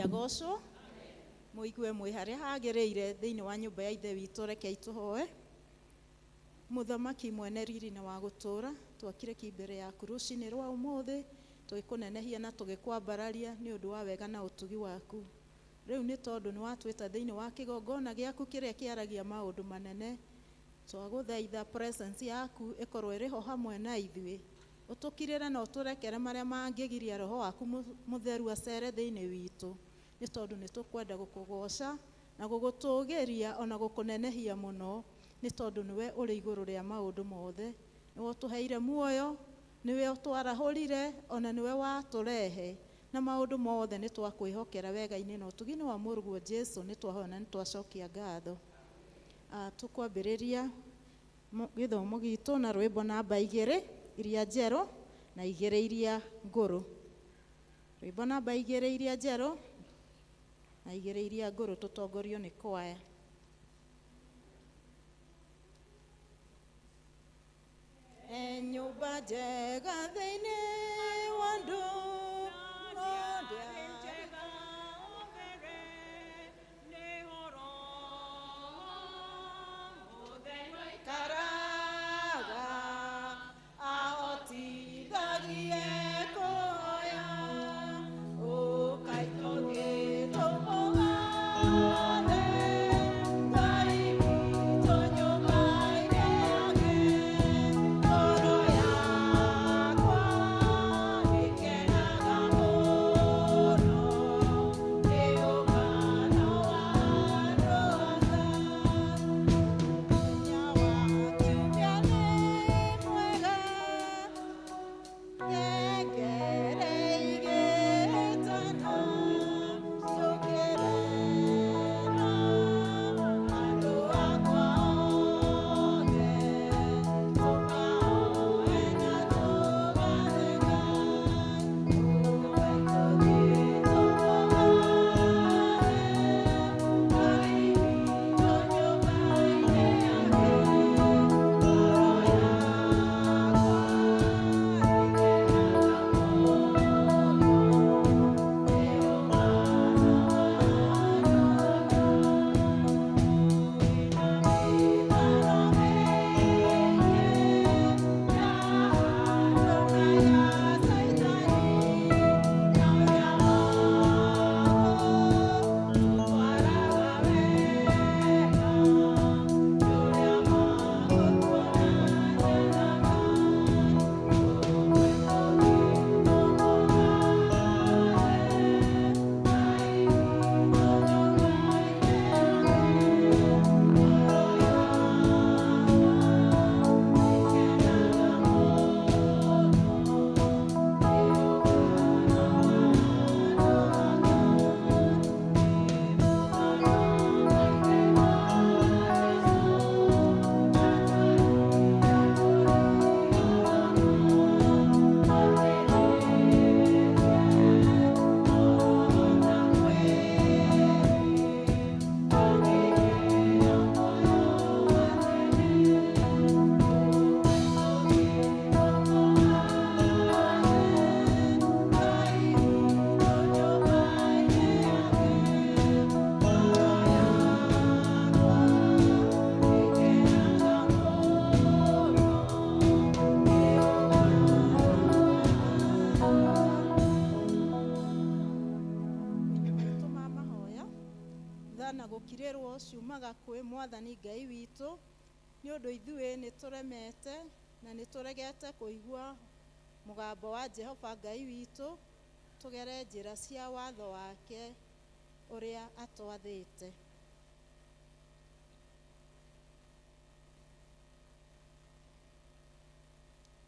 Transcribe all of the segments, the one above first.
Agocwo. Mũigue mwĩ harĩa hagĩrĩire thĩinĩ wa nyũmba ya Ithe witũ, rekei tũhoe. Mũthamaki mwene riri na wa gũtũũra, twakire ki mbere yaku rũcinĩ rwa ũmũthĩ, tũgĩkũnenehia na tũgĩkwambararia nĩ ũndũ wa wega na ũtugi waku. Rĩu nĩ tondũ nĩ watwĩta thĩinĩ wa kĩgongona gĩaku kĩrĩa kĩaragia maũndũ manene, twagũthaitha presence yaku ĩkorwo ĩrĩ ho hamwe na ithuĩ. Ũtũkirĩre na ũtũrekere marĩa mangĩgiria roho waku mũtheru acere thĩinĩ witũ, nĩ tondũ nĩ tũkwenda gũkũgoca na gũgũtũgĩria ona gũkũnenehia mũno, nĩ tondũ nĩwe ũrĩ igũrũ rĩa maũndũ mothe. Nĩwe ũtũheire muoyo, nĩwe ũtwarahũrire, ona nĩwe watũrehe, na maũndũ mothe nĩ twakwĩhokera wega-inĩ na ũtugi-inĩ wa mũrũguo Jesu, nĩ twahoya na nĩ twacokia ngatho. Tũkwambĩrĩria gĩthomo gitũ na rwĩmbo namba 2 iria njerũ na 2 iria ngũrũ. Rwĩmbo namba 2 iria njerũ na 2 iria ngũrũ, tũtongorio nĩ kwaya. E nyũmba njega thĩinĩ wa andũ, no ndĩarĩ njega mbere, nĩho Roho Mũtheru aikaraga, ahotithagie kũhoya. Ũkai tũthiĩ tũmũgathe Ngai witũ nyũmba-inĩ yake. Ngoro yakwa ĩkenaga mũno nĩ ũngano wa andũ a Ngai. Mũthenya wa kiumia nĩ mwega, ngengere igĩtana, tũkĩre na andũ akwa othe, tũkahoe na tũgathe Ngai. Ũkai tũthiĩ tũmũgathe Ngai witũ nyũmba-inĩ yake. Ngoro yakwa ĩkenaga mũno nĩ ũngano wa andũ a Ngai. Mĩtaro mĩingĩ ya andũ na ya Caitani, no ũrĩa magũtwaraga wega, nĩ ũrĩa magũtuonagia na Ngai. Ũkai tũthiĩ tũmũgathe Ngai witũ nyũmba-inĩ yake. Ngoro yakwa ĩkenaga mũno nĩ ũngano wa andũ a Ngai. Nĩ mũgano wa Ithe wa Jesũ, atwarire kũrĩ Atĩrĩrie Roho na mwĩrĩ, akĩheo muoyo wa tene. Ũkai tũthiĩ tũmũgathe Ngai witũ nyũmba-inĩ yake. Ngoro yakwa ĩkenaga mũno nĩ ũngano wa andũ a Ngai. Maitũ ma mahoya, tha na gũkirĩrwo ciumaga kwĩ Mwathani Ngai witũ, nĩ ũndũ ithuĩ nĩ tũremete na nĩ tũregete kũigua mũgambo wa Jehova Ngai witũ, tũgere njĩra cia watho wake ũrĩa atwathĩte.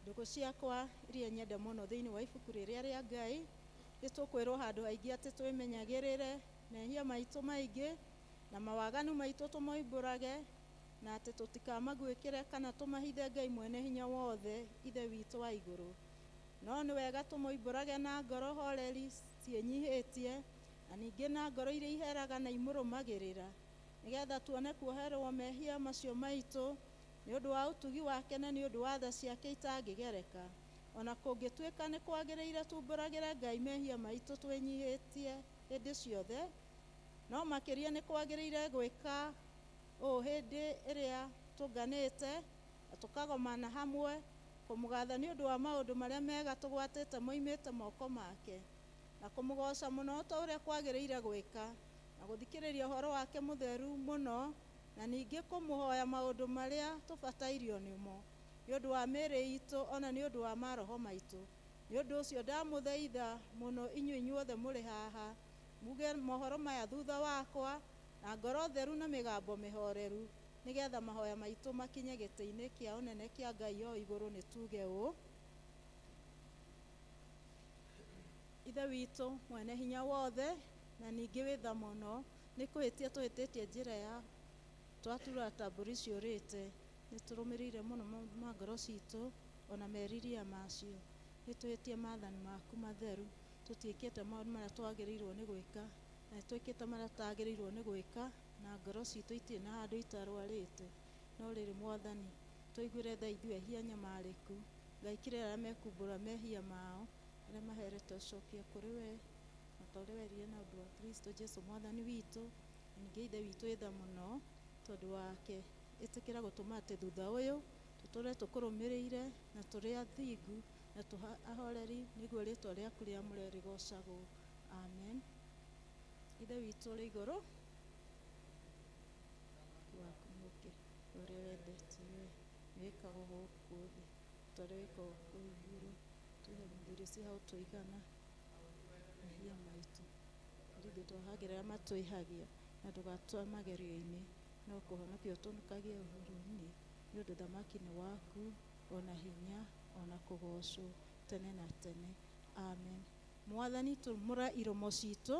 Ndũgũ ciakwa iria nyende mũno thĩinĩ wa ibuku rĩrĩa rĩa Ngai, nĩ tũkwĩrwo handũ haingĩ atĩ twĩmenyagĩrĩre mehia maitũ maingĩ na mawaganu maitũ tũmoimbũrage, na atĩ tũtikamaguĩkĩre kana tũmahithe Ngai mwene hinya wothe, Ithe witũ wa igũrũ. No nĩ wega tũmoimbũrage na ngoro horeri ciĩnyihĩtie, na ningĩ na ngoro iria iheraga na imũrũmagĩrĩra, nĩgetha tuone kuoherwo mehia macio maitũ nĩ ũndũ wa ũtugi wake na nĩ ũndũ wa tha ciake itangĩgereka. Ona kũngĩtuĩka nĩ kwagĩrĩire tumbũragĩre Ngai mehia maitũ twĩnyihĩtie, Hĩndĩ ciothe, no makĩria nĩ kwagĩrĩire gwĩka ũũ hĩndĩ ĩrĩa tũnganĩte na tũkagomana hamwe kũmũgatha nĩ ũndũ wa maũndũ marĩa mega tũgwatĩte moimĩte moko make, na kũmũgoca mũno ta ũrĩa kwagĩrĩire gwĩka, na gũthikĩrĩria ũhoro wake mũtheru mũno, na ningĩ kũmũhoya maũndũ marĩa tũbatairio nĩmo nĩ ũndũ wa mĩĩrĩ itũ ona nĩ ũndũ wa maroho maitũ. Nĩ ũndũ ũcio ndamũthaitha mũno inyuĩ inyuothe mũrĩ haha muge mohoro maya thutha wakwa na ngoro theru na mĩgambo mĩhoreru, nĩgetha mahoya maitũ makinye gĩtĩ-inĩ kĩa ũnene kĩa Ngai o igũrũ. Nĩ tuge ũũ: Ithe witũ mwene hinya wothe na ningĩ wĩ tha mũno, nĩ kũhĩtia tũhĩtĩtie njĩra ya twatura ta mbũri ciũrĩte. Nĩ tũrũmĩrĩire mũno ma ngoro citũ ona meriria macio. Nĩ tũhĩtie maathani maku matheru, tũtiĩkĩte maũndũ marĩa twagĩrĩirwo nĩ gwĩka, na nĩ twĩkĩte marĩa tũtagĩrĩirwo nĩ gwĩka, na ngoro citũ itirĩ na handũ itarwarĩte. No rĩrĩ Mwathani, tũiguĩre tha ithuĩ ehia nyamarĩku. Ngai kĩrĩa arĩa mekumbũra mehia mao, arĩa maherete ũcokia kũrĩ we, na ta ũrĩa werire na ũndũ wa Kristo Jesu Mwathani witũ. Na ningĩ Ithe witũ wĩ tha mũno tondũ wake, ĩtĩkĩra gũtũma atĩ thutha ũyũ tũtũre tũkũrũmĩrĩire na tũrĩ athingu na ahoreri, nĩguo rĩtwa rĩaku rĩamũre rĩgocagwo. Amen. Ithe witũ ũrĩ igũrũ, waku mũke, ũrĩa wendete we wĩkagwo gũkũ thĩ ta ũrĩa wĩkagwo kũu igũrũ. Tũhe irio cia hau tũigana mehia maitũ, ithuĩ twohagĩra arĩa matwĩhagia, na ndũgatũe magerio-inĩ, no kũhonokia ũtũhonokagie ũhoro-inĩ, nĩ ũndũ thamaki nĩ waku, ona hinya, ona kũgocwo tene na tene. Amen. Mwathani, tumũra iromo citũ.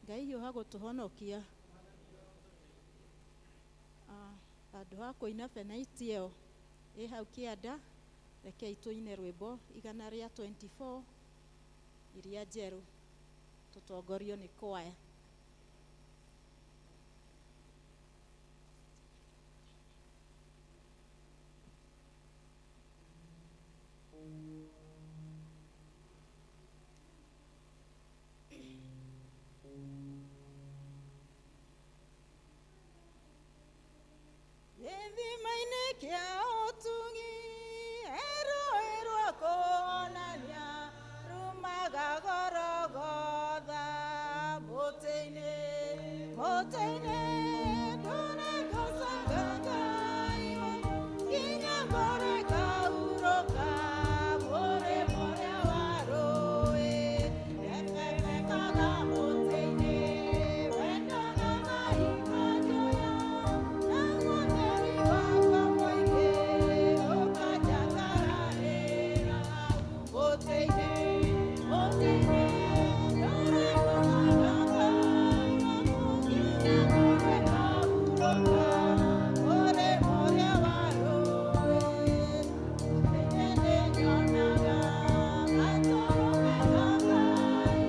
Ngai hiũha gũtũhonokia. Handũ ha kũina benaiti ĩyo ĩ hau kĩanda, rekei tũine rwĩmbo 124 iria njerũ, tũtongorio nĩ kwaya. Gĩthima-inĩ kĩa ũtugi rũĩ rwa kuonania rumaga Gorogotha, mũtĩ-inĩ mũtĩ-inĩ ndũrĩgocaga Ngai nginya ngoro ĩkahurũka, mũrĩmo ũrĩa wa rũĩ rebebekaga mũtĩ-inĩ, wendo na mahikanjoya na mũtheri wakwa mũingĩ ũkanjakararĩra mũtĩ-inĩ mũtĩ-inĩ ndũrĩgocaga Ngai nginya ngoro ĩkahurũka, mũrĩmo ũrĩa wa rũĩ mũtĩ-inĩ nĩnyonaga gatũrũme ka Ngai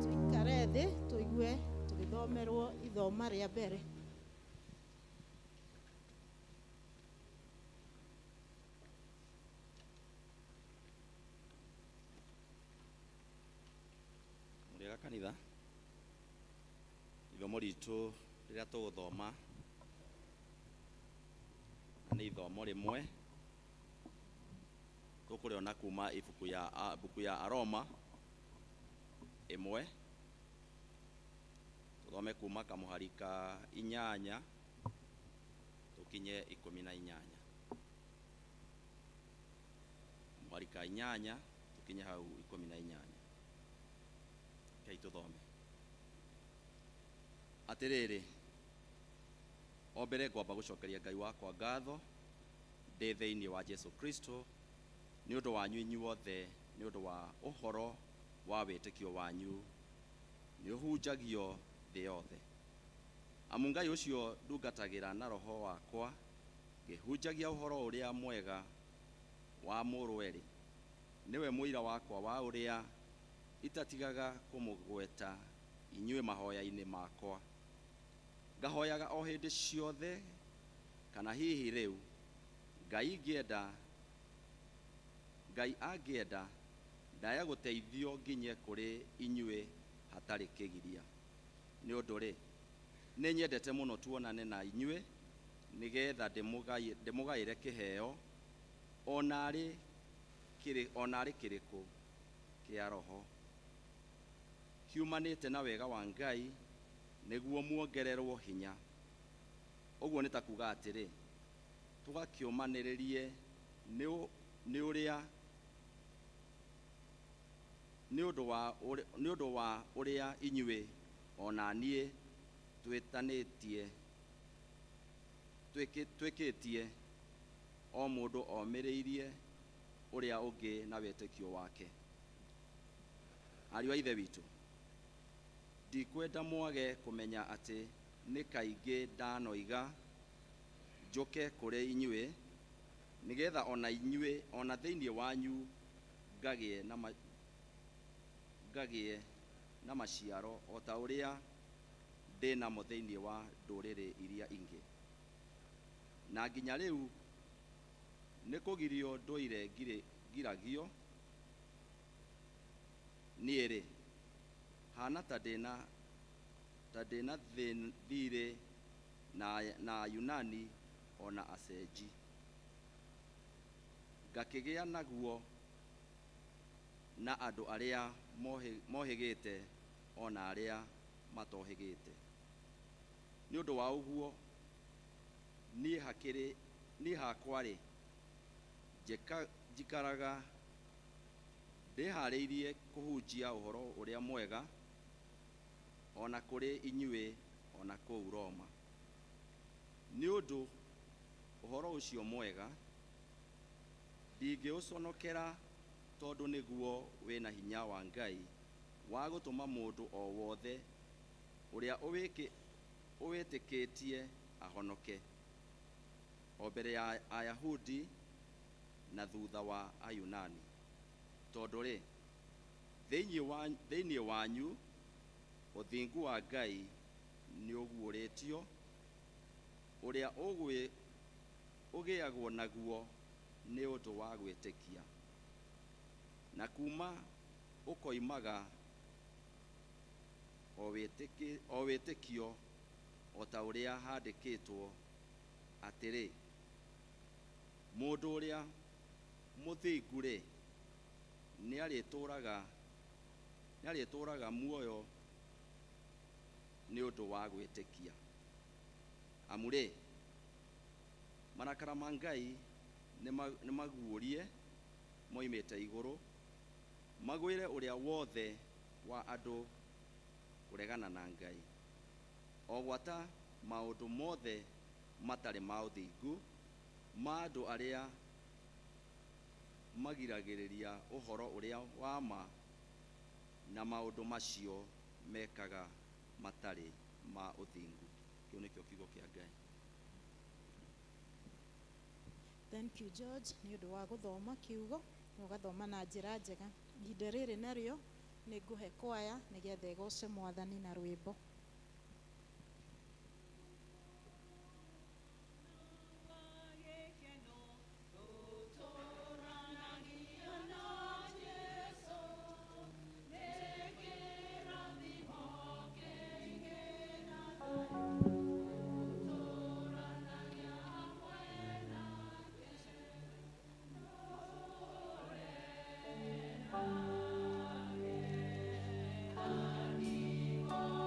Tuikare thĩ tũigue tũgĩthomerwo ithoma rĩa mbere. Mũrĩega kanitha. Ithomo ritũ rĩrĩa tũgũthoma na nĩ ithomo rĩmwe tũkũrĩona kuma ibuku ya buku ya Aroma 1, tũthome kuma kamũhari ka 8 tũkinye 18. Mũhari ka 8 tũkinye hau 18. Rekei tũthome. Atĩrĩrĩ, o mbere ngwamba gũcokeria Ngai wakwa ngatho ndĩ thĩinĩ wa Jesu Kristo nĩ ũndũ wanyu inyuothe, nĩ ũndũ wa ũhoro wa wĩtĩkio wanyu nĩ ũhunjagio thĩ yothe. Amu Ngai ũcio ndungatagĩra na roho wakwa ngĩhunjagia ũhoro ũrĩa mwega wa mũrũwe-rĩ, nĩwe mũira wakwa wa ũrĩa itatigaga kũmũgweta inyuĩ mahoya-inĩ makwa. Ngahoyaga o hĩndĩ ciothe, kana hihi rĩu Ngai ingĩenda, Ngai angĩenda ndaya gũteithio nginye kũrĩ inyuĩ hatarĩ kĩgiria. Nĩ ũndũ-rĩ, nĩ nyendete mũno tuonane na inyuĩ nĩgetha ndĩmũgaĩre kĩheo onarĩ kĩrĩkũ kĩa roho kiumanĩte na wega wa Ngai, nĩguo muongererwo hinya. Ũguo nĩ ta kuga atĩrĩ, tũgakĩũmanĩrĩrie nĩ ũrĩa nĩ ũndũ wa ũrĩa inyuĩ ona niĩ twĩtanĩtie twĩkĩtie o mũndũ omĩrĩirie ũrĩa ũngĩ na wĩtĩkio wake. Ariũ a Ithe witũ, ndikwenda mwage kũmenya atĩ nĩ kaingĩ ndanoiga njũke kũrĩ inyuĩ, nĩgetha ona inyuĩ ona thĩinĩ wanyu ngagĩe na maciaro o ta ũrĩa ndĩ namo thĩinĩ wa ndũrĩrĩ iria ingĩ. Na nginya rĩu nĩ kũgirio ndũire ngiragio. Niĩ-rĩ, hana ta ndĩna thirĩ na Ayunani ona acenji, ngakĩgĩa naguo na andũ arĩa mohĩgĩte ona arĩa matohĩgĩte. Nĩ ũndũ wa ũguo niĩ hakwa-rĩ, njikaraga ndĩharĩirie kũhunjia ũhoro ũrĩa mwega ona kũrĩ inyuĩ ona kũu Roma. Nĩ ũndũ ũhoro ũcio mwega ndingĩũconokera, tondũ nĩguo wĩna hinya wa Ngai wa gũtũma mũndũ o wothe ũrĩa ũwĩtĩkĩtie ahonoke, o mbere ya Ayahudi na thutha wa Ayunani. Tondũ rĩ, thĩinĩ wanyu ũthingu wa Ngai nĩũguũrĩtio, ũrĩa ũgĩagwo naguo nĩ ũndũ wa gwĩtĩkia, na kuma ũkoimaga o wĩtĩkio, o ta ũrĩa handĩkĩtwo atĩrĩ, mũndũ ũrĩa mũthingu-rĩ, nĩarĩtũũraga muoyo nĩ ũndũ wa gwĩtĩkia. Amu-rĩ, marakara ma Ngai nĩmaguũrie moimĩte igũrũ, magwĩre ũrĩa wothe wa andũ kũregana na Ngai, o gwata maũndũ mothe matarĩ ma ũthingu ma andũ arĩa magiragĩrĩria ũhoro ũrĩa wa ma na maũndũ macio mekaga matarĩ ma ũthingu. Kĩu nĩkĩo kiugo kĩa Ngai. Thank you, George, nĩ ũndũ wa gũthoma kiugo na ũgathoma na njĩra njega. Ihinda rĩrĩ narĩo nĩ ngũhe kwaya nĩgetha ĩgoce Mwathani na rwĩmbo.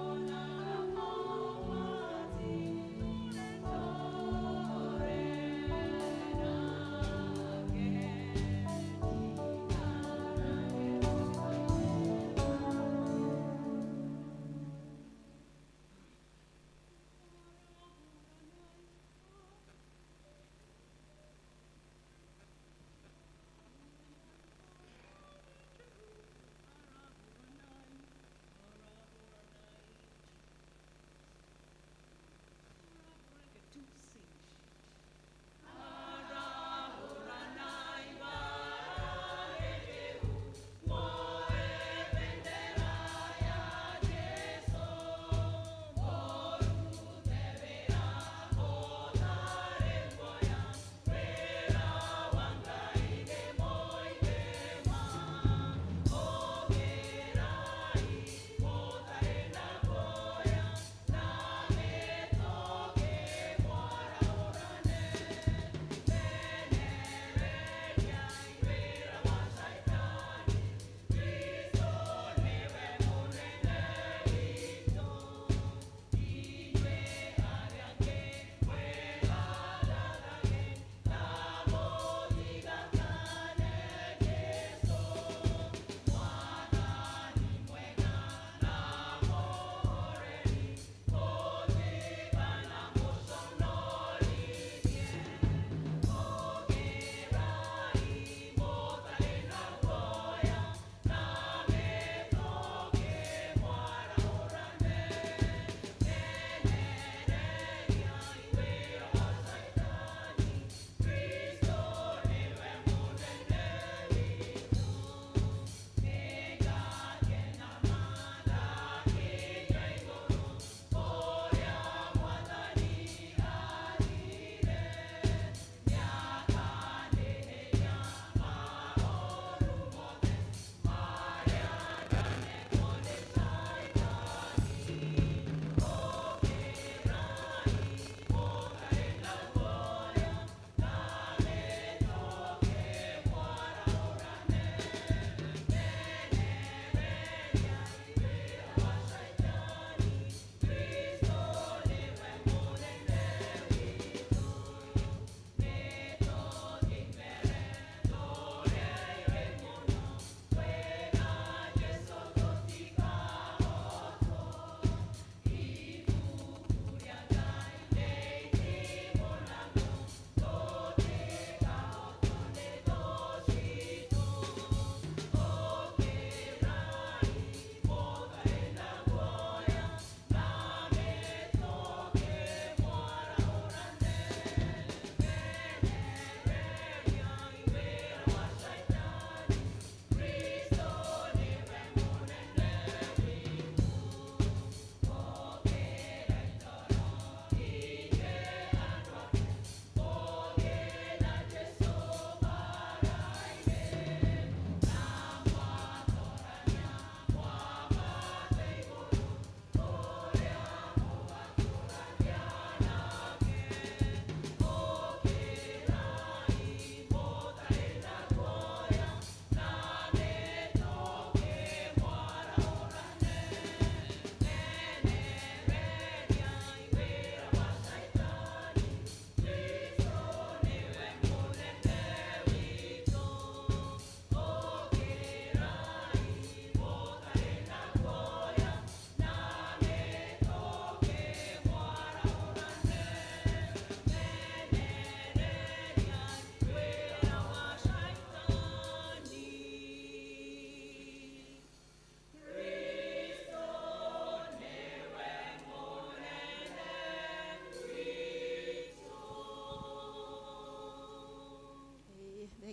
Thank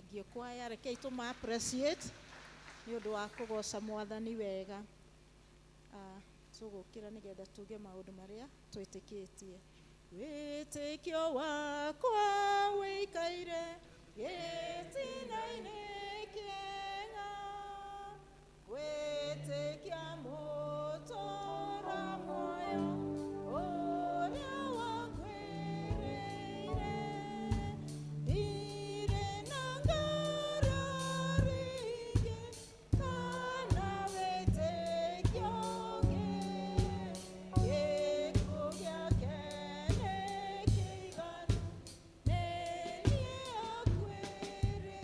Thengiũ kwaya, rekei tũma appreciate nĩ ũndũ wa kũgoca mwathani wega. Ah, tũgũkĩra nĩgetha tuge maũndũ marĩa twĩtĩkĩtie. Wĩtĩkio wakwa wĩikaire gĩtina-inĩ kĩega, gwĩtĩkia mũtũũra muoyo ũrĩa wanguĩrĩire. Ndirĩ na ngarari ingĩ kana wĩtĩkio ũngĩ, gĩkuũ gĩake nĩ kĩiganu, nĩ niĩ akuĩrĩire.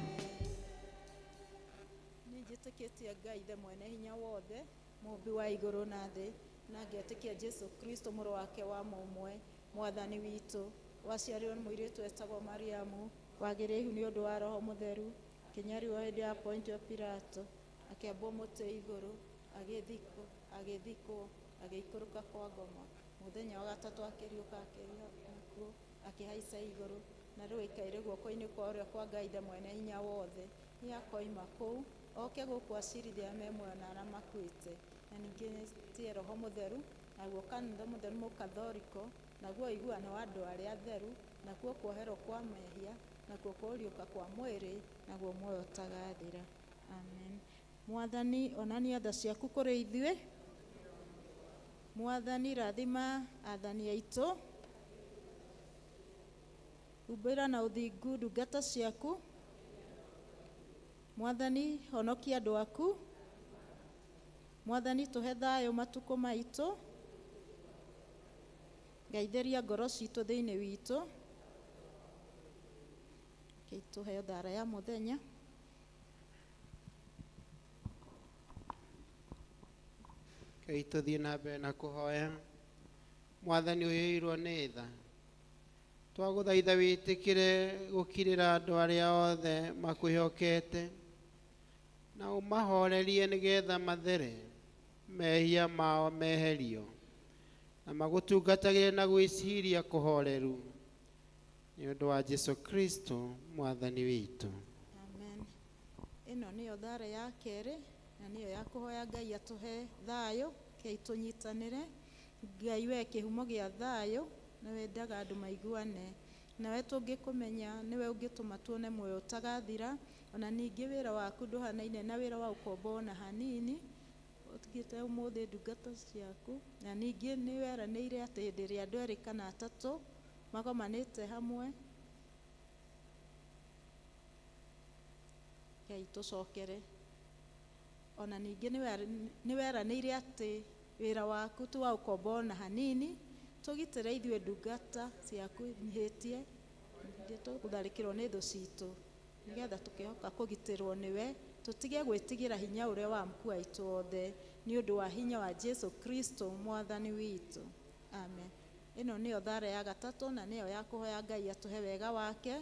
Nĩ njĩtĩkĩtie Ngai Ithe mwene hinya wothe, mũmbi wa igũrũ na thĩ, na ngetĩkia Jesu Kristo mũrũ wake wa mũmwe, mwathani witũ, waciarirwo nĩ mũirĩtu etagwo Mariamu, wagĩrĩire ihu nĩ ũndũ wa Roho Mũtheru, akĩnyarirwo hĩndĩ ya Pontio Pilato, akĩambwo mũtĩ igũrũ, agĩthikwo, agĩthikwo, agĩikũrũka kwa ngoma. Mũthenya wa gatatũ akĩriũka akĩriũka akĩhaica igũrũ, na rĩu aikaire guoko-inĩ kwa ũrĩo kwa Ngai Ithe mwene hinya wothe. Nĩ akoima kũu oke gũkũ acirithia arĩa me muoyo na arĩa makuĩte. Na ningĩ tie Roho Mũtheru, naguo kanitha mũtheru mũkathoriko, naguo ũiguano wa andũ arĩa atheru, nakuo kuoherwo kwa mehia, nakuo kũriũka kwa mwĩrĩ, naguo muoyo ũtagathira. Amen. Mwathani, onania tha ciaku kũrĩ ithuĩ. Mwathani, rathima athani aitũ. Humbĩra na ũthingu ndungata ciaku. Mwathani, honokia andũ aku. Mwathani, tũhe thayũ matukũ maitũ. Ngai theria ngoro citũ thĩinĩ witũ. Rekei tũheo thara ya mũthenya. Rekei tũthiĩ na mbere na kũhoya. Mwathani ũiyũirwo nĩ tha, twagũthaitha wĩtĩkĩre gũkirĩra andũ arĩa othe makwĩhokete, na ũmahorerie nĩgetha mathere mehia mao meherio, na magũtungatagĩre na gwĩciria kũhoreru, nĩ ũndũ wa Jesu Kristo mwathani witũ. Amen. Ĩno nĩyo thara ya kerĩ na nĩyo ya kũhoya Ngai atũhe thayũ. Rekei tũnyitanĩre. Ngai we kĩhumo gĩa thayũ, nĩ wendaga andũ maiguane. Nawe tũngĩkũmenya nĩwe ũngĩtũma tuone muoyo ũtagathira. Ona ningĩ wĩra waku ndũhanaine na wĩra wa ũkombo ona hanini. Ũtigĩte ũmũthĩ ndungata ciaku. Na ningĩ nĩ weranĩire atĩ hĩndĩ ĩrĩa andũ erĩ kana atatũ magomanĩte hamwe, Ngai tũcokere. Ona ningĩ nĩ weranĩire atĩ wĩra waku ti wa ũkombo ona hanini. Tũgitĩre ithuĩ ndungata ciaku nyihĩtie, tũgũtharĩkĩrwo nĩ thũ citũ, nĩgetha tũkĩhoka kũgitĩrwo nĩwe, tũtige gwĩtigĩra hinya ũrĩa wa mkuu aitũ othe, nĩ ũndũ wa hinya wa Jesu Kristo mwathani witũ. Amen. Ĩno nĩyo thara ya gatatũ na nĩyo ya kũhoya Ngai atũhe wega wake.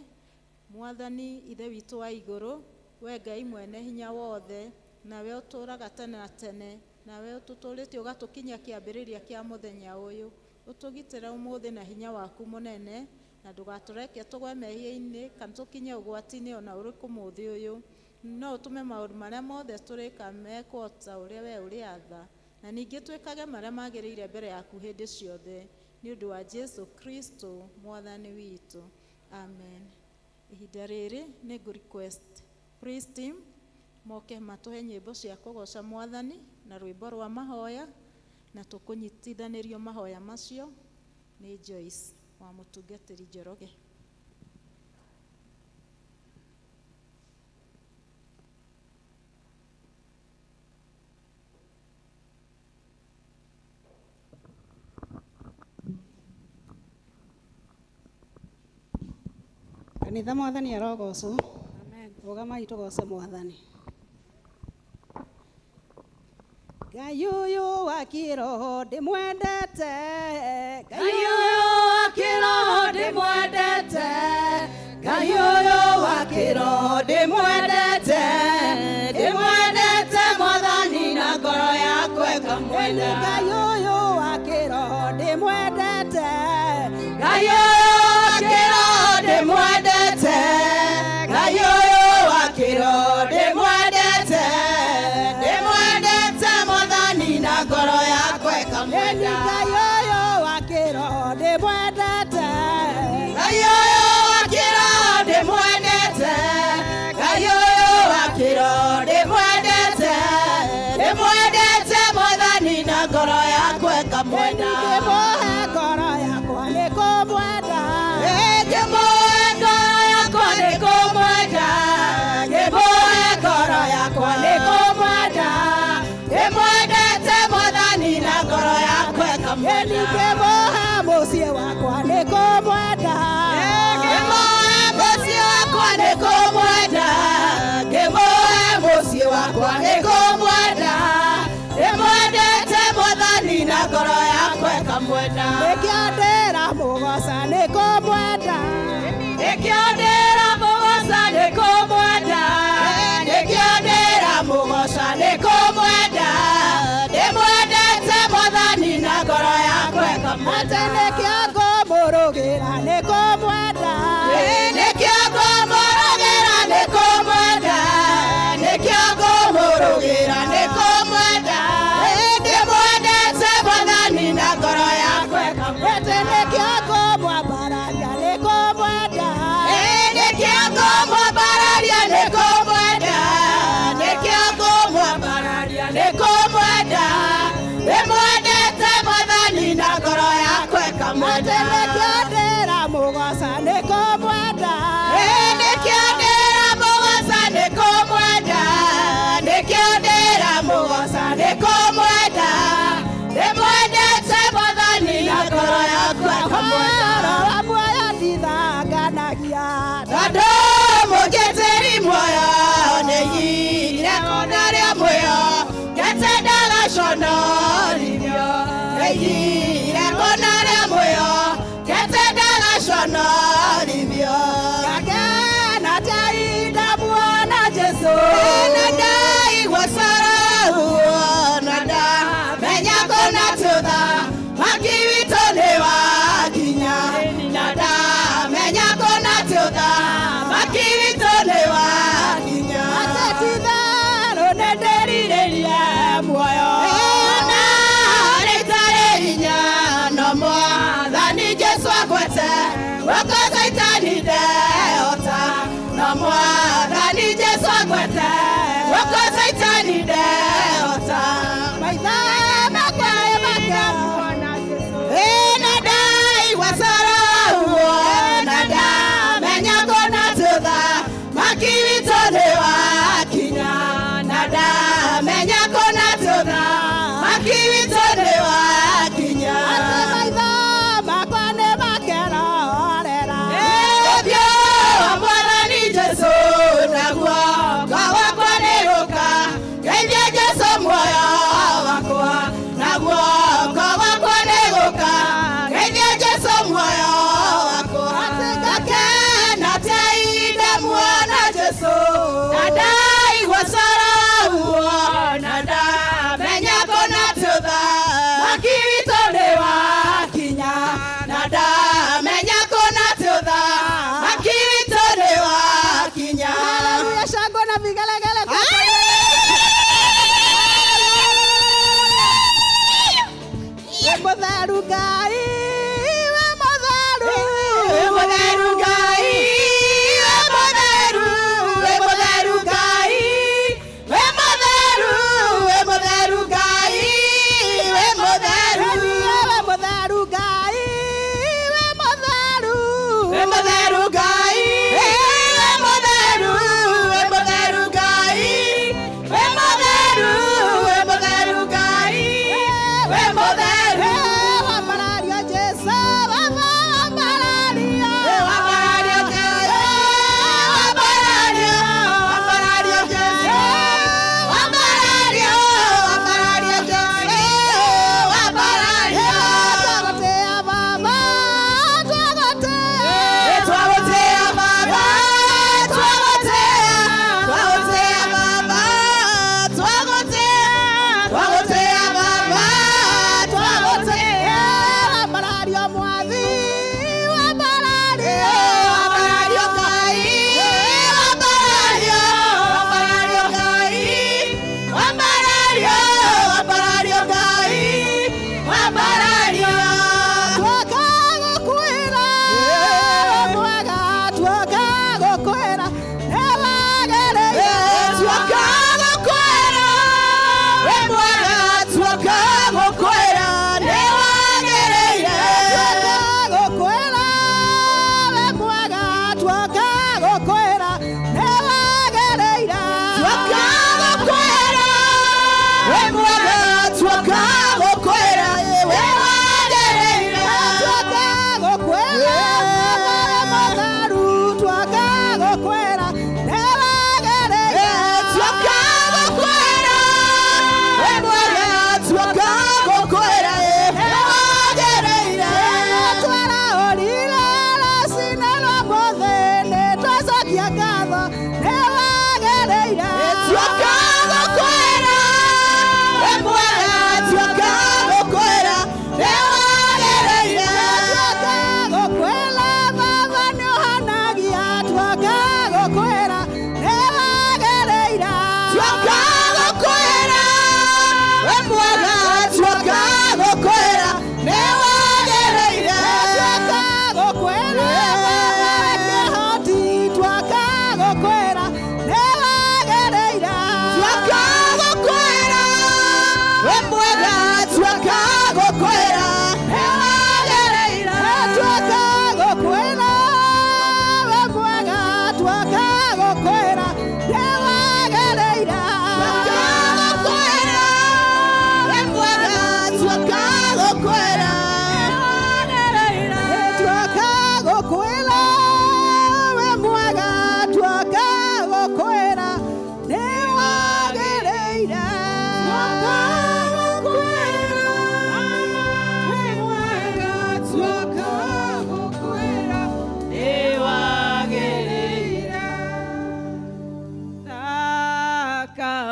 Mwathani Ithe witũ wa igũrũ, we Ngai mwene hinya wothe, nawe ũtũũraga tene na tene, nawe ũtũtũũrĩtie ũgatũkinyia kĩambĩrĩria kĩa mũthenya ũyũ. Ũtũgitĩre ũmũthĩ na hinya waku mũnene, na ndũgatũreke tũgwe mehia-inĩ kana tũkinye ũgwati-inĩ ona ũrĩkũ mũthĩ ũyũ. No ũtũme maũndũ marĩa mothe tũrĩka mekwo ta ũrĩa we ũrĩatha, na ningĩ twĩkage marĩa magĩrĩire mbere yaku hĩndĩ ciothe, nĩ ũndũ wa Jesu Kristo mwathani witũ. Amen. Ihinda rĩrĩ nĩ ngũ request praise team moke matũhe nyĩmbo cia kũgoca mwathani na rwĩmbo rwa mahoya, na tũkũnyitithanĩrio mahoya macio nĩ Joyce wa mũtungatĩri Njoroge. Kanitha mwathani arogocwo. Rũgamai tũgoce mwathani. Ngai ũyũ wa kĩroho ndĩmwendete, Ngai ũyũ wa kĩroho ndĩmwendete, Ngai ũyũ wa kĩroho ndĩmwendete, ndĩmwendete mwathani na ngoro yakwa ĩkamwenda. Ngai ũyũ wa kĩroho ndĩmwendete, Ngai ũyũ wa kĩroho ndĩmwendete, Ngai ũyũ wa Jesu. Na ndaigua coro na ndamenya kũna tũtha maki witũ nĩ wakinya. Na ndamenya kũna tũtha maki witũ nĩ wakinya. Atetitherũ nĩ ndĩrirĩrie muoyo na rĩtarĩ hinya no mwathani Jesu agwete guoko Caitani ndehota. No mwathani Jesu agwete guoko Caitani ndehota. Maitha makwa nĩ makena na ndaigua coro na ndamenya kũna tũtha maki witũ nĩ wakinya. Na ndamenya kũna tũtha maki witũ nĩ wakinya. Atĩ maitho makwa nĩ makerorera ũthiũ wa mwathani Jesu naguo ngoro wakwa nĩ gũka geithie.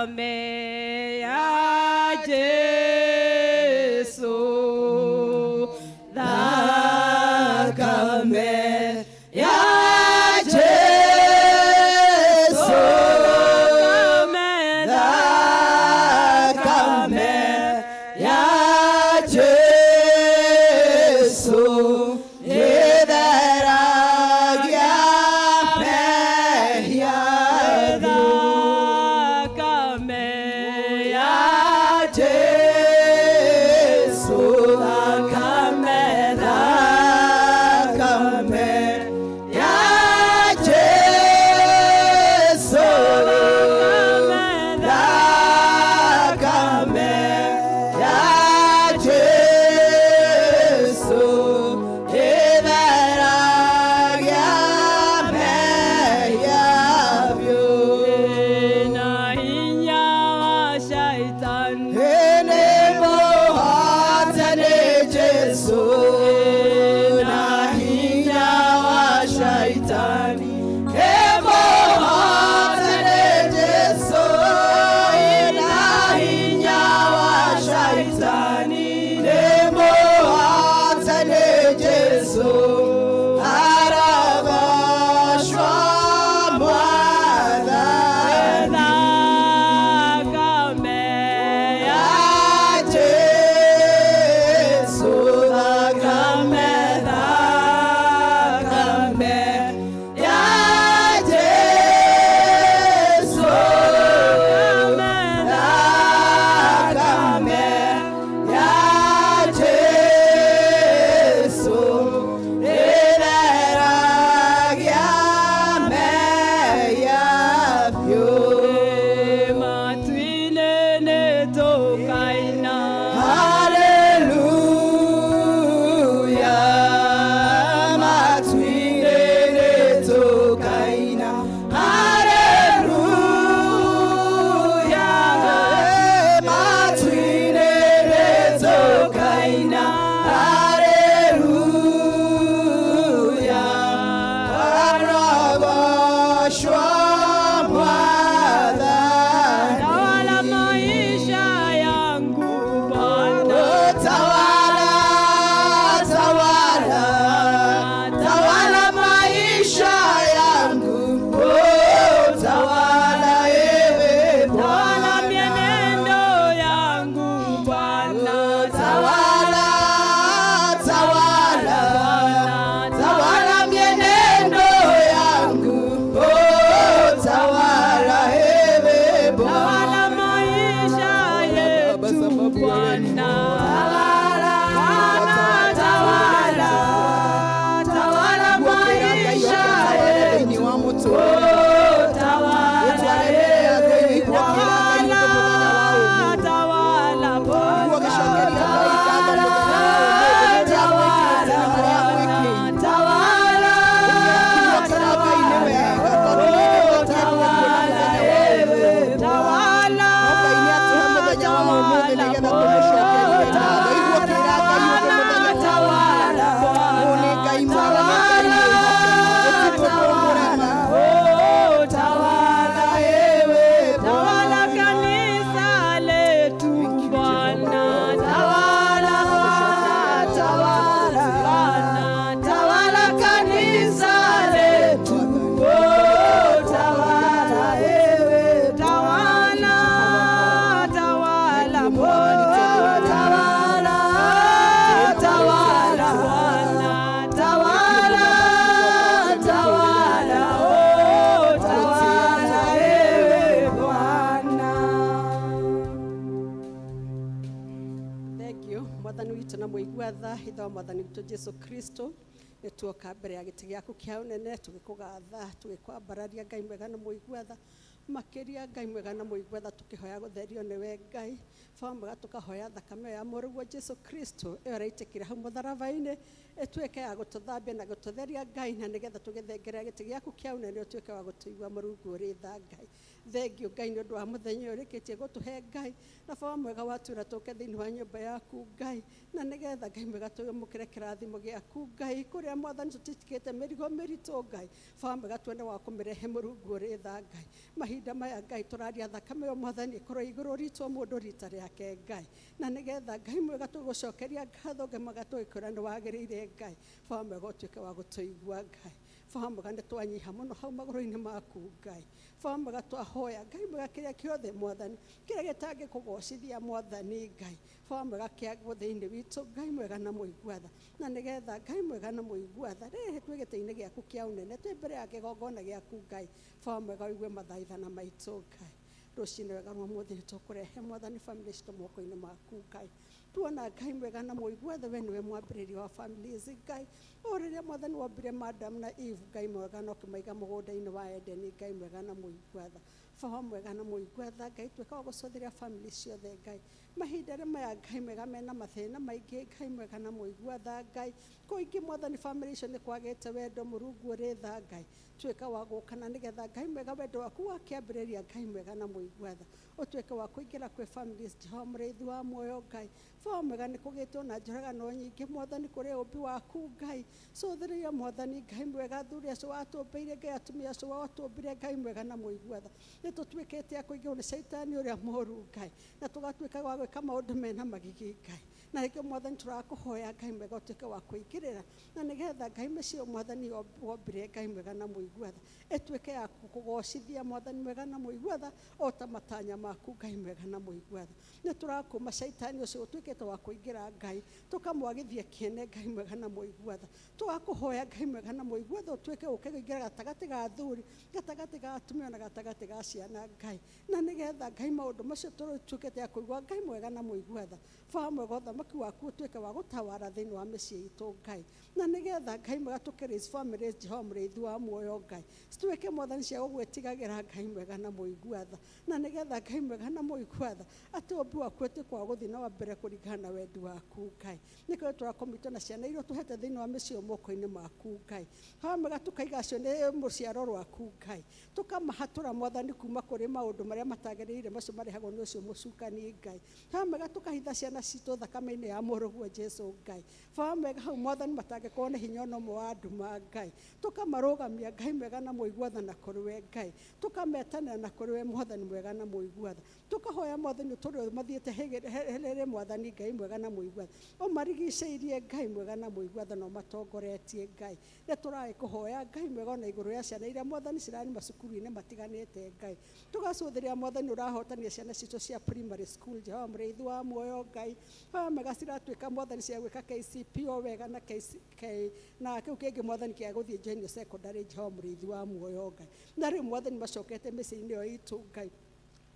Thakame ya Jesu, thakame ya Jesu, thakame ya Jesu, ĩtheragia mehia. Thakame ya Jesu, thakame, thakame ya Jesu, thakame ya Jesu, ĩtheragia mehia biũ. Na hinya wa shaitani. Nĩmũhote nĩ Jesu, na hinya wa shaitani. Nĩmũhote nĩ Jesu, na hinya wa shaitani. Nĩmũhote nĩ Jesu, arogocwo Mwathani. Thakame ya Jesu, thakame, thakame ya Jesu, thakame ya Jesu, ĩtheragia mehia biũ. Matu-inĩ nĩtũkaina. Haleluya, matu-inĩ nĩtũkaina. Haleluya, matu-inĩ nĩtũkaina. Haleluya, arogocwo Mwathani. Tawala maisha yangu Bwana. Tawala, tawala, tawala maisha yangu. Oh, tawala ewe Tawala Bwana. mienendo yangu Bwana. Tawala, tawala, tawala mienendo yangu. Oh, tawala ewe Tawala Bwana. maisha yetu Bwana. Tawala, tawala, tawala maisha yetu. Oh, tawala ewe Bwana. Tawala Bwana. Tawala, tawala, tawala, tawala ewe Tawala. Oh, tawala ewe Tawala kanisa letu Bwana. Tawala, tawala, tawala kanisa letu. Oh, tawala ewe Tawala, tawala Oh, Bwana. tawala, tawala, tawala, tawala, oh, tawala ewe Bwana. Thank you Mwathani witũ na mũigua tha hitha wa Mwathani witũ Jesu Kristo, nĩ tuoka mbere ya gĩtĩ gĩaku kĩa ũnene tũgĩkũgatha, tũgĩkwambararia, Ngai mwega na mũigua tha makĩria, Ngai mwega na mũigua tha, tũkĩhoya gũtherio nĩwe Ngai Baba mwega, tũkahoya thakame ya mũrũguo Jesu Kristo ĩyo ĩraitĩkĩra hau mũtharaba-inĩ ĩtuĩke ya gũtũthambia na gũtũtheria, Ngai, na nĩgetha tũgĩthengerera gĩtĩ gĩaku kĩa ũnene ũtuĩke wa gũtũigua, Mũrungu ũrĩ tha, Ngai. Thengiũ Ngai nĩ ũndũ wa mũthenya ũyũ ũrĩkĩtie gũtũhe Ngai, na baba mwega watwĩra tũke thĩinĩ wa nyũmba yaku Ngai, na nĩgetha Ngai mwega tũmũkĩre kĩrathimo gĩaku Ngai, kũrĩa mwathani tũtitikĩte mĩrigo mĩritũ Ngai, baba mwega tuone wa kũmĩrehe Mũrungu ũrĩ tha Ngai. Mahinda maya Ngai tũraria thakame ĩyo mwathani ĩkorwo igũrũ ritũ o mũndũ rita rĩake Ngai, na nĩgetha Ngai mwega tũgũcokeria ngatho Ngai mwega tũgĩkwĩra nĩ wagĩrĩire Ngai, baba mwega ũtuĩke wa gũtũigua Ngai. Baba mwega nĩ twanyiha mũno hau magũrũ-inĩ maku Ngai, baba mwega twahoya Ngai mwega kĩrĩa kĩothe mwathani kĩrĩa gĩtangĩkũgocithia mwathani Ngai, baba mwega kĩagwo thĩinĩ witũ Ngai mwega na mũigua tha, na nĩgetha Ngai mwega na mũigua tha rĩrĩ twĩ gĩtĩ-inĩ gĩaku kĩa ũnene twĩ mbere ya kĩgongona gĩaku Ngai, baba mwega ũigue mathaithana maitũ Ngai. Rũcinĩ wega rwa mũthĩ nĩ tũkũrehe mwathani family citũ moko-inĩ maku Ngai, tuona Ngai mwega na mũigua tha we nĩwe mwambĩrĩria wa families Ngai, o rĩrĩa mwathani wombire Adam na Eve Ngai mwega na ũkĩmaiga mũgũnda-inĩ wa Edeni Ngai mwega na mũigua tha, baba mwega na mũigua tha Ngai tuĩka wa gũcũthĩrĩria family ciothe Ngai, mahinda rĩ maya Ngai mwega mena mathĩna maingĩ Ngai mwega na mũigua tha Ngai, kũingĩ mwathani family icio nĩ kwagĩte wendo Mũrungu ũrĩ tha Ngai, tuĩka wa gũka na nĩgetha Ngai mwega wendo waku wa kĩambĩrĩria Ngai mwega na mũigua tha ũtuĩke wa kũingĩra kwĩ families Jehova mũrĩithi wa muoyo Ngai, baba mwega nĩ kũgĩtwo na njũragano nyingĩ mwathani kũrĩ ũmbi waku Ngai, cũthĩrĩria mwathani Ngai mwega athuri acio watũmbĩire Ngai atumia acio watũmbire Ngai mwega na mũigua tha, nĩ tũtuĩkĩte a kũingĩrwo nĩ caitani ũrĩa mũũru Ngai, na tũgatuĩka wa gwĩka maũndũ mena magigi Ngai, na nĩkĩo mwathani tũrakũhoya Ngai mwega ũtuĩke wa kũingĩrĩra na nĩgetha Ngai mĩciĩ mwathani wombire Ngai mwega na mũigua tha ĩtuĩke ya kũgocithia mwathani mwega na mũigua tha o ta matanya maku Ngai mwega na mũigua tha. Nĩ tũrakũma caitani ũcio ũtuĩkĩte wa kũingĩra Ngai, tũkamwagithia kĩene Ngai mwega na mũigua tha, tũgakũhoya Ngai mwega na mũigua tha ũtuĩke ũke kũingĩra gatagatĩ ga athuri, gatagatĩ ga atumia na gatagatĩ ga ciana Ngai, na nĩgetha Ngai maũndũ macio tũtuĩkĩte a kũigua Ngai mwega na mũigua tha, baba mwega ũthamaki waku ũtuĩke wa gũtawara thĩinĩ wa mĩciĩ itũ Ngai, na nĩgetha Ngai mwega tũkĩ raise families Jehova mũrĩithi wa muoyo Ngai, cituĩke mwathani cia gũgwĩtigagĩra Ngai mwega na mũigua tha, na nĩgetha Ngai mwega na mũigua tha atĩ ũmbi waku ũtuĩke wa gũthiĩ na mbere kũringana na wendi waku Ngai. Nĩkĩo tũrakomito na ciana iria ũtũhete thĩinĩ wa mĩciĩ moko-inĩ maku Ngai, baba mwega tũkaiga acio nĩ mũciaro rwaku Ngai, tũkamahatũra mwathani kuma kũrĩ maũndũ marĩa matagĩrĩire macio marehagwo nĩ ũcio mũcukani Ngai, baba mwega tũkahitha ciana citũ thakame-inĩ ya mũrũguo Jesũ Ngai, baba mwega hau mwathani matangĩkorwo nĩ hinya ona ũmwe wa nduma Ngai, tũkamarũgamia Ngai mwega na mũigua tha na kũrĩ we Ngai, tũkametanĩra na kũrĩ we mwathani mwega na mũigua tha, tũkahoya mwathani ũtũũre mathiĩte herere mwathani Ngai mwega na mũigua tha, ũmarigicĩirie Ngai mwega na mũigua tha na ũmatongoretie Ngai. Nĩ tũragĩkũhoya Ngai mwega ona igũrũ rĩa ciana iria mwathani cirarĩ macukuru-inĩ matiganĩte Ngai, tũgacũthĩrĩria mwathani ũrahotania ciana citũ cia primary school Jehova mũrĩithi wa muoyo Ngai, baba mwega ciratuĩka mwathani cia gwĩka KCPE wega na KCK na kĩu kĩngĩ mwathani kĩa gũthiĩ junior secondary Jehova mũrĩithi wa muoyo Ngai, na rĩu mwathani macokete mĩciĩ-inĩ ĩyo itũ Ngai,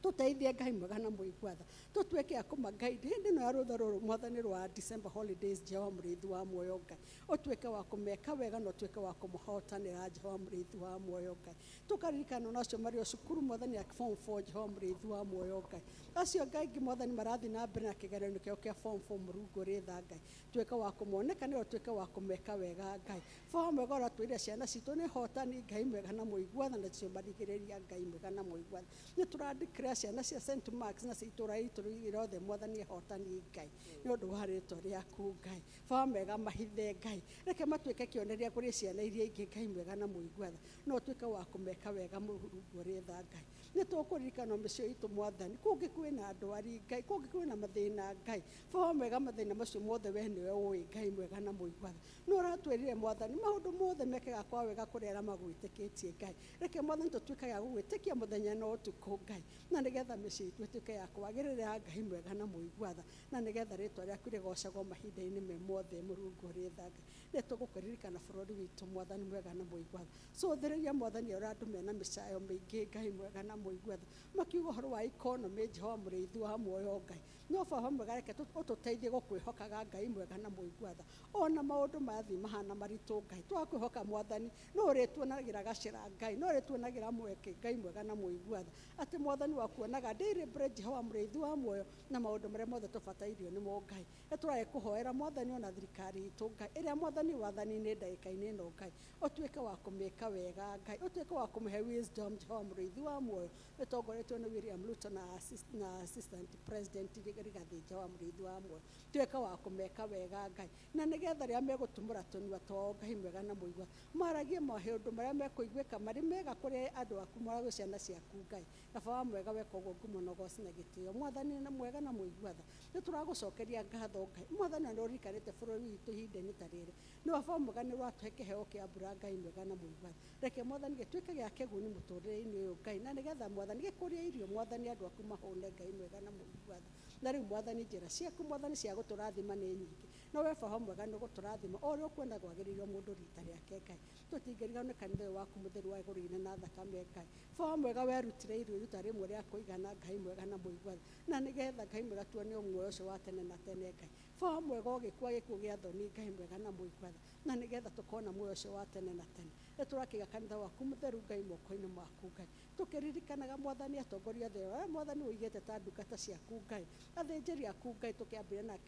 tũteithie Ngai mwega na mũigua tha, tũtuĩke a kũma guide hĩndĩ ĩno ya rũtha rũrũ mwathani rwa December holidays Jehova mũrĩithi wa muoyo Ngai, ũtuĩke wa kũmeka wega na ũtuĩke wa kũmũhotanĩra Jehova mũrĩithi wa muoyo Ngai, tũkaririkana ona acio marĩ o cukuru mwathani ya form 4 Jehova mũrĩithi wa muoyo Ngai, acio Ngai ingĩ mwathani marathiĩ na mbere na kĩgeranio kĩao kĩa form 4 Mũrungu ũrĩ tha Ngai, tuĩke wa kũmoneka nĩwe ũtuĩke wa kũmeka wega Ngai, baba mwega ũratwĩrire ciana citũ nĩ hotani Ngai mwega na mũigua tha na cio marigĩrĩria Ngai mwega na mũigua tha, nĩ tũrandĩkĩra ciana cia St Marks na cia itũũra ritũ rĩothe mwathani hotani Ngai nĩ ũndũ wa rĩtwa rĩaku Ngai, baba mwega mahithe Ngai, reke matuĩke kĩonereria kũrĩ ciana iria ingĩ Ngai mwega na mũigua tha, no ũtuĩke wa kũmeka wega Mũrungu ũrĩ tha Ngai. Nĩ tũkũririkana mĩciĩ itũ mwathani, kũngĩ kwĩna ndwari Ngai, kũngĩ kwĩna mathĩna Ngai, baba mwega mathĩna macio mothe we nĩwe ũĩ Ngai mwega na mũigua tha, no ũratwĩrire mwathani maũndũ mothe mekaga kwa wega kũrĩ arĩa magwĩtĩkĩtie Ngai, reke mwathani tũtuĩkage a gũgwĩtĩkia mũthenya na ũtukũ Ngai, na nĩgetha mĩciĩ itũ ĩtuĩke ya kwagĩrĩra Ngai mwega na mũigua tha, na nĩgetha rĩtwa rĩaku rĩgocagwo mahinda-inĩ me mothe Mũrungu ũrĩ tha Ngai. Nĩ tũgũkũririkana bũrũri witũ mwathani mwega na mũigua tha, cũthĩrĩria mwathani ũrĩa andũ mena mĩcayo mĩingĩ Ngai mwega na mũigua tha, makiuga ũhoro wa economy Jehova mũrĩithi wa muoyo Ngai, no baba mwega reke ũtũteithie gũkwĩhokaga Ngai mwega na mũigua tha, ona maũndũ mathiĩ mahana maritũ Ngai, twakwĩhoka mwathani no ũrĩtuonagĩra gacĩra Ngai, no ũrĩtuonagĩra mweke Ngai mwega na mũigua tha, atĩ mwathani wakuonaga daily bread Jehova mũrĩithi wa muoyo na maũndũ marĩa mothe tũbatairio nĩmo Ngai. Nĩ tũragĩkũhoera mwathani ona thirikari itũ Ngai, ĩrĩa mwathani wathani-inĩ ndagĩka-inĩ ĩno Ngai, ũtuĩke wa kũmĩka wega Ngai, ũtuĩke wa kũmĩhe wisdom Jehova mũrĩithi wa muoyo, Muoyo ĩtongoretio nĩ William Ruto na na assistant president Rigathĩ Jehova Mũrĩithi wa Muoyo. Tuĩka wa kũmeka wega Ngai, na nĩgetha rĩrĩa megũtumũra tũnua twao Ngai mwega na mũigua, maragie maũndũ marĩa mekũiguĩka marĩ mega kũrĩ andũ aku, maragwo ciana ciaku Ngai. Baba wa mwega, weka ũguo ngumo na ũgoci na gĩtĩo. Mwathani na mwega na mũigua tha, nĩ tũragũcokeria ngatho Ngai. Mwathani, na nĩ ũririkanĩte bũrũri witũ ihinda-inĩ ta rĩrĩ, nĩ baba mwega, nĩ ũratũhe kĩheo kĩa mbura Ngai mwega na mũigua tha. Reke Mwathani gĩtuĩke gĩa kĩguni mũtũrĩre-inĩ ũyũ Ngai, na nĩgetha Mwathani gĩkũrie irio, Mwathani andũ aku mahũne Ngai mwega na mũigua tha. Na rĩu Mwathani, njĩra ciaku Mwathani cia gũtũrathima nĩ nyingĩ, no we baba mwega nĩ ũgũtũrathima o ũrĩa ũkuona kwagĩrĩire mũndũ rita rĩake Ngai. Tũtingĩriganĩrwo nĩ kanitha ũyũ waku mũtheru wa igũrũ-inĩ na thakame Ngai. Baba mwega, werutire irio iruta rĩmwe rĩa kũigana Ngai mwega na mũigua tha, na nĩgetha Ngai mwega tuone muoyo ũcio wa tene na tene Ngai. Baba mwega, ũgĩkua gĩkuũ gĩa thoni Ngai mwega na mũigua tha, na nĩgetha tũkona muoyo ũcio wa tene na tene. Nĩ tũrakĩiga kanitha waku mũtheru Ngai moko-inĩ maku Ngai, tũkĩririkanaga Mwathani atongoria othe arĩa Mwathani ũigĩte ta ndungata ciaku Ngai, athĩnjĩri aku Ngai, tũkĩambĩrĩria na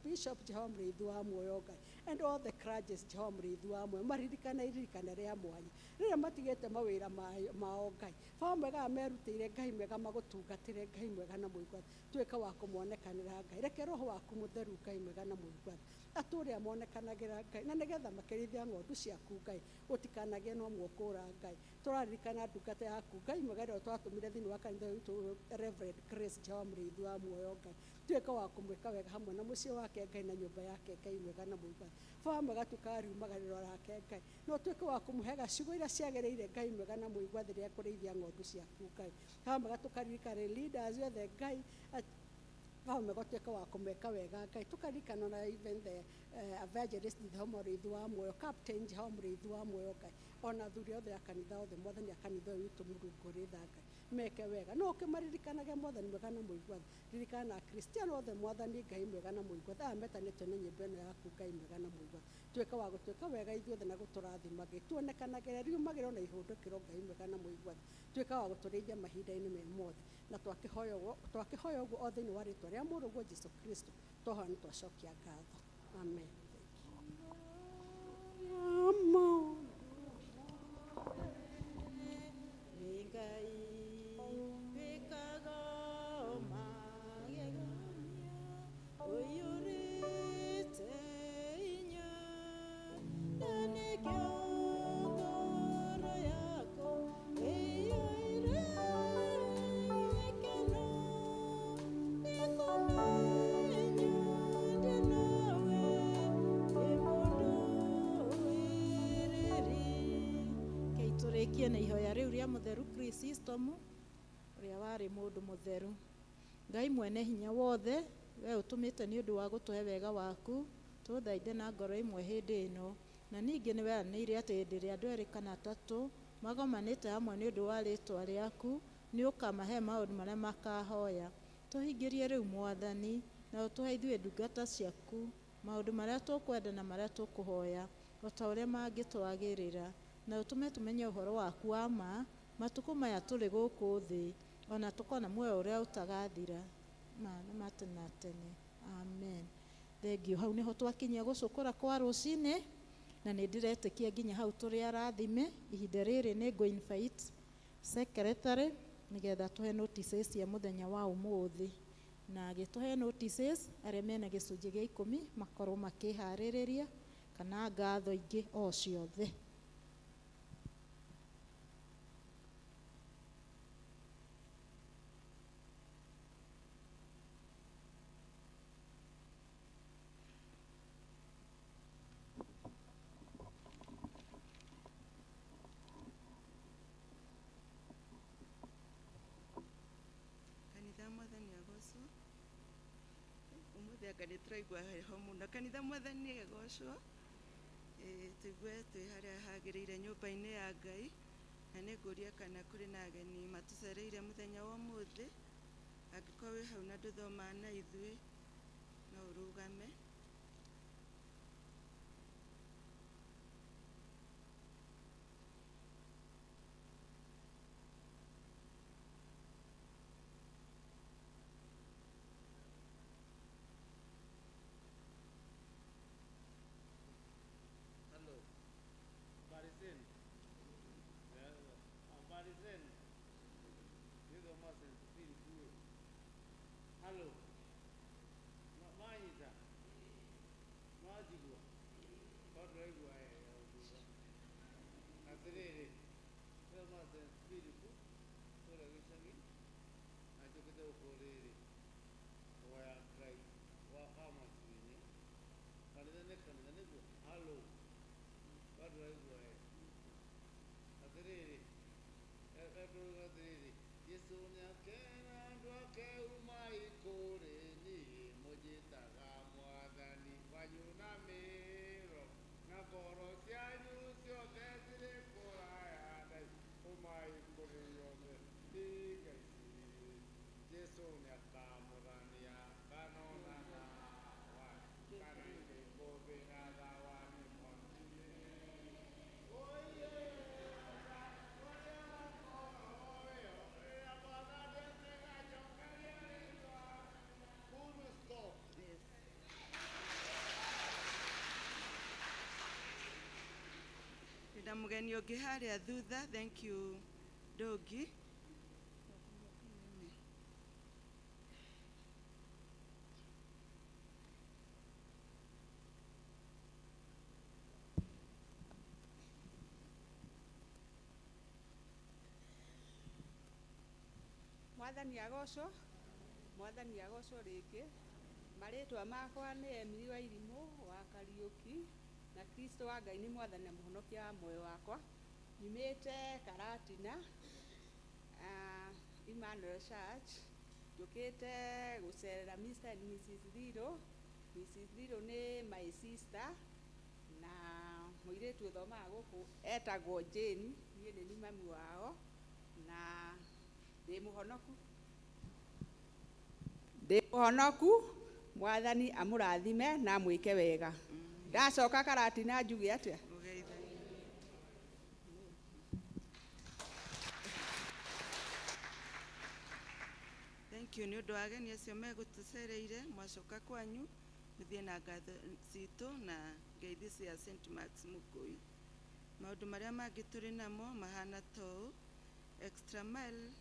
Bishop Jehova Mũrĩithi wa Muoyo Ngai, and all the clergies Jehova Mũrĩithi wa Muoyo, maririkane iririkana rĩa mwanya rĩrĩa matigĩte mawĩra mao Ngai. Baba mwega, merutĩire Ngai mwega magũtungatĩre Ngai mwega na mũigua tha, tuĩka wa kũmonekanĩra Ngai. Reke roho waku mũtheru Ngai mwega na mũigua tha atũre amonekanagĩra Ngai, na nĩgetha makĩrĩithia ng'ondu ciaku Ngai, gũtikanagĩe no mwokũra Ngai. Tũraririkana ndungata yaku Ngai mwega ĩrĩa twatũmire thĩinĩ wa kanitha witũ, Reverend Grace Jehova Mũrĩithi wa Muoyo Ngai. Tuĩka wa kũmwĩka wega hamwe na mũciĩ wake Ngai na nyũmba yake Ngai mwega na mũigua tha. Baba mwega, tuĩka riumagarĩro rake Ngai, no tuĩke wa kũmũhega ciugo iria ciagĩrĩire Ngai mwega na mũigua tha rĩrĩa ekũrĩithia ng'ondu ciaku Ngai. Baba mwega, tũkaririkana leaders othe Ngai. Baba mwega, ũtuĩke wa kũmeka wega Ngai. Tũkaririkana na even the evangelist Jehova Mũrĩithi wa Muoyo, captain Jehova Mũrĩithi wa Muoyo Ngai, ona athuri othe a kanitha othe Mwathani a kanitha ũyũ witũ Mũrungu ũrĩ tha Ngai, meke wega no ũkĩmaririkanage Mwathani mwega na mũigua tha. Ririkana na Akristiano othe Mwathani Ngai mwega na mũigua tha, aya metanĩtio na nyĩmbo ĩno yaku Ngai mwega na mũigua tha. Tuĩka wa gũtuĩka wega ithuothe na gũtũrathima Ngai, tuonekanagĩre riumagĩro na ihũndũkĩro Ngai mwega na mũigua tha. Tuĩka wa gũtũrĩithia mahinda-inĩ me mothe, na twakĩhoya ũguo o thĩinĩ wa rĩtwa rĩa Mũrũguo Jesu Kristo, twahoya nĩ twacokia ngatho, amen. Thank you. Ngai wĩkaga magegania, ũiyũrĩte hinya, na nĩkĩo ngoro yakwa ĩiyũire gĩkeno. Nĩkũmenya ndĩ nawe, ndĩ mũndũ wĩrĩri. Kei tũrĩkie na ihoya rĩu rĩa mũtheru Chrysostom, ũrĩa warĩ mũndũ mũtheru. Ngai mwene hinya wothe, we ũtũmĩte nĩ ũndũ wa gũtũhe wega waku, tũthaithe na ngoro ĩmwe hĩndĩ ĩno, na ningĩ nĩ weranĩire atĩ hĩndĩ ĩrĩa andũ erĩ kana atatũ magomanĩte hamwe nĩ ũndũ wa rĩtwa rĩaku, nĩ ũkamahe maũndũ marĩa makahoya. Tũhingĩrie rĩu Mwathani, na ũtũhe ithuĩ ndungata ciaku maũndũ marĩa tũkwenda na marĩa tũkũhoya o ta ũrĩa mangĩtwagĩrĩra, na ũtũme tũmenye ũhoro waku wa ma matukũ maya tũrĩ gũkũ thĩ, ona tũkona muoyo ũrĩa ũtagathira ma na ma tene na tene, amen. Thengiũ. Hau nĩho twakinyia gũcũkũra kwa rũcinĩ, na nĩ ndĩretĩkia nginya hau tũrĩ arathime. Ihinda rĩrĩ nĩ ngũ invite secretary nĩgetha tũhe notices cia mũthenya wa ũmũthĩ, na agĩtũhe notices, arĩa mena gĩcunjĩ gĩa 10 makorwo makĩharĩrĩria kana ngatho ingĩ o ciothe. Kanitha, Mwathani agocwo. Umuthi anga nĩ tũraigua heho mũno. Kanitha, Mwathani agocwo. Tũigue twĩ harĩa hagĩrĩire nyũmba-inĩ ya Ngai, na nĩ ngũria kana kũrĩ na ageni matũcereire mũthenya wa ũmũthĩ. Angĩkorwo wĩ hau na ndũthomaga na ithuĩ, no ũrũgame. Hello. Habari zenu? Habari zenu? Halo. Manyita. Mwajigua. Tondũ raigua wega ũkiuga. Atĩrĩrĩ, ĩyo ma St. Philip kũrĩa gĩcagi na njũkĩte gũkũ rĩrĩ kũhoya Ngai wa matu-inĩ. Kanitha nĩ kanitha nĩguo. Halo. Tondũ raigua wega. Atĩrĩrĩ, etũruga atĩrĩrĩ, Jesũ nĩakera andũ ake umai kũrĩ niĩ mũnjĩtaga mwathani wanyu na mĩro na ngoro cianyu ciothe zirĩ kũraya na umai kũrĩ yothe tiga ici. Jesũ nĩakamũrania ngano na ndawa kana ikũmbĩ na thawani mwaki-inĩ. Full stop. Yes. Ndĩna mũgeni ũngĩ harĩa thutha. Thank you, Dogi. Mwathani agocwo, mwathani agocwo rĩngĩ. Marĩtwa makwa nĩ Emily wa Irimũ wa Kariũki, na Kristo wa Ngai nĩ mwathani na mũhonokia wa muoyo wakwa. Nyumĩte Karatina, Emmanuel Church. Njũkĩte gũcerera Mr and Mrs Liro. Mrs Liro nĩ my sister na mũirĩtu ũthomaga gũkũ etagwo Jane. Niĩ nĩ ni mami wao na ndĩ mũhonoku, ndĩ mũhonoku. Mwathani amũrathime na amwĩke wega. Ndacoka Karatina njuge atĩa? Ũgeithanie. Thank you nĩ ũndũ wa ageni acio megũtũcereire. Mwacoka kwanyu mũthiĩ na ngatho citũ na ngeithi cia St Marks Mũkũi. Maũndũ marĩa mangĩ tũrĩ namo mahana ta ũũ: extra mile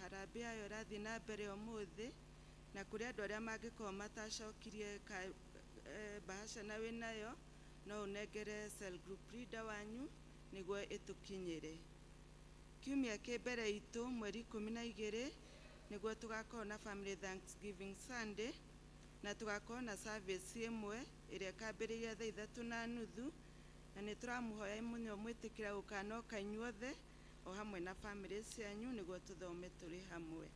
harambĩ yayo ĩrathiĩ na mbere ũmũthĩ, na kũrĩ andũ arĩa mangĩkorwo matacokirie ka bahasha na wĩnayo no ũnengere cell group leader wanyu nĩguo ĩtũkinyĩre. Kiumia kĩ mbere itũ mweri 12 nĩguo tũgakorwo na family thanksgiving Sunday, na tũgakorwo na service ĩmwe ĩrĩa ĩkambĩrĩria thaa 3:30, na nĩ tũramũhoya mũno mwĩtĩkĩra gũkanoka inyuothe o hamwe na family cianyu nĩguo tũthome tũrĩ hamwe.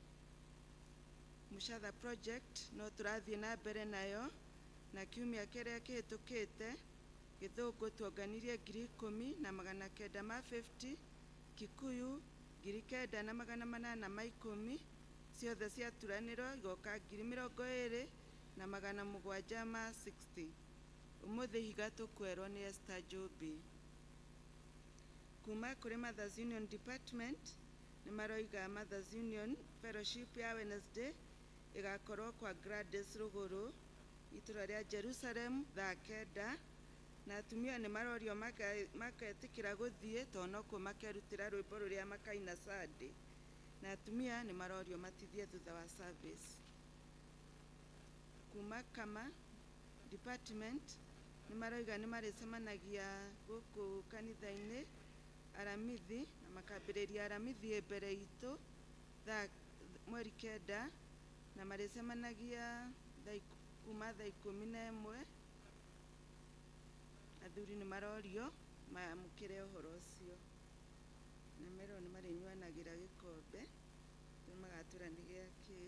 Mushatha project no tũrathiĩ na mbere nayo, na kiumia kĩrĩa kĩhĩtũkĩte gĩthũngũ tuonganirie 10,950, Kikuyu 9,810, ciothe ciaturanĩrwo igoka 20,760. Ũmũthĩ ihiga tũkwerwo nĩ Esther Njũmbi. Kuma kũrĩ Mothers Union Department nĩ maroiga Mothers Union Fellowship ya Wednesday ĩgakorwo kwa Gladys Rũgũrũ itũra rĩa Jerusalem thaa 9, na atumia nĩ marorio maketĩkĩra gũthiĩ tondũ nokuo makerutĩra rwĩmbo rũrĩa makaina Sunday, na atumia nĩ marorio matithie thutha wa service. Kuma Kama Department nĩ maroiga nĩ marĩcemanagia gũkũ kanitha-inĩ Aramithi na makambĩrĩria Aramithi ĩ mbere itũ thaa mweri 9, na marĩcemanagia kuma thaa 11. Athuri nĩ marorio mamũkĩre ũhoro ũcio na merwo nĩ marĩnyuanagĩra gĩkombe nĩ magatwĩra nĩ gĩa kĩ.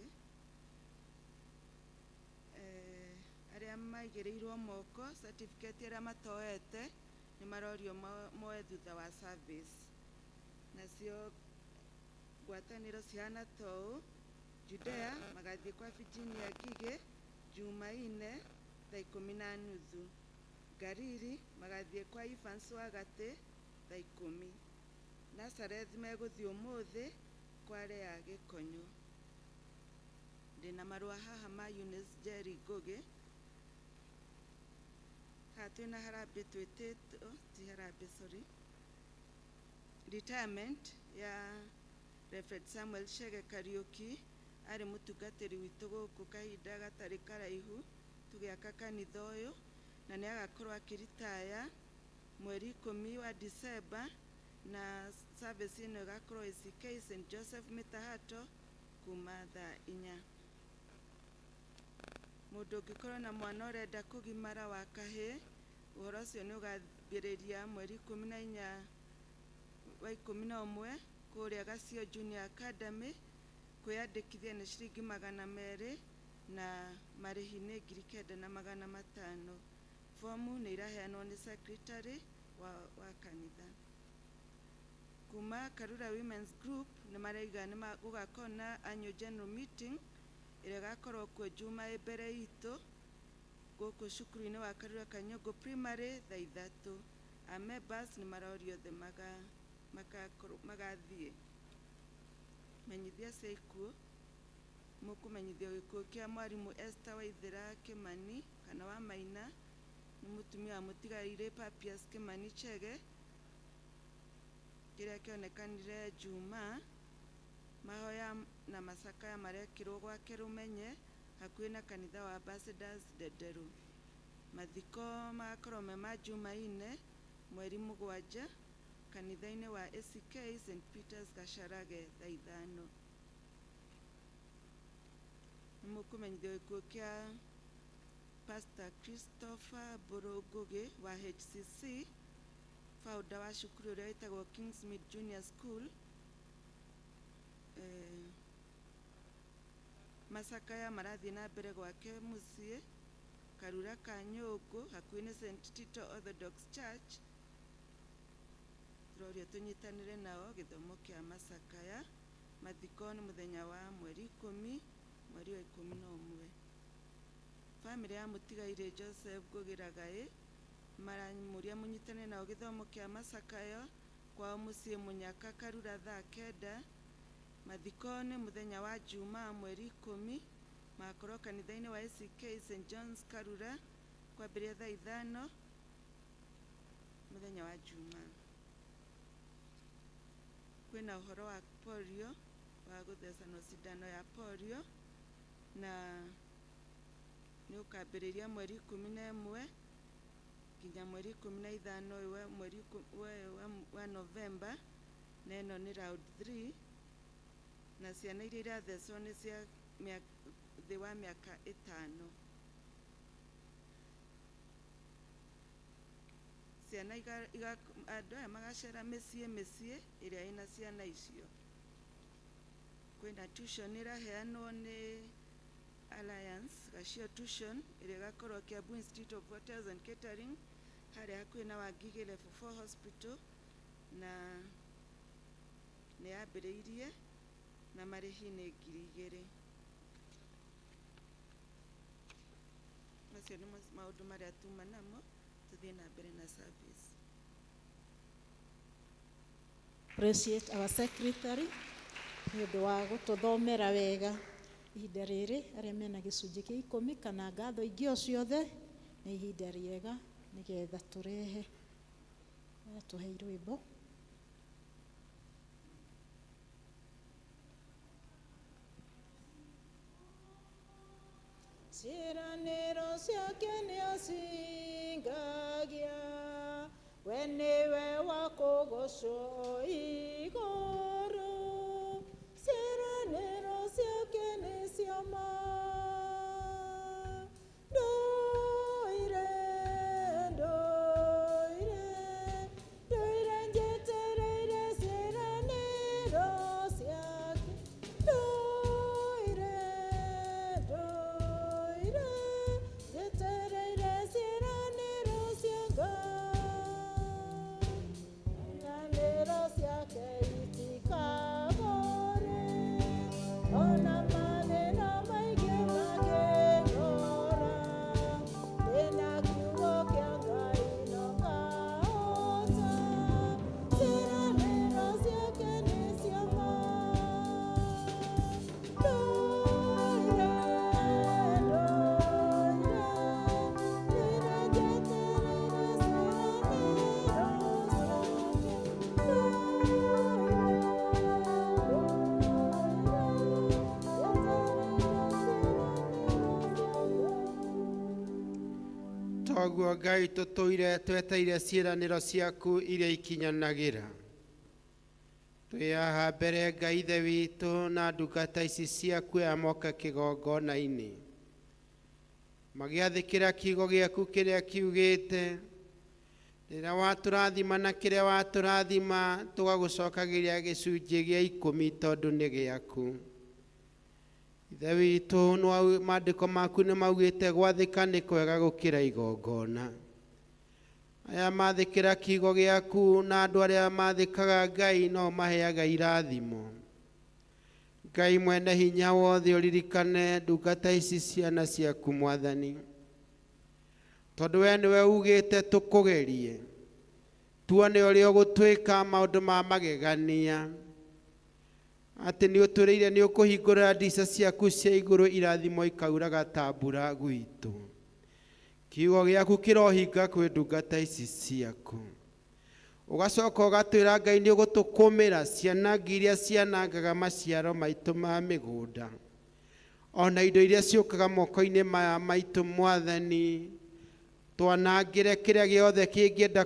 Arĩa maigĩrĩirwo moko certificate arĩa matoete nĩ marorio moe thutha wa service. Nacio ngwatanĩro cihana ta ũũ: Judea magathiĩ kwa Virginia Ngigĩ Jumaine thaa 10:30, Galili magathiĩ kwa Evans Wagatĩ thaa 10, Nazareth megũthiĩ ũmũthĩ kwa Lea Gĩkonyo. Ndĩna marũa haha ma Eunice Njeri Ngũgĩ. Haha twĩna harambĩ twĩtĩtwo, ti harambĩ, sorry, retirement ya Reverend Samuel Chege Kariuki. Arĩ mũtungatĩri witũ gũkũ kahinda gatarĩ karaihu tũgĩaka kanitha ũyũ, na nĩ agakorwo akĩritaya mweri 10 wa December, na service ĩno ĩgakorwo ACK St Joseph Mĩtahato kuma thaa 4. Mũndũ ũngĩkorwo na mwana ũrenda kũgimara wa kahĩĩ, ũhoro ũcio nĩ ũgambĩrĩria mweri 14 wa 11 kũrĩa Gacio Junior Academy. Kwĩyandĩkithia nĩ ciringi 200 na marĩhi nĩ 9,500. Fomu nĩ iraheanwo nĩ secretary wa kanitha. Kuma Karura Women's Group nĩ maraiga nĩ gũgakorwo na annual general meeting ĩrĩa ĩgakorwo kuo Juma ĩ mbere itũ gũkũ cukuru-inĩ wa Karura Kanyongo Primary thaa 3. A members nĩ marorio othe magathiĩ. Menyithia cia ikuũ: mũkũmenyithio gĩkuũ kĩa mwarimũ Esther Waithera Kimani kana wa Maina, nĩ mũtumia wa mũtigairĩ Papias Kimani Chege, kĩrĩa kĩonekanire Juma. Mahoya na macakaya marekĩrwo gwake Rũmenye hakuhĩ na kanitha wa Ambassadors Ndenderu. Mathiko magakorwo me ma Jumaine mweri 7 kanitha-inĩ wa ACK St Peters Gacharage thaa 5. Nĩ mũkũmenyithio gĩkuũ kĩa Pastor Christopher Mbũrũ Ngũgĩ wa HCC, founder wa cukuru ũrĩa wĩtagwo Kingsmead Junior School. Macakaya marathiĩ na mbere gwake mũciĩ Karura ka Nyũngũ hakuhĩ nĩ St Tito Orthodox Church. Tũrorio tũnyitanĩre nao gĩthomo kĩa macakaya. Mathiko nĩ mũthenya wa mweri 10 mweri wa 11. Bamĩrĩ ya mũtigairĩ Joseph Ngũgĩ Ragaĩ maramũria mũnyitanĩre nao gĩthomo kĩa macakaya kwao mũciĩ Mũnyaka Karura thaa 9. Mathiko nĩ mũthenya wa Juma mweri 10, magakorwo kanitha-inĩ wa ACK St John's Karura kwambĩrĩria thaa 5 mũthenya wa Juma. Kwĩna ũhoro wa polio, wa gũthecanwo cindano ya polio, na nĩ ũkambĩrĩria mweri 11 nginya mweri 15 ũyũ mweri wa Novemba, na ĩno nĩ round 3, na ciana iria irathecwo nĩ cia thĩ wa mĩaka 5. Ciana andũ aya magacera mĩciĩ mĩciĩ ĩrĩa ĩna ciana icio. Kwĩna tuition ĩraheanwo nĩ Alliance Gacio Tuition ĩrĩa ĩgakorwo Kiambu Institute of Hotels and Catering harĩa hakuhĩ na Wangigĩ Level 4 Hospital, na nĩ yambĩrĩirie na marĩhi nĩ 2,000. Macio nĩ maũndũ marĩa tuma namo. Tuthiĩ na mbere na service. Appreciate our secretary nĩ ũndũ wa gũtũthomera wega ihinda rĩrĩ. Arĩa mena gĩcunjĩ kĩa 10 kana ngatho ingĩ o ciothe, nĩ ihinda rĩega nĩgetha tũrehe tũhe rwĩmbo. Ciĩranĩro ciake nĩacingagia, we nĩwe wa kũgocwo igũrũ. Ciĩranĩro ciake nĩ cia ma, ndũire ndũire ndũire njetereire ciĩranĩro ciake, ndũire ndũire njetereire ciĩranĩro cia Ngai, ciĩranĩro ciake. Toguo Ngai tũtũire tweteire ciĩranĩro ciaku iria ikinyanagĩra. Twĩ haha mbere Ngai Ithe witũ na ndungata ici ciaku aya moka kĩgongona-inĩ, magĩathĩkĩra kiugo gĩaku kĩrĩa kiugĩte, rĩrĩa watũrathima na kĩrĩa watũrathima tũgagũcokagĩria gĩcunjĩ gĩa 10 tondũ nĩ gĩaku. Ithe witũ, maandĩko maku nĩ maugĩte gwathĩka nĩ kwega gũkĩra igongona. Aya mathĩkĩra kiugo gĩaku na andũ arĩa mathĩkaga Ngai no maheaga irathimo. Ngai mwene hinya wothe, ũririkane ndungata ici ciana ciaku Mwathani, tondũ we nĩwe ugĩte tũkũgerie, tuone ũrĩa ũgũtwĩka maũndũ ma magegania, atĩ nĩ ũtũrĩire nĩ ũkũhingũra ndirica ciaku cia igũrũ, irathimo ikauraga ta mbura gwitũ. Kiugo gĩaku kĩrohinga kwĩ ndungata ici ciaku. Ũgacoka ũgatwĩra Ngai nĩ ũgũtũkũmĩra cianangi iria cianangaga maciaro maitũ ma mĩgũnda, ona indo iria ciũkaga moko-inĩ maya maitũ Mwathani, twanangĩre kĩrĩa gĩothe kĩngĩenda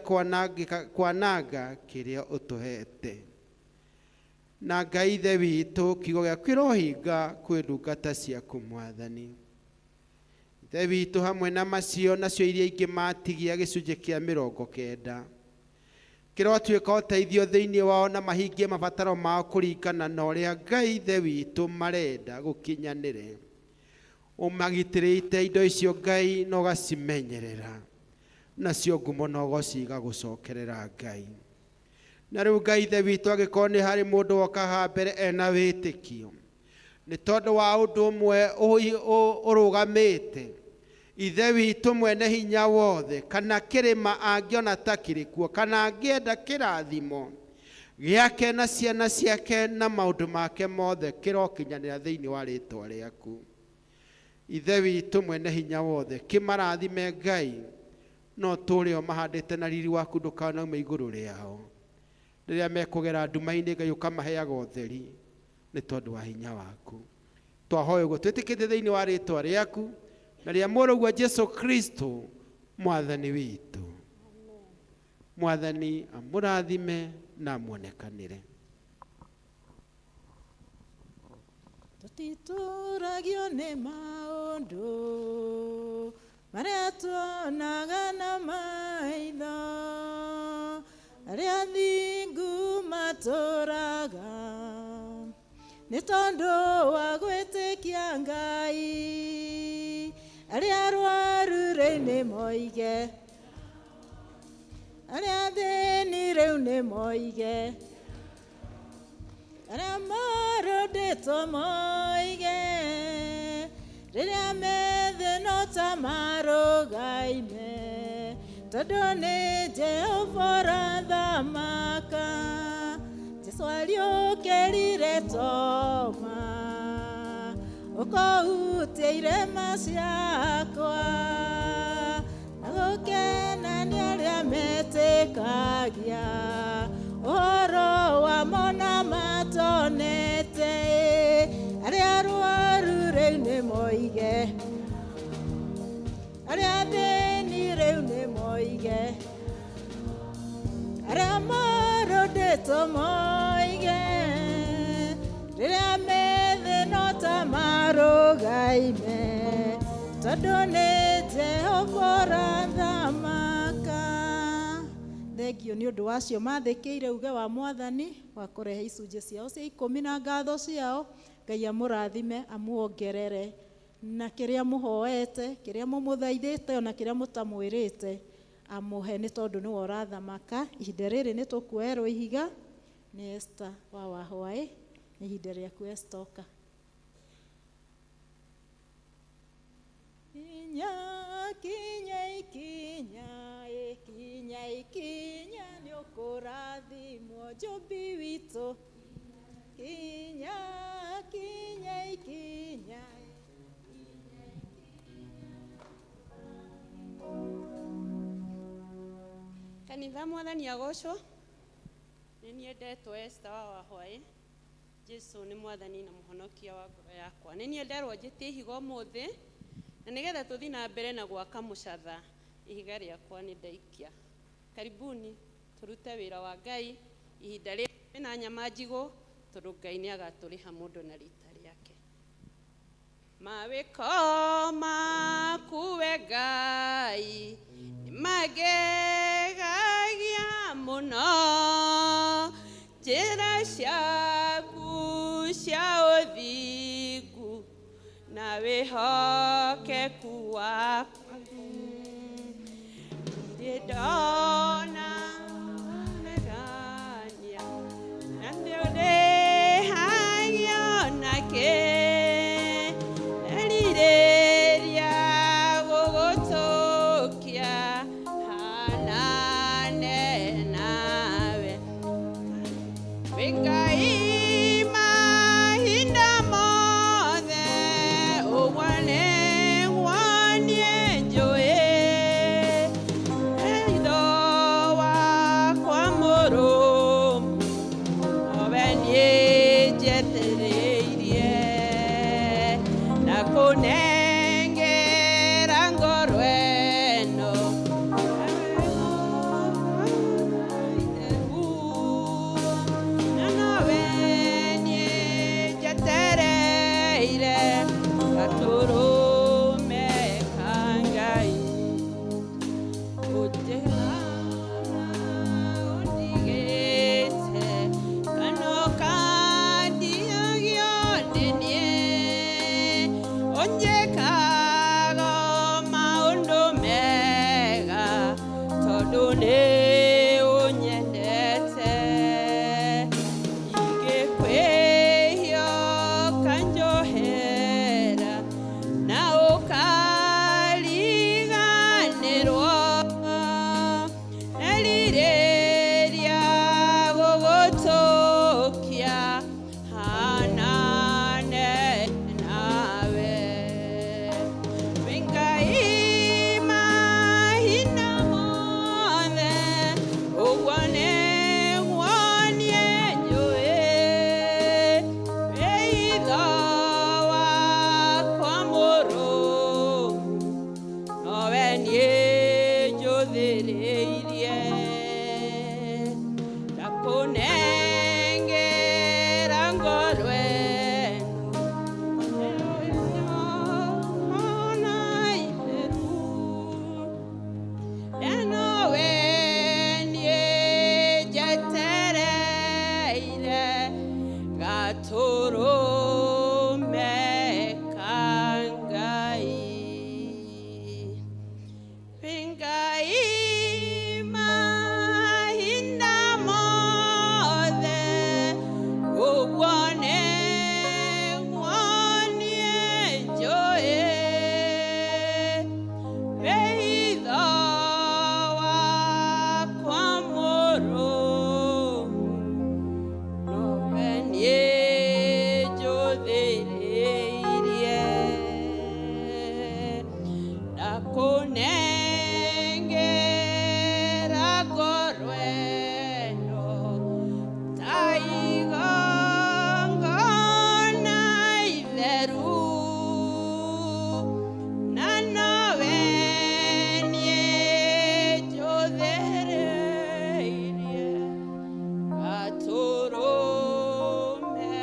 kwananga kĩrĩa ũtũhete. Na Ngai Ithe witũ, kiugo gĩaku kĩrohinga kwĩ ndungata ciaku Mwathani. Ithe witũ, hamwe na macio nacio iria ingĩ matigia gĩcunjĩ kĩa 90 kĩrotuĩka ũteithio thĩinĩ wao na mahingie mabataro mao kũringana na ũrĩa Ngai Ithe witũ marenda gũkinyanĩre. Ũmagitĩrĩte indo icio Ngai na ũgacimenyerera, nacio ngumo na ũgoci igagũcokerera Ngai. Na rĩu Ngai Ithe witũ, angĩkorwo nĩ harĩ mũndũ woka haha mbere ena wĩtĩkio nĩ tondũ wa ũndũ ũmwe ũrũgamĩte, Ithe witũ mwene hinya wothe, kana kĩrĩma angĩona ta kĩrĩ kuo, kana angĩenda kĩrathimo gĩake na ciana ciake na maũndũ make mothe kĩrokinyanĩra thĩinĩ wa rĩtwa rĩaku. Ithe witũ mwene hinya wothe, kĩmarathime Ngai, no tũrĩ o mahandĩte na riri waku ndũkanaume igũrũ rĩao. Rĩrĩa mekũgera nduma-inĩ Ngai ũkamaheaga ũtheri nĩ tondũ wa hinya waku. Twahoya ũguo twĩtĩkĩtie thĩinĩ wa rĩtwa rĩaku na rĩa mũrũguo Jesu Kristo Mwathani witũ. Mwathani amũrathime na amuonekanĩre. Tũtitũragio nĩ maũndũ marĩa tuonaga na maitho, arĩa thingu matũraga nĩ tondũ wa gwĩtĩkia Ngai. Arĩa arwaru rĩu nĩ moige, arĩa athĩni rĩu nĩ moige, arĩa marũndĩtwo moige, rĩrĩa methĩ no ta marũgaime, tondũ nĩ Jehova ũrathamaka. Jesũ ariũkĩrire Toma, ũkũhutia irema ciakwa, na gũkena nĩ arĩa metĩkagia ũhoro wamo na matonete. Arĩa arwaru rĩu nĩ moige, arĩa athĩni rĩu nĩ moige, arĩa marũndĩtwo moige, rĩrĩa methĩ no ta marũgaime, tondũ nĩ Jehova ũrathamaka. Thengio nĩ ũndũ wacio mathĩkĩire uge wa Mwathani wa kũrehe icunjĩ ciao cia 10 na ngatho ciao. Ngai amũrathime, amuongerere na kĩrĩa mũhoete, kĩrĩa mũmũthaithĩte, ona kĩrĩa mũtamwĩrĩte amũhe, nĩ tondũ nĩwe ũrathamaka. Ihinda rĩrĩ nĩ tũkuoerwo ihiga nĩ Esther wa Wahwaĩ. Nĩ ihinda rĩaku Esther, ũka. Kinya, kinya, ikinya, ikinya, ikinya, nĩ ũkũrathimwo Njũmbi witũ. Kinya, kinya, ikinya. Kanitha Mwathani agocwo. Nĩ niĩ ndetwo Esther wa Wahwaĩ. Jesu nĩ Mwathani na mũhonokia wa ngoro yakwa. Nĩ niĩ nderwo njĩtie ihiga ũmũthĩ, na nĩgetha tũthiĩ na mbere na gwaka mũcatha. Ihiga rĩakwa nĩ ndaikia. Karibuni tũrute wĩra wa Ngai ihinda rĩrĩ na nyama njigũ, tondũ Ngai nĩ agatũrĩha mũndũ na rita rĩake. Mawĩko maku we Ngai nĩ magegagia mũno, njĩra ciaku cia ũthingu na wĩhokeku waku. Ndirĩ ndona magegania na nĩũrĩhagio nakĩ, erirĩria gũgũtũkia hanane nawe. Wĩ Ngai mahinda mothe, ũguo nĩguo niĩ njũĩ. Hitho wakwa mũrũmu nowe niĩ njetereirie, na kũnengera ngoro ĩno na nowe niĩ njetereire gatũrũme ka Ngai. Ũnjĩhana ũndigĩte kana ũkandiagio nĩ niĩ, ũnjĩkaga maũndũ mega tondũ nĩ ũnyendete. Ingĩkwĩhia ũkanjohera na ũkariganĩrwo, erirĩria gũgũtũkia hanane nawe. Wĩ Ngai mahinda mothe, ũguo nĩguo niĩ njũĩ. Wĩ hitho wakwa mũrũmu nowe niĩ njũthĩrĩirie, ndakũnengera ngoro ĩno ona itheru, na nowe niĩ njetereire gatũrũme ka Ngai. Wĩ Ngai mahinda mothe, ũguo nĩguo niĩ njũĩ. Wĩ hitho wakwa mũrũmu nowe niĩ njũthĩrĩirie, ndakũnengera ngoro ĩno ta igongona itheru, na nowe niĩ njũthĩrĩirie gatũrũme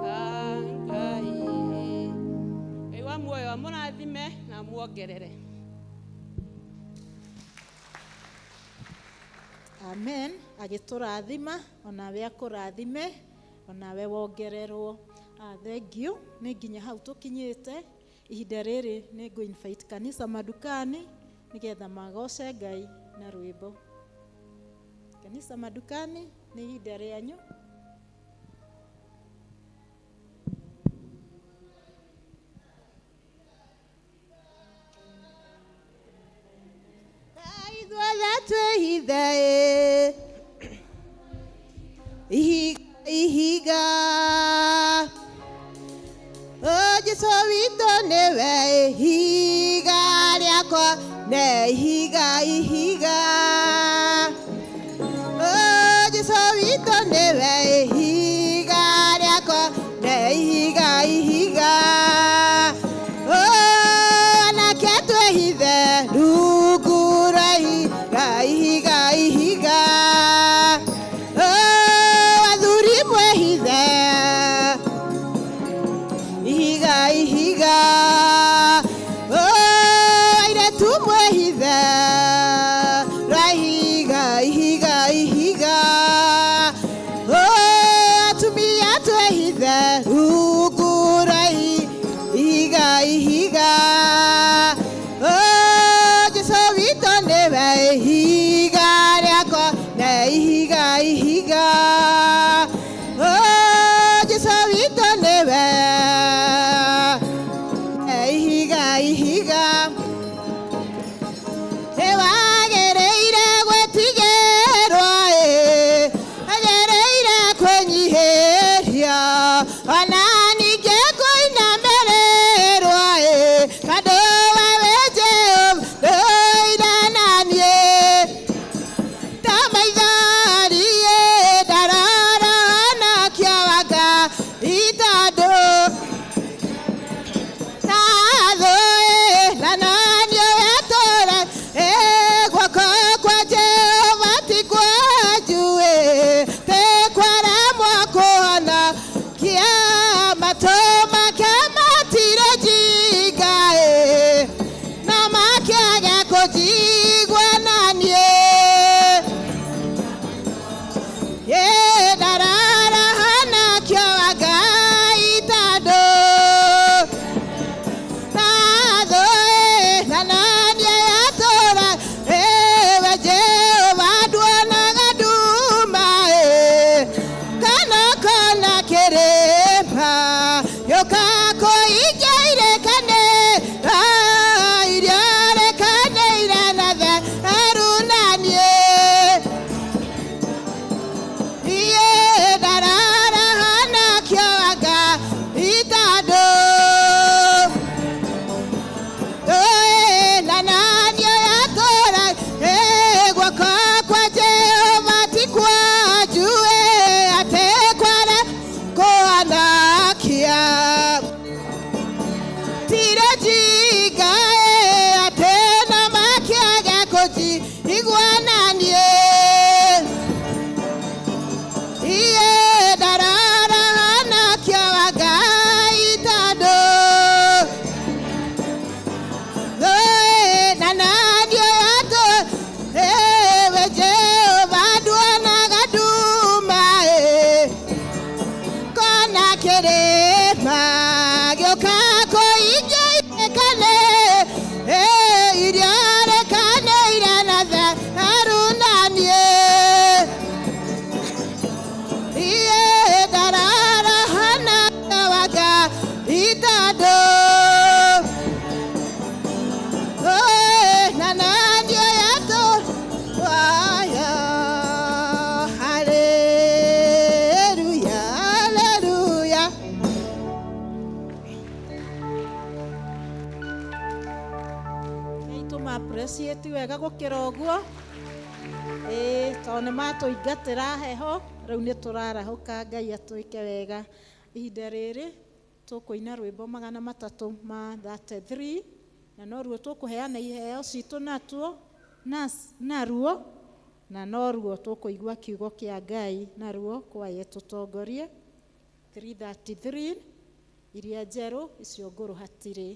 ka Ngai. Ngai wa muoyo amũrathime na amuongerere. Amen. Agĩtũrathima onawe akũrathime onawe wongererwo. Thank you. Nĩ nginya hau tũkinyĩte ihinda rĩrĩ nĩ ngũ invite kanitha madukani nĩgetha magoce Ngai na rwĩmbo. Kanitha madukani nĩ ihinda rĩanyu. Ithuothe twĩhithe ihiga ihiga, o Jesũ witũ nĩwe ihiga rĩakwa ne ihiga ihiga, o Jesũ witũ nĩwe ihiga rĩakwa ne ihiga ihiga, o anake twĩhithe rungu Tũma appreciate wega gũkĩra ũguo. Ĩĩ, tondũ nĩ matũingatĩra heho, rĩu nĩ tũrarahũka. Ngai atwĩke wega. Ihinda rĩrĩ tũkũina rwĩmbo 333, na noruo tũkũheana iheo citũ natuo naruo, na noruo tũkũigua kiugo kĩa Ngai naruo kwaye tũtongorie. 333 iria njerũ, icio ngũrũ hatirĩ.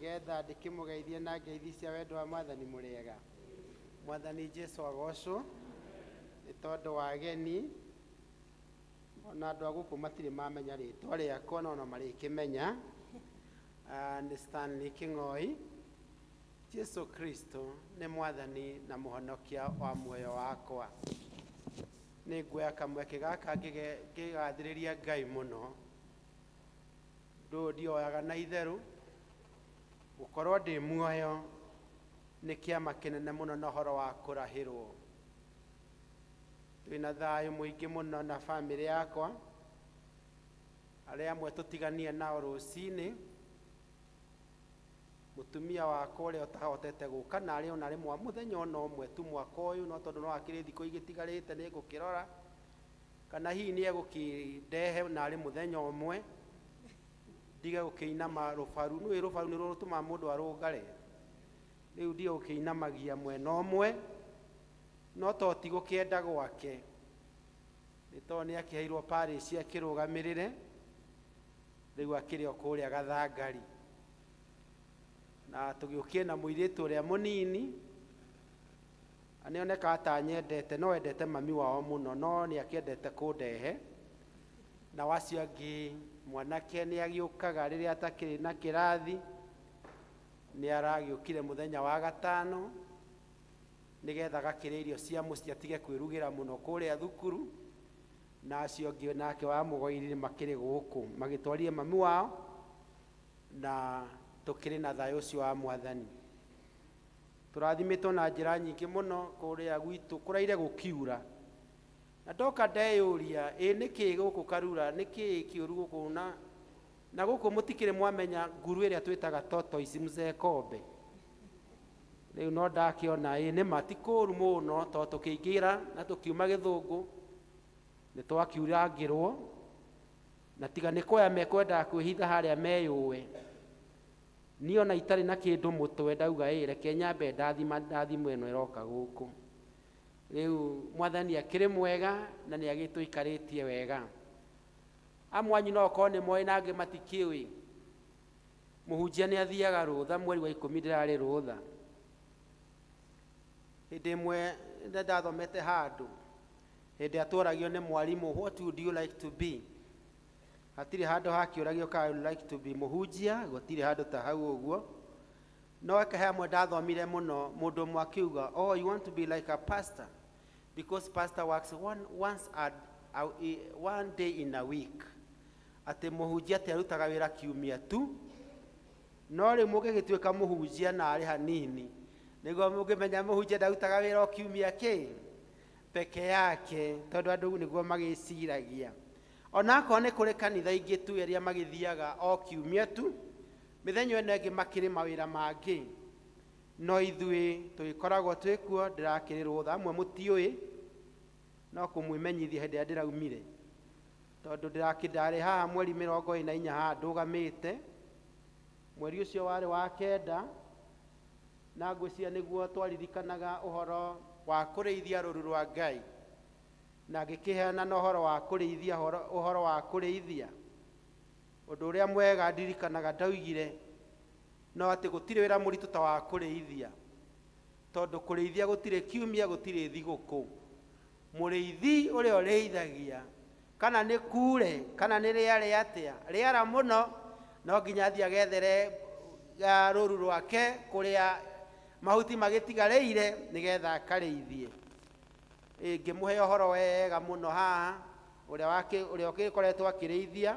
Nĩgetha ndĩkĩmũgeithie na ngeithi cia wendo wa Mwathani. Mũrĩega? Mwathani Jesu agocwo. Nĩ tondũ wa ageni ona andũ a gũkũ matirĩ mamenya rĩtwa rĩakwa, no ona marĩkĩmenya. Nĩ Stanley Kĩng'oi. Jesu Kristo nĩ Mwathani na Mũhonokia wa muoyo wakwa. Nĩ nguoya kamweke gaka ngĩgathĩrĩria Ngai mũno. Ndũũ ndioyaga na itherũ. Gũkorwo ndĩ muoyo nĩ kĩama kĩnene mũno na ũhoro wa kũrahĩrwo. Twĩna thayũ mũingĩ mũno na bamĩrĩ yakwa, arĩa amwe tũtiganie nao rũcinĩ. Mũtumia wakwa ũrĩa ũtahotete gũka narĩ ona rĩmwe mũthenya ona ũmwe tu mwaka ũyũ, no tondũ no akĩrĩ thikũ igĩtigarĩte, nĩ ngũkĩrora kana hihi nĩ egũkĩndehe narĩ mũthenya ũmwe ndige gũkĩinama rũbaru. Nĩũĩ rũbaru nĩ rũtũmaga mũndũ arũngare. Rĩu ndige gũkĩinamagia mwena ũmwe, no to ti gũkĩenda gwake, nĩ tondũ nĩ akĩheirwo parish akĩrũgamĩrĩre. Rĩu akĩrĩ o kũrĩa Gathangari, na tũgĩũkie na mũirĩtu ũrĩa mũnini. Nĩonekaga ta nyendete, no endete mami wao mũno, no nĩ akĩendete kũndehe. Na wacio angĩ, mwanake nĩ agĩũkaga rĩrĩa atakĩrĩ na kĩrathi. Nĩ aragĩũkire mũthenya wa gatano nĩgetha agakĩrĩa irio cia mũciĩ, atige kwĩrugĩra mũno kũrĩa thukuru. Na acio angĩ nake wa mũgoiri makĩrĩ gũkũ magĩtwarire mami wao, na tũkĩrĩ na thayũ ũcio wa Mwathani. Tũrathimĩtwo na njĩra nyingĩ mũno. Kũrĩa gwitũ kũraire gũkiura, na ndoka ndeyũria, ĩ nĩkĩ gũkũ karura, nĩkĩ kĩũru gũkũ? Na gũkũ mũtikĩrĩ mwamenya nguru ĩrĩa twĩtaga tortoise, mzee kombe. Rĩu no ndakĩona ĩ nĩma ti kũũru mũno, tondũ tũkĩingĩra na tũkiuma Gĩthũngũ nĩ twakiurangĩrwo, na tiga nĩ kuoya mekwendaga kwĩhitha harĩa meyũe. Niĩ ona itarĩ na kĩndũ mũtwe, ndauga ĩ reke nyambe ndathima ndathimo ĩno ĩroka gũkũ. Rĩu Mwathani akĩrĩ mwega na nĩ agĩtũikarĩtie wega. Amwe anyu no okorwo nĩ moĩ na angĩ matikĩũĩ. Mũhunjia nĩ athiaga rũtha. Mweri wa 10 ndĩrarĩ rũtha. Hĩndĩ ĩmwe nĩ ndathomete handũ, hĩndĩ ĩrĩa tworagio nĩ mwarimũ, "What would you like to be?" Hatirĩ handũ hakĩũragio ka I would like to be mũhunjia, gũtirĩ handũ ta hau ũguo. No he hamwe ndathomire mũno, mũndũ ũmwe akiuga, "Oh, you want to be like a pastor because pastor works once a, one day in a week." Atĩ mũhunjia atĩ arutaga wĩra kiumia tu. No rĩu mũngĩgĩtuĩka mũhunjia na arĩ hanini, nĩguo mũngĩmenya mũhunjia ndarutaga wĩra o kiumia kĩ peke yake, tondũ andũ nĩguo magĩciragia. Onakorwo nĩ kũrĩ kanitha ingĩ tu arĩa magĩthiaga o kiumia tu, mĩthenya ĩno ĩngĩ makĩrĩ mawĩra mangĩ, no ithuĩ tũgĩkoragwo twĩ kuo. Ndĩrakĩrĩ rũtha, amwe mũtiũĩ, no kũmwĩmenyithia hĩndĩ ĩrĩa ndĩraumire, tondũ ndĩrakĩndarĩ haha mweri 24 haha ndũgamĩte. Mweri ũcio warĩ wa kenda, na ngwĩciria nĩguo twaririkanaga ũhoro wa kũrĩithia rũru rwa Ngai, na ngĩkĩheana na ũhoro wa kũrĩithia, ũhoro wa kũrĩithia. Ũndũ ũrĩa mwega ndirikanaga ndaugire no atĩ gũtirĩ wĩra mũritũ ta wa kũrĩithia, tondũ kũrĩithia gũtirĩ kiumia, gũtirĩ thigũkũ. Mũrĩithi ũrĩa ũrĩithagia, kana nĩ kure kana nĩ rĩarĩ atĩa rĩara mũno, no nginya athiĩ agethere rũru rwake kũrĩa mahuti magĩtigarĩire nĩgetha akarĩithie. Ngĩmũhe ũhoro wega mũno haha, ũrĩa ũrĩa ũgĩkoretwo akĩrĩithia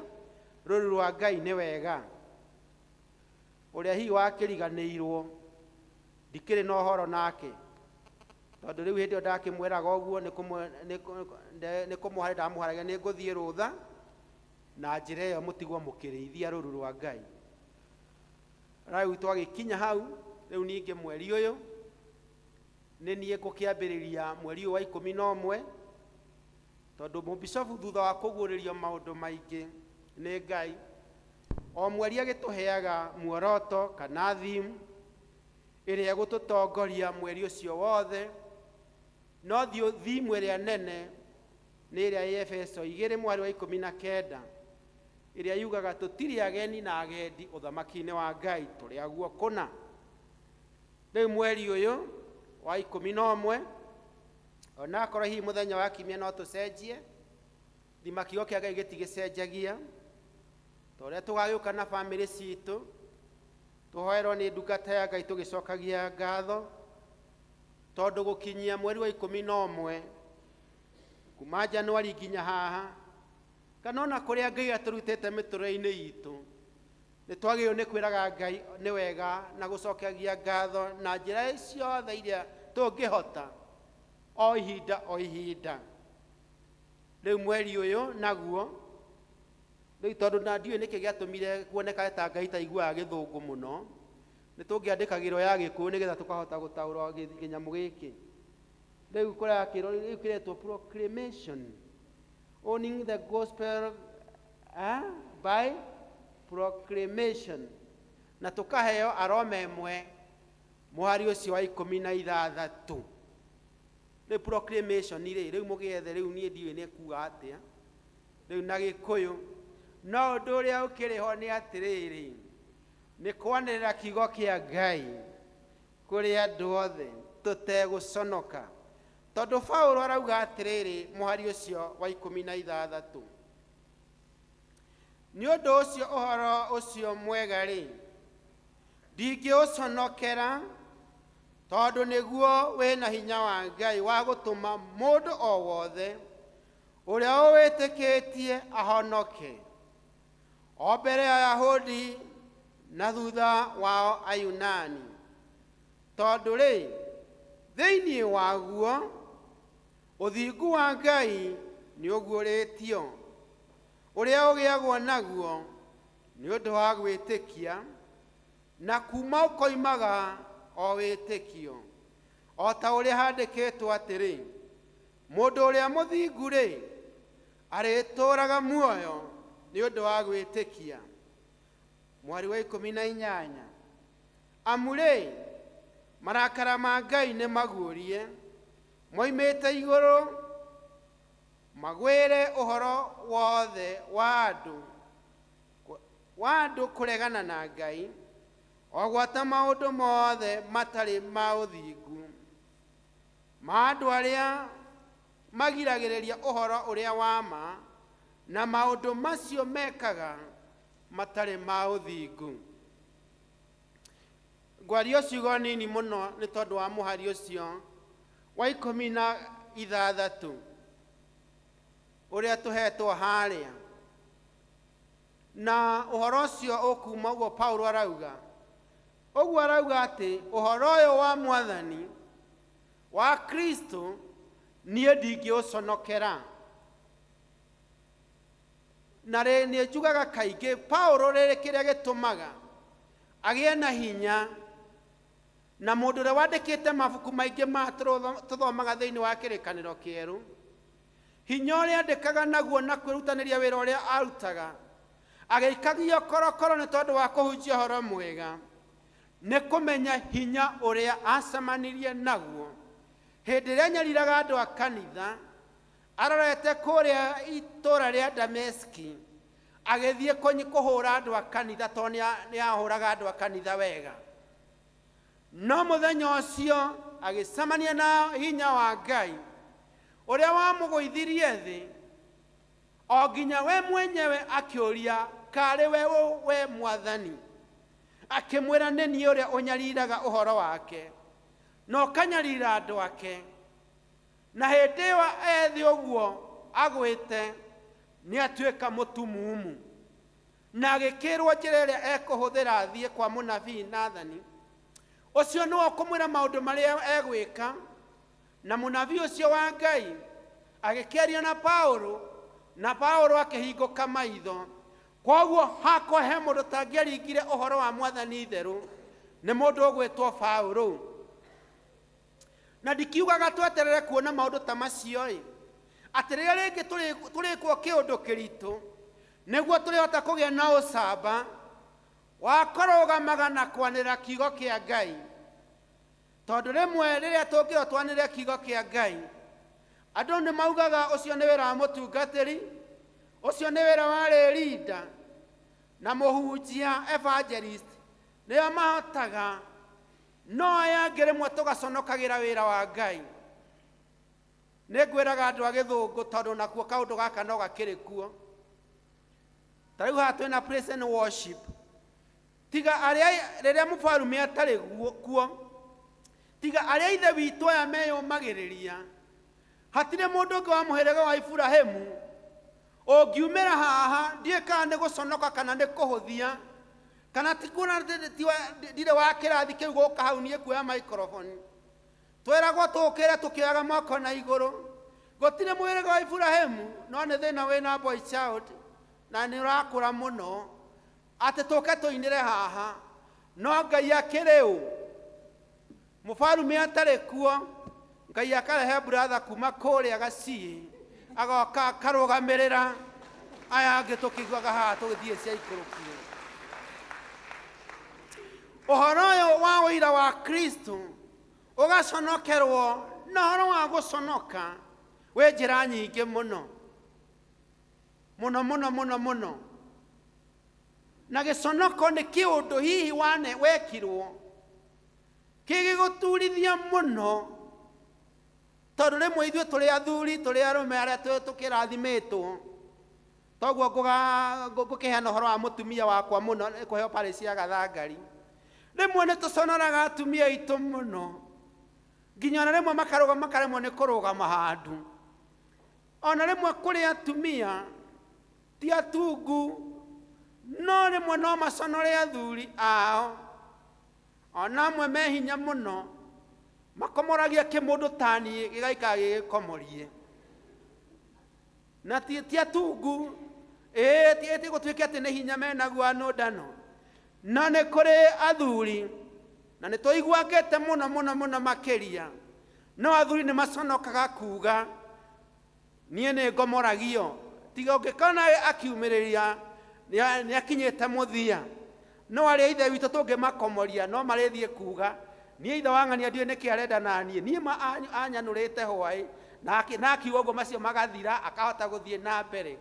rũru rwa Ngai nĩ wega. Ũrĩa hihi wakĩriganĩirwo, ndikĩrĩ na ũhoro nake, tondũ rĩu hĩndĩ ĩyo ndakĩmwĩraga ũguo nĩ kũmũharĩ ndamũharagia nĩ ngũthiĩ rũtha, na njĩra ĩyo mũtigwo mũkĩrĩithia rũru rwa Ngai. Rĩu twagĩkinya hau. Rĩu ningĩ mweri ũyũ nĩ niĩ ngũkĩambĩrĩria, mweri ũyũ wa 11, tondũ mũbicobu thutha wa kũguũrĩrio maũndũ maingĩ nĩ Ngai, o mweri agĩtũheaga muoroto kana theme ĩrĩa ĩgũtũtongoria mweri ũcio wothe. No theme ĩrĩa nene nĩ ĩrĩa ĩ Efeso 2 mweri wa 19. Ĩrĩa yugaga tũtirĩ ageni na agendi ũthamaki-inĩ wa Ngai, tũrĩ aguo kũna. Rĩu mweri ũyũ wa 11, onakorwo hihi mũthenya wa kiumia no tũcenjie, thima kiugo kĩa Ngai gĩtigĩcenjagia. Ta ũrĩa tũgagĩũka na bamĩrĩ citũ, tũhoerwo nĩ ndungata ya Ngai tũgĩcokagia ngatho, tondũ gũkinyia mweri wa 11 kuma Januari nginya haha, kana ona kũrĩa Ngai atũrutĩte mĩtũrĩre-inĩ itũ, nĩ twagĩrĩirwo nĩ kwĩraga Ngai nĩ wega na gũcokagia ngatho na njĩra ciothe iria tũngĩhota o ihinda o ihinda. Rĩu mweri ũyũ naguo, rĩu tondũ na ndiũĩ nĩkĩ gĩatũmire kuoneka ta Ngai taiguaga gĩthũngũ mũno, nĩ tũngĩandĩkagĩrwo ya Gĩkũyũ nĩgetha tũkahota gũtaũra kĩnyamũ gĩkĩ. Rĩu kũrakĩrwo, rĩu kĩretwo proclamation, owning the gospel by proclamation, na tũkaheo Aroma 1 mũhari ũcio wa 16. Rĩu proclamation rĩ, rĩu mũgĩethe, rĩu niĩ ndiũĩ nĩ kuga atĩa rĩu na Gĩkũyũ, no ũndũ ũrĩa ũkĩrĩ ho nĩ atĩrĩrĩ, nĩ kwanĩrĩra kiugo kĩa Ngai kũrĩ andũ othe tũtegũconoka, tondũ Paũlũ arauga atĩrĩrĩ mũhari ũcio wa 16, nĩ ũndũ ũcio ũhoro ũcio mwega rĩ, ndingĩũconokera, tondũ nĩguo wĩna hinya wa Ngai wa gũtũma mũndũ o wothe ũrĩa ũwĩtĩkĩtie ahonoke, o mbere ya Ayahudi na thutha wao Ayunani. Tondũ rĩ, thĩinĩ waguo ũthingu wa Ngai nĩ ũguũrĩtio, ũrĩa ũgĩagwo naguo nĩ ũndũ wa gwĩtĩkia, na kuma ũkoimaga o wĩtĩkio, o ta ũrĩa handĩkĩtwo atĩrĩ, mũndũ ũrĩa mũthingu rĩ, arĩtũũraga muoyo nĩ ũndũ wa gwĩtĩkia. Mwari wa 18, amu rĩ, marakara ma Ngai nĩ maguũrie moimĩte igũrũ, magwĩre ũhoro wothe wa andũ kũregana na Ngai, o gwata maũndũ mothe matarĩ ma ũthingu ma andũ arĩa magiragĩrĩria ũhoro ũrĩa wa ma, na maũndũ macio mekaga matarĩ ma ũthingu. Ngwaria ciugo nini mũno nĩ tondũ wa mũhari ũcio wa 16 ũrĩa tũhetwo harĩa, na ũhoro ũcio ũkuma ũguo Paũlũ arauga ũguo, arauga atĩ ũhoro ũyũ wa Mwathani wa Kristo niĩ ndingĩũconokera. Na rĩ, nĩ njugaga kaingĩ Paũlũ rĩrĩ kĩrĩa gĩtũmaga agĩe na hinya, na mũndũ ũrĩa wandĩkĩte mabuku maingĩ ma tũthomaga thĩinĩ wa kĩrĩkanĩro kĩerũ, hinya ũrĩa andĩkaga naguo na kwĩrutanĩria wĩra ũrĩa arutaga, agĩikagio korokoro nĩ tondũ wa kũhunjia ũhoro mwega, nĩ kũmenya hinya ũrĩa acemanirie naguo hĩndĩ ĩrĩa anyariraga andũ a kanitha, arorete kũrĩa itũũra rĩa Dameski, agĩthiĩ kũhũra andũ a kanitha, tondũ nĩ ahũraga andũ a kanitha wega. No mũthenya ũcio agĩcemania na hinya wa Ngai ũrĩa wamũgũithirie thĩ, o nginya we mwenyewe akĩũria, karĩ we we Mwathani? Akĩmwĩra, nĩ niĩ ũrĩa ũnyariraga ũhoro wake na ũkanyarira andũ ake. Na hĩndĩ ĩyo ethĩ ũguo agwĩte, nĩ atuĩka mũtumumu, na agĩkĩrwo njĩra ĩrĩa ekũhũthĩra athiĩ kwa mũnabii Nathani ũcio nĩwe ũkũmwĩra maũndũ marĩa egwĩka. Na mũnabii ũcio wa Ngai agĩkĩaria na Paũlũ, na Paũlũ akĩhingũka maitho. Kwoguo hakwa he mũndũ tangĩaringire ũhoro wa Mwathani itherũ, nĩ mũndũ ũgwĩtwo Paũlũ. Na ndikiugaga tweterere kuona maũndũ ta macio ĩ, atĩ rĩrĩa rĩngĩ tũrĩkwo kĩũndũ kĩritũ, nĩguo tũrĩhota kũgĩa na ũcamba wa kũrũgamaga na kwanĩrĩra kiugo kĩa Ngai. Tondũ rĩmwe rĩrĩa tũngĩrwo twanĩrĩre kiugo kĩa Ngai, andũ nĩ maugaga ũcio nĩ wĩra wa mũtungatĩri, ũcio nĩ wĩra wa rĩrinda. Na mũhunjia evangelist nĩo mahotaga, no aya angĩ rĩmwe tũgaconokagĩra wĩra wa Ngai. Nĩ ngwĩraga andũ a gĩthũngũ tondũ nakuo kaũndũ gaka no gakĩrĩ kuo. Ta rĩu haha twĩna praise and worship, tiga arĩa rĩrĩa mũbarume atarĩ kuo, tiga arĩa ithe witũ aya meyũmagĩrĩria, hatirĩ mũndũ ũngĩ wa mũhĩrĩga wa Iburahĩmu ũngiumĩra haha. Ndiũĩ kana nĩ gũconoka kana nĩ kũhũthia kana ti kuona ndirĩ wa kĩrathi kĩu gũka hau niĩ kuoya microphone. Tweragwo tũkĩre tũkĩoyaga moko na igũrũ. Gũtirĩ mũhĩrĩga wa Iburahĩmu, no nĩ thĩna wĩna boy child na nĩ ũrakũra mũno atĩ tũke tũinĩre haha. No Ngai akĩrĩ ũ mũbarume atarĩ kuo, Ngai akarehe brother kuma kũrĩa gaciĩ, agoka akarũgamĩrĩra aya angĩ tũkĩiguaga haha tũgĩthiĩ cia ikũrũkire. Ũhoro ũyũ wa ũira wa Kristo ũgaconokerwo, na ũhoro wa gũconoka wĩ njĩra nyingĩ mũno mũno mũno mũno mũno. Na gĩconoko nĩ kĩũndũ hihi wane wekirwo kĩgĩgũturithia mũno, tondũ rĩmwe ithuĩ tũrĩ athuri, tũrĩ arũme arĩa tũkĩrathimĩtwo toguo ngũkĩheana ũhoro wa mũtumia wakwa mũno kũheo parish ya Gathangari. Rĩmwe nĩ tũconoraga atumia aitũ mũno, nginya ona rĩmwe makarũgama makaremwo nĩ kũrũgama handũ. Ona rĩmwe kũrĩ atumia ti atungu, no rĩmwe no maconore athuri ao. Ona amwe me hinya mũno makomoragia kĩmũndũ taniĩ gĩgaikara gĩgĩkomorie na ti atungu. Ĩĩ, ti gũtuĩke atĩ nĩ hinya menaguo anũndano, no nĩ kũrĩ athuri na nĩ tũiguangĩte mũno mũno mũno makĩria. No athuri nĩ maconokaga kuga niĩ nĩ ngomoragio, tiga ũngĩkona akiumĩrĩria nĩ akinyĩte mũthia. No arĩa ithe witũ tũngĩmakomoria no marĩthiĩ kuga niĩ ithe wa ng'ania ndiũĩ nĩkĩ arenda na niĩ ma anyanũrĩte hwaĩ na akiuga ũguo, macio magathira, akahota gũthiĩ na mbere.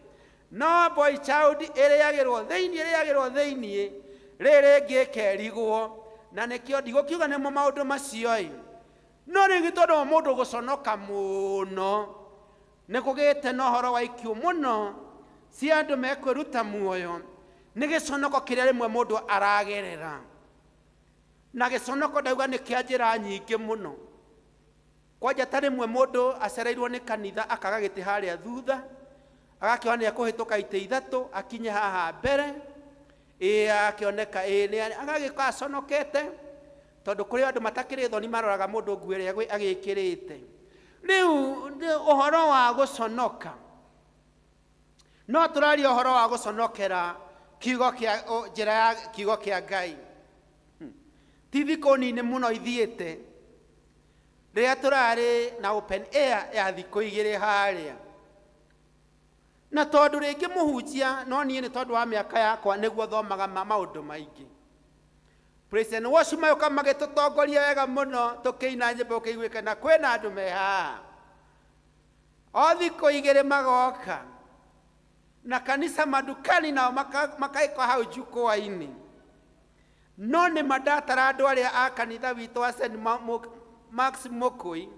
No boy child ĩrĩagĩrwo thĩinĩ, ĩrĩagĩrwo thĩinĩ, rĩrĩ rĩngĩ ĩkerigwo na nĩkĩo ndigũkiuga nĩmo maũndũ macio ĩ. No rĩngĩ tondũ wa mũndũ gũconoka mũno, nĩ kũgĩte na ũhoro wa ikiũ mũno cia andũ mekwĩruta muoyo nĩ gĩconoko kĩrĩa rĩmwe mũndũ aragerera. Na gĩconoko ndauga nĩ kĩa njĩra nyingĩ mũno. Kwanja ta rĩmwe mũndũ acereirwo nĩ kanitha akaga gĩtĩ harĩa thutha, agakĩona nĩ ekũhĩtũka itĩ ithatũ akinye haha mbere, ĩĩ akĩoneka ĩĩ nĩ agagĩka aconokete, tondũ kũrĩ andũ matakĩrĩ thoni maroraga mũndũ nguo ĩrĩa agĩkĩrĩte. Rĩu ũhoro wa gũconoka, no tũraria ũhoro wa gũconokera kiugo kĩa njĩra ya kiugo kĩa Ngai. Ti thikũ nini mũno ithiĩte rĩrĩa tũrarĩ na open air ya thikũ igĩrĩ harĩa, na tondũ rĩngĩ mũhunjia no niĩ nĩ tondũ wa mĩaka yakwa nĩguo thomaga maũndũ maingĩ. Praise and worship maũka magĩtũtongoria wega mũno, tũkĩina nyĩmbo ũkĩiguĩka na kwĩna andũ me haha. O thikũ igĩrĩ magoka na kanisa madukani nao makaikwa hau jukwaa-inĩ. No nĩ mandatara andũ arĩa a kanitha witũ wa St Max Mukui.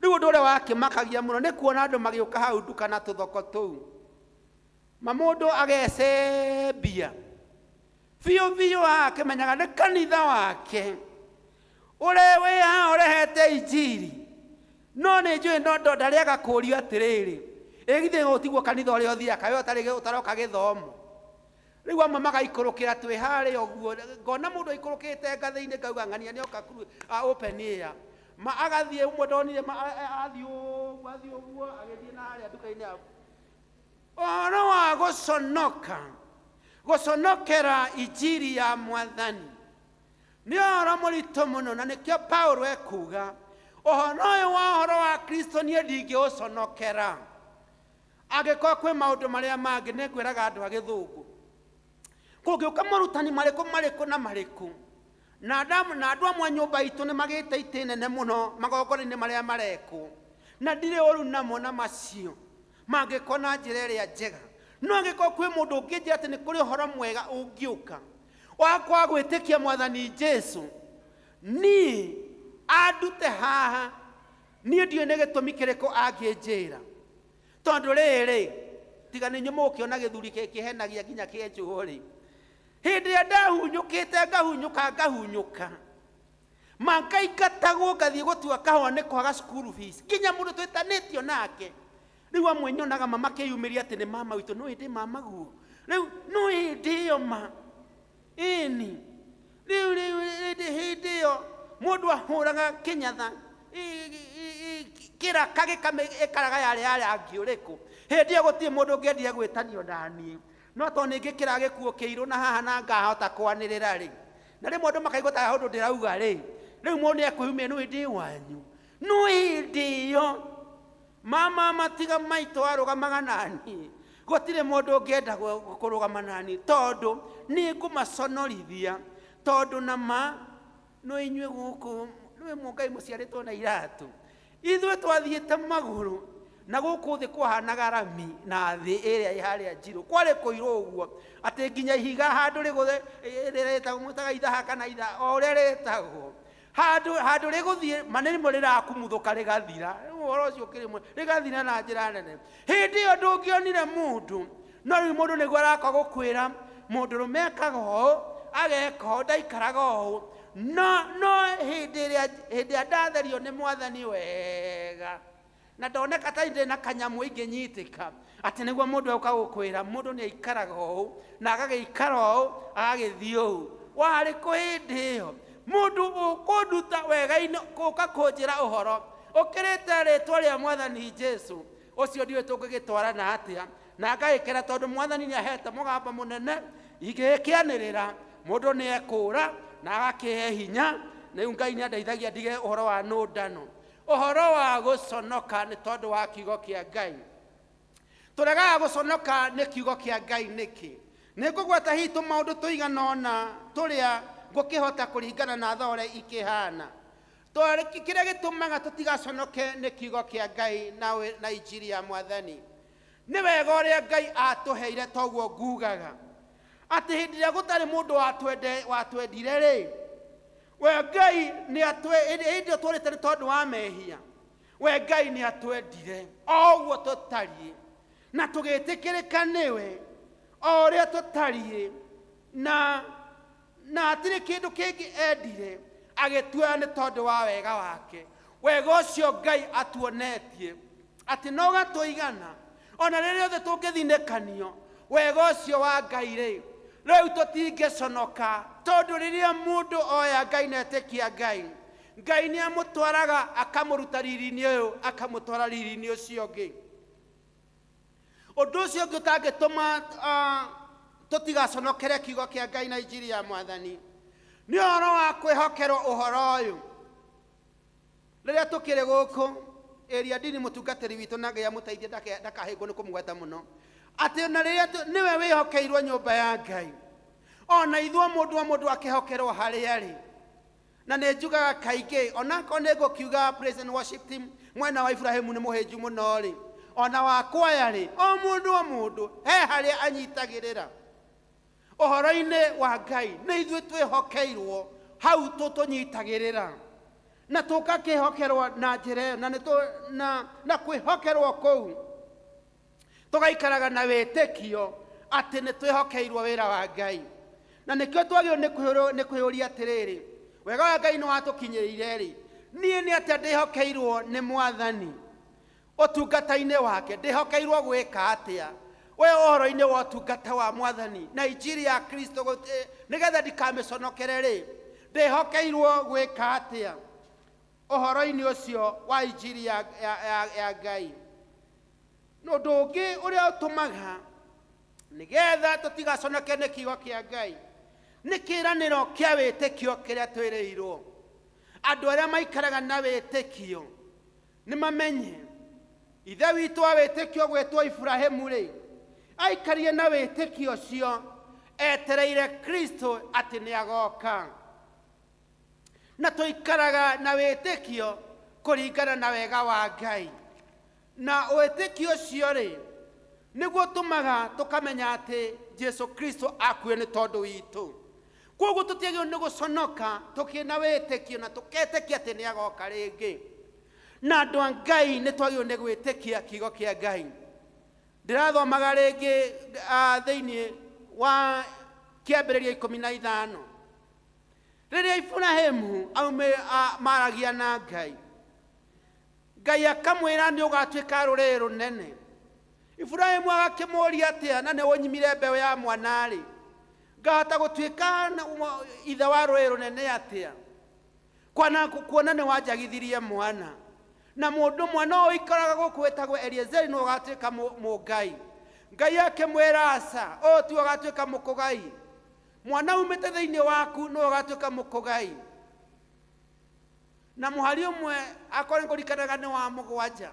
Rĩu ũndũ ũrĩa wakĩmakagia mũno nĩ kuona andũ magĩũka hau nduka na tũthoko tũu, ma mũndũ agecembia biũ biũ haha akĩmenyaga nĩ kanitha wake ũrĩa wĩ haha ũrehete injiri. No nĩ njũĩ no ndarĩaga kũũrio atĩrĩrĩ, ĩ githĩ ũtiguo kanitha ũrĩa ũthiaga kaĩ ũtarĩ ũtaroka gĩthomo? Rĩu amwe magaikũrũkĩra twĩ harĩa ũguo, ngona mũndũ aikũrũkĩte ngathĩ-inĩ ngauga ng'ania nĩoka open air. Ma agathiĩ ũmwe ndonire athiĩ ũguo athiĩ ũguo agĩthiĩ na harĩa nduka-inĩ ya ũhoro wa gũconoka, gũconokera injiri ya Mwathani nĩ ũhoro mũritũ mũno. Na nĩkĩo Paulo ekuga ũhoro ũyũ wa ũhoro wa Kristo niĩ ndingĩũconokera. Angĩkorwo kwĩ maũndũ marĩa mangĩ, nĩ ngwĩraga andũ a gĩthũngũ kũngĩũka morutani marĩkũ marĩkũ na marĩkũ, na andũ amwe a nyũmba itũ nĩ magĩte itĩ nene mũno magongona-inĩ marĩa marekwo, na ndirĩ ũru namo na macio mangĩkorwo na njĩra ĩrĩa njega. No angĩkorwo kwĩ mũndũ ũngĩnjĩra atĩ nĩ kũrĩ ũhoro mwega ũngĩũka wa kwaga gwĩtĩkia Mwathani Jesu, niĩ andute haha, niĩ ndiũĩ nĩ gĩtũmi kĩrĩkũ angĩnjĩra. Tondũ rĩrĩ, tiga nĩ inyuĩ mũgũkĩona gĩthuri kĩhenagia nginya kĩenjwo rĩ, hĩndĩ ĩrĩa ndahunyũkĩte ngahunyũka ngahunyũka, mangaingatagwo ngathiĩ gũtua kahũa nĩ kwaga school fees, nginya mũndũ twĩtanĩtio nake. Rĩu amwe nyonaga ma makĩyumĩria atĩ nĩ mama witũ, no hĩndĩ mama guo rĩu, no hĩndĩ ĩyo ma ĩni rĩu rĩu hĩndĩ hĩndĩ ĩyo mũndũ ahũraga kĩnyatha kĩraka gĩkaraga yarĩ ya rangi ũrĩkũ. Hĩndĩ ĩyo gũtirĩ mũndũ ũngĩendire gwĩtanio naniĩ, no tondũ nĩ ngĩkĩraga gĩkuo kĩirũ na haha na ngahota kwanĩrĩra rĩ, na rĩmwe andũ makaigua ta ũndũ ndĩrauga rĩ, rĩu mũndũ nĩ ekwĩyumĩria, no hĩndĩ wanyu, no hĩndĩ ĩyo mama matiga maitũ arũgamaga naniĩ, gũtirĩ mũndũ ũngĩenda kũrũgama naniĩ, tondũ nĩ ngũmaconorithia, tondũ na ma no inyuĩ gũkũ nĩwe mũngai mũciarĩtwo na iratũ, ithuĩ twathiĩte magũrũ na gũkũ thĩ kwahanaga rami na thĩ ĩrĩa ĩ harĩa njirũ kwarĩ kũirũ ũguo atĩ nginya ihiga handũ rĩgũthe rĩretagwo mwĩtaga ithaha kana itha o ũrĩa rĩtagwo handũ handũ rĩgũthiĩ ma nĩ rĩmwe rĩrakumuthũka rĩgathira. Rĩu ũhoro ũcio ũkĩrĩ mwe rĩgathira na njĩra nene. Hĩndĩ ĩyo ndũngĩonire mũndũ, no rĩu mũndũ nĩguo araka gũkwĩra mũndũrũme ekaga ũũ ageka ũũ ndaikaraga ũũ, no no hĩndĩ ĩrĩa hĩndĩ ĩrĩa ndatherio nĩ Mwathani wega na ndoneka ta ndĩ na kanyamũ ingĩnyitĩka atĩ nĩguo mũndũ egũka gũkwĩra mũndũ nĩ aikaraga ũũ na agagĩikara ũũ agagĩthiĩ ũũ. Warĩ kũ hĩndĩ ĩyo? Mũndũ ũkũnduta wega-inĩ gũka kũnjĩra ũhoro ũkĩrĩte rĩtwa rĩa Mwathani Jesu, ũcio ndiũĩ tũngĩgĩtwarana atĩa. Na ngagĩkena tondũ Mwathani nĩ ahete mũgambo mũnene, ingĩgĩkĩanĩrĩra mũndũ nĩ ekũũra na agakĩhe hinya. Rĩu Ngai nĩ andeithagia ndige ũhoro wa nũndano, ũhoro wa gũconoka nĩ tondũ wa kiugo kĩa Ngai. Tũregaga gũconoka nĩ kiugo kĩa Ngai nĩkĩ? Nĩ ngũgweta hihi tũmaũndũ tũigana ũna tũrĩa ngũkĩhota kũringana na thaa ũrĩa ikĩhana. Kĩrĩa gĩtũmaga tũtigaconoke nĩ kiugo kĩa Ngai na injiri ya Mwathani nĩ wega ũrĩa Ngai atũheire. Toguo ngugaga atĩ hĩndĩ ĩrĩa gũtarĩ mũndũ watwendire rĩ, we Ngai nĩ atwe hĩndĩ ĩyo tũrĩte nĩ tondũ wa mehia, we Ngai nĩ atwendire o ũguo tũtariĩ na tũgĩtĩkĩrĩka nĩwe o ũrĩa tũtariĩ, na na hatirĩ kĩndũ kĩngĩ endire agĩtuoya nĩ tondũ wa wega wake. Wega ũcio Ngai atuonetie atĩ no gatũigana ona rĩrĩa othe tũngĩthinĩkanio, wega ũcio wa Ngai rĩ, rĩu tũtingĩconoka, tondũ rĩrĩa mũndũ oya Ngai na etĩkia Ngai, Ngai nĩ amũtwaraga akamũruta riri-inĩ ũyũ akamũtwara riri-inĩ ũcio ũngĩ. Ũndũ ũcio ũngĩ ũtangĩtũma tũtigaconokere kiugo kĩa Ngai na injiri ya Mwathani nĩ ũhoro wa kwĩhokerwo ũhoro ũyũ. Rĩrĩa tũkĩrĩ gũkũ ĩria ndini, mũtungatĩri witũ na Ngai amũteithie ndakahĩngwo nĩ kũmũgweta mũno, atĩ ona rĩrĩa nĩwe wĩhokeirwo nyũmba ya Ngai, ona ithuĩ mũndũ o mũndũ akĩhokerwo harĩa arĩ. Na nĩ njugaga kaingĩ onakorwo nĩ ngũkiuga praise and worship team mwena wa Ibrahimu nĩ mũhĩnju mũno rĩ, ona wa kwaya rĩ, o mũndũ o mũndũ he harĩa anyitagĩrĩra ũhoro-inĩ wa Ngai. Nĩ ithuĩ twĩhokeirwo hau tũtũnyitagĩrĩra na tũgakĩhokerwo na njĩra ĩyo, na nĩ na kwĩhokerwo kũu tũgaikaraga na wĩtĩkio atĩ nĩ twĩhokeirwo wĩra wa Ngai. Na nĩkĩo twagĩrĩirwo nĩ kwĩyũria atĩrĩrĩ, wega wa Ngai nĩ watũkinyĩrĩire rĩ, niĩ nĩ atĩa ndĩhokeirwo nĩ Mwathani ũtungata-inĩ wake? Ndĩhokeirwo gwĩka atĩa we ũhoro-inĩ wa ũtungata wa Mwathani na injiri ya Kristo, nĩgetha ndikamĩconokere rĩ, ndĩhokeirwo gwĩka atĩa ũhoro-inĩ ũcio wa injiri ya Ngai? Na ũndũ ũngĩ ũrĩa ũtũmaga nĩgetha tũtigaconoke nĩ kiugo kĩa Ngai nĩ kĩĩranĩro kĩa wĩtĩkio kĩrĩa twĩrĩirwo. Andũ arĩa maikaraga na wĩtĩkio nĩ mamenye ithe witũ wa wĩtĩkio gwĩtwo Iburahĩmu rĩ, aikarire na wĩtĩkio ũcio etereire Kristo atĩ nĩ agoka. Na tũikaraga na wĩtĩkio kũringana na wega wa Ngai, na wĩtĩkio ũcio rĩ Nĩguo ũtũmaga tũkamenya atĩ Jesu Kristo akuire nĩ tondũ witũ. Koguo tũtiagĩrĩirwo nĩ gũconoka tũkĩna wĩtĩkio na tũketĩkia atĩ nĩ agoka rĩngĩ. Na andũ a Ngai nĩ twagĩrĩirwo nĩ gwĩtĩkia kiugo kĩa Ngai. Ndĩrathomaga rĩngĩ thĩinĩ wa kĩambĩrĩria 15. Rĩrĩa Iburahĩmu maragia na Ngai, Ngai akamwĩra nĩ ũgatuĩka rũrĩrĩ rũnene. Iburahĩmu agakĩmũũria atĩa, na nĩ ũnyimire mbeũ ya mwana-rĩ, ngahota gũtuĩka ithe wa rũrĩrĩ rũnene atĩa? Kwana kuona nĩ wanjagithirie mwana. Na mũndũ mwana ũyũ ũikaraga gũkũ wĩtagwo Eliezeri nĩwe ũgatuĩka mũngai. Ngai akĩmwĩra aca, ũyũ tiwe ũgatuĩka mũkũgai. Mwana umĩte thĩinĩ waku nĩwe ũgatuĩka mũkũgai. Na mũhari ũmwe akorwo nĩngũririkanaga nĩ wa 7.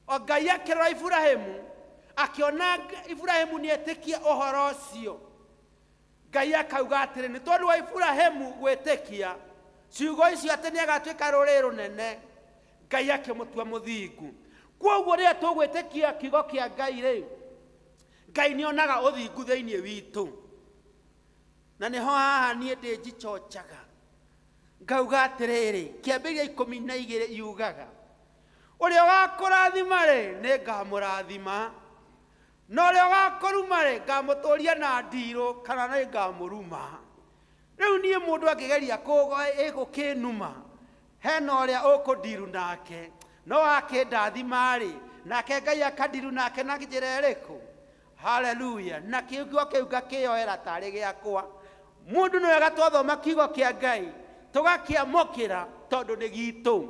O Ngai akĩrora Iburahĩmu, akĩona Iburahĩmu nĩetĩkia ũhoro ũcio. Ngai akauga atĩrĩ, nĩ tondũ wa Iburahĩmu gwĩtĩkia ciugo icio atĩ nĩagatuĩka rũrĩrĩ rũnene, Ngai akĩmũtua mũthingu. Kwoguo rĩrĩa tũgwĩtĩkia kiugo kĩa Ngai rĩ, Ngai nĩonaga ũthingu thĩinĩ witũ. Na nĩho haha niĩ ndĩ njichochaga ngauga atĩrĩrĩ, kĩambĩrĩria 12 yugaga, ũrĩa ũgakũrathima rĩ, nĩ ngamũrathima, na ũrĩa ũgakũruma rĩ, ngamũtũria na ndirũ kana nĩ ngamũruma. Rĩu niĩ mũndũ angĩgeria gũkĩnuma, hena ũrĩa ũkũndiru nake, no akĩndathima rĩ, nake Ngai akandiru nake na njĩra ĩrĩkũ? Haleluya. Na kiugo kĩu ngakĩoera tarĩ gĩakwa. Mũndũ nĩ wega twathoma kiugo kĩa Ngai tũgakĩamũkĩra tondũ nĩ gitũ.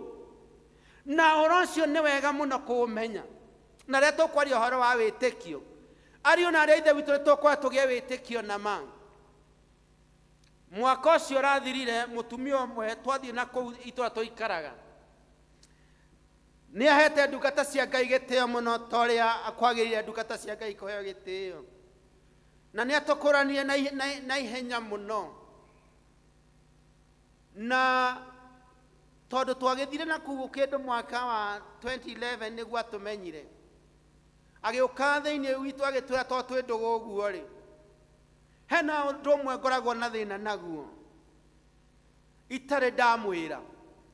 Na ũhoro ũcio nĩ wega mũno kũũmenya. Na rĩrĩa tũkwaria ũhoro wa wĩtĩkio, ariũ na arĩa ithe witũ nĩ tũkwaga tũgĩe wĩtĩkio na ma. Mwaka ũcio ũrathirire, mũtumia ũmwe twathiĩ na kũu itũra tũikaraga, nĩ ahete ndungata cia Ngai gĩtĩo mũno ta ũrĩa kwagĩrĩire ndungata cia Ngai kũheo gĩtĩo. Na nĩ atũkũranire na ihenya mũno. Na tondũ twagĩthire na kũu kĩndũ mwaka wa 2011 nĩguo atũmenyire. Agĩũka thĩinĩ witũ agĩtwĩra to twĩ ndũgũ ũguo rĩ, hena ũndũ ũmwe ngoragwo na thĩna naguo itarĩ ndamwĩra,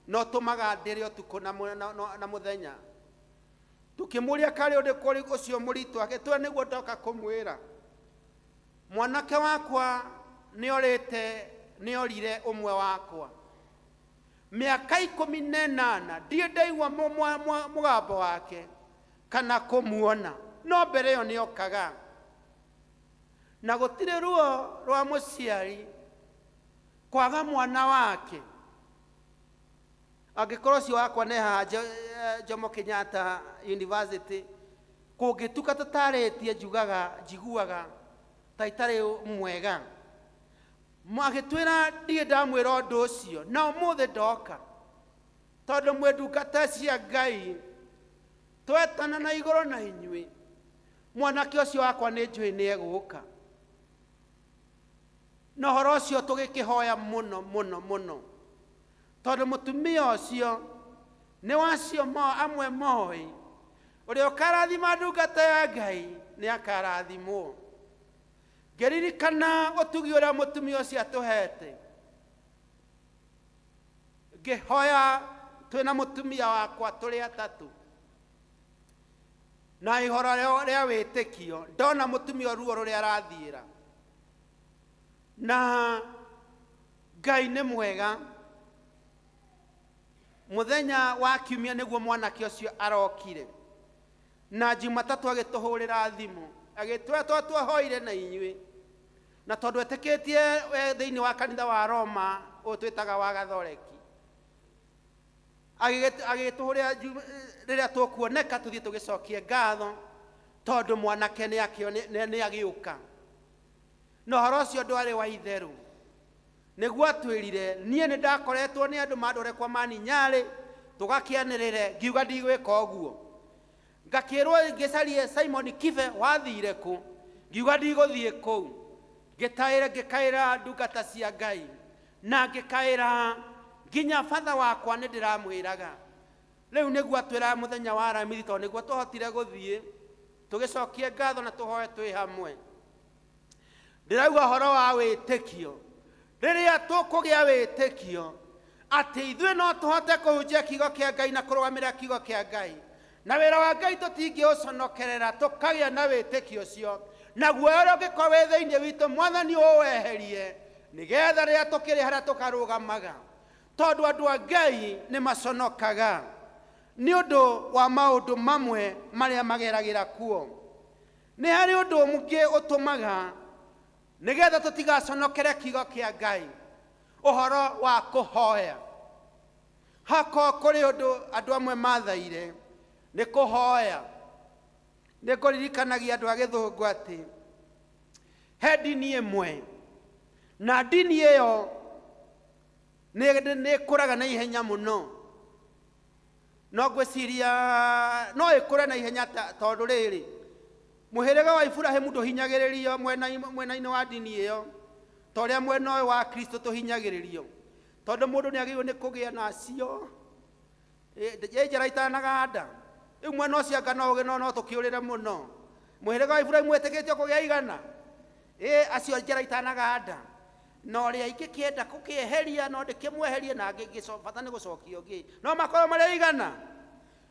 no tũmaga ndĩrĩ ũtukũ na mũthenya. Tũkĩmũria karĩ ũndũ kũrĩ ũcio mũritũ, agĩtwĩra nĩguo ndoka kũmwĩra. Mwanake wakwa nĩorĩte, nĩorire ũmwe wakwa. Mĩaka 18 ndirĩ ndaigua mũgambo wake kana kũmuona, no mbere ĩyo nĩokaga. Na gũtirĩ ruo rwa mũciari kwaga mwana wake. Angĩkorwo ũcio wakwa nĩ haha Jomo Kenyatta University, kũngĩtuka tũtarĩtie njiguaga ta itarĩ mwega. Agĩtwĩra ndirĩ ndamwĩra ũndũ ũcio, na ũmũthĩ ndoka tondũ mwĩ ndungata cia Ngai, twetana na igũrũ na inyuĩ, mwanake ũcio wakwa nĩ njũĩ nĩ egũka. Na ũhoro ũcio tũgĩkĩhoya mũno mũno mũno, tondũ mũtumia ũcio nĩ wacio amwe moĩ, ũrĩa ũkarathima ndungata ya Ngai nĩ akarathimwo. Ngĩririkana ũtugi ũrĩa mũtumia ũcio atũhete, ngĩhoya twĩna mũtumia wakwa tũrĩ atatũ, na ihoro rĩa wĩtĩkio ndona mũtumia ruo rũrĩa arathiĩra. Na Ngai nĩ mwega. Mũthenya wa kiumia nĩguo mwanake ũcio arokire, na Jumatatũ agĩtũhũrĩra thimũ agĩtwĩra to twahoire na inyuĩ, na tondũ etĩkĩtie thĩinĩ wa kanitha wa Roma ũyũ twĩtaga wa Gathoreki, agĩtũhũrĩra rĩrĩa tũkuoneka tũthiĩ tũgĩcokie ngatho tondũ mwanake nĩ agĩũka. Na ũhoro ũcio ndwarĩ wa itherũ. Nĩguo atwĩrire, niĩ nĩ ndakoretwo nĩ andũ mandware kwa Mani Nyarĩ tũgakĩanĩrĩre, ngiuga ndigwĩka ũguo. Ngakĩrwo ngĩcarie Simon Kibe wathire kũ, ngiuga ndigũthiĩ kũu. Ngĩtaĩra, ngĩkaĩra ndungata cia Ngai, na ngĩkaĩra nginya batha wakwa nĩ ndĩramwĩraga. Rĩu nĩguo atwĩraga mũthenya wa Aramithi, tondũ nĩguo twahotire gũthiĩ. Tũgĩcokie ngatho na tũhoe twĩ hamwe. Ndĩrauga ũhoro wa wĩtĩkio. Rĩrĩa tũkũgĩa wĩtĩkio atĩ ithuĩ no tũhote kũhunjia kiugo kĩa Ngai na kũrũgamĩrĩra kiugo kĩa Ngai, na wĩra wa Ngai tũtingĩũconokerera, tũkagĩa na wĩtĩkio ũcio, na guoya ũrĩa ũngĩkorwo wĩ thĩinĩ witũ Mwathani ũweherie, nĩgetha rĩrĩa tũkĩrĩ harĩa tũkarũgamaga, tondũ andũ a Ngai nĩ maconokaga nĩ ũndũ wa maũndũ mamwe marĩa mageragĩra kuo. Nĩ harĩ ũndũ ũngĩ ũtũmaga nĩgetha tũtigaconokere kiugo kĩa Ngai, ũhoro wa kũhoya. Hakorwo kũrĩ ũndũ andũ amwe mathaire nĩ kũhoya. Nĩ ngũririkanagia andũ a gĩthũngũ atĩ he ndini ĩmwe, na ndini ĩyo nĩ ĩkũraga na ihenya mũno. No ngwĩciria no ĩkũre na ihenya tondũ rĩrĩ, mũhĩrĩga wa Iburahĩmu ndũhinyagĩrĩrio mwena-inĩ wa ndini ĩyo ta ũrĩa mwena ũyũ wa Kristo tũhinyagĩrĩrio, tondũ mũndũ nĩ agĩrĩirwo nĩ kũgĩa nacio ĩ njara itanaganda. Rĩu mwena ũcio anga no ũgĩ no tũkĩũrĩre mũno. Mũhĩrĩga wa Iburahĩmu wĩtĩkĩtio kũgĩa igana, ĩ acio njara itanaganda, na ũrĩa ingĩkĩenda gũkĩeheria no ndĩkĩmweherie, na bata nĩ gũcokia ũngĩ, no makorwo marĩ igana.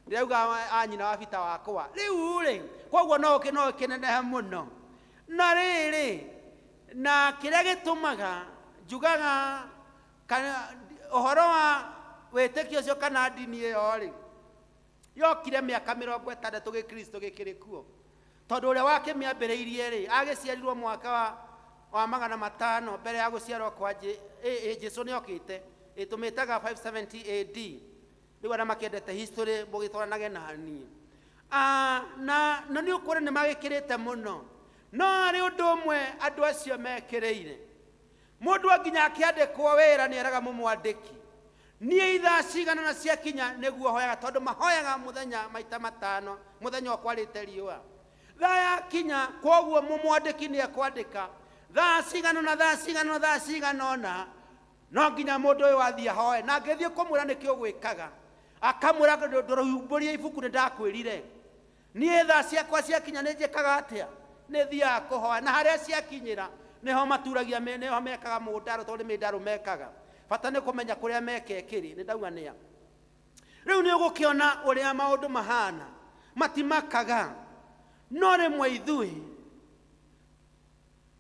Ndĩrauga a nyina wa bita wakwa rĩu rĩ, koguo no no ĩkĩnenehe mũno. Na rĩrĩ, na kĩrĩa gĩtũmaga njugaga kana ũhoro wa wĩtĩkio ũcio kana ndini ĩyo rĩ, yokire mĩaka 60 gĩkristo gĩkĩrĩ kuo, tondũ ũrĩa wakĩmĩambĩrĩirie rĩ, agĩciarirwo mwaka wa 500 mbere ya gũciarwo kwa Jesu nĩokĩte, ĩtũmĩtaga 570 AD. Rĩu arĩa makĩendete history mũgĩtwaranage na niĩ. Na nĩ ũkuona nĩ magĩkĩrĩte mũno, no harĩ ũndũ ũmwe andũ acio mekĩrĩire. Mũndũ nginya akĩandĩkwo wĩra nĩ eraga mũmwandĩki, niĩ ithaa cigana na ciakinya nĩguo hoyaga, tondũ mahoyaga mũthenya maita matano, mũthenya ũkwarĩte riũa. Thaa yakinya, koguo mũmwandĩki nĩ ekwandĩka thaa cigana na thaa cigana na thaa cigana ũna, no nginya mũndũ ũyũ athiĩ ahoe. Na angĩthiĩ kũmwĩra nĩkĩ ũgwĩkaga, akamwĩra ndũhumbũrie ibuku nĩ ndakwĩrire, niĩ thaa ciakwa ciakinya nĩ njĩkaga atĩa, nĩ thiaga kũhoya. Na harĩa ciakinyĩra nĩho maturagia, nĩho mekaga mũndaro, tondũ nĩ mĩndaro mekaga. Bata nĩ kũmenya kũrĩa mekekĩrĩ, nĩ ndauga nĩa. Rĩu nĩ ũgũkĩona ũrĩa maũndũ mahana, matimakaga. No rĩmwe ithuĩ,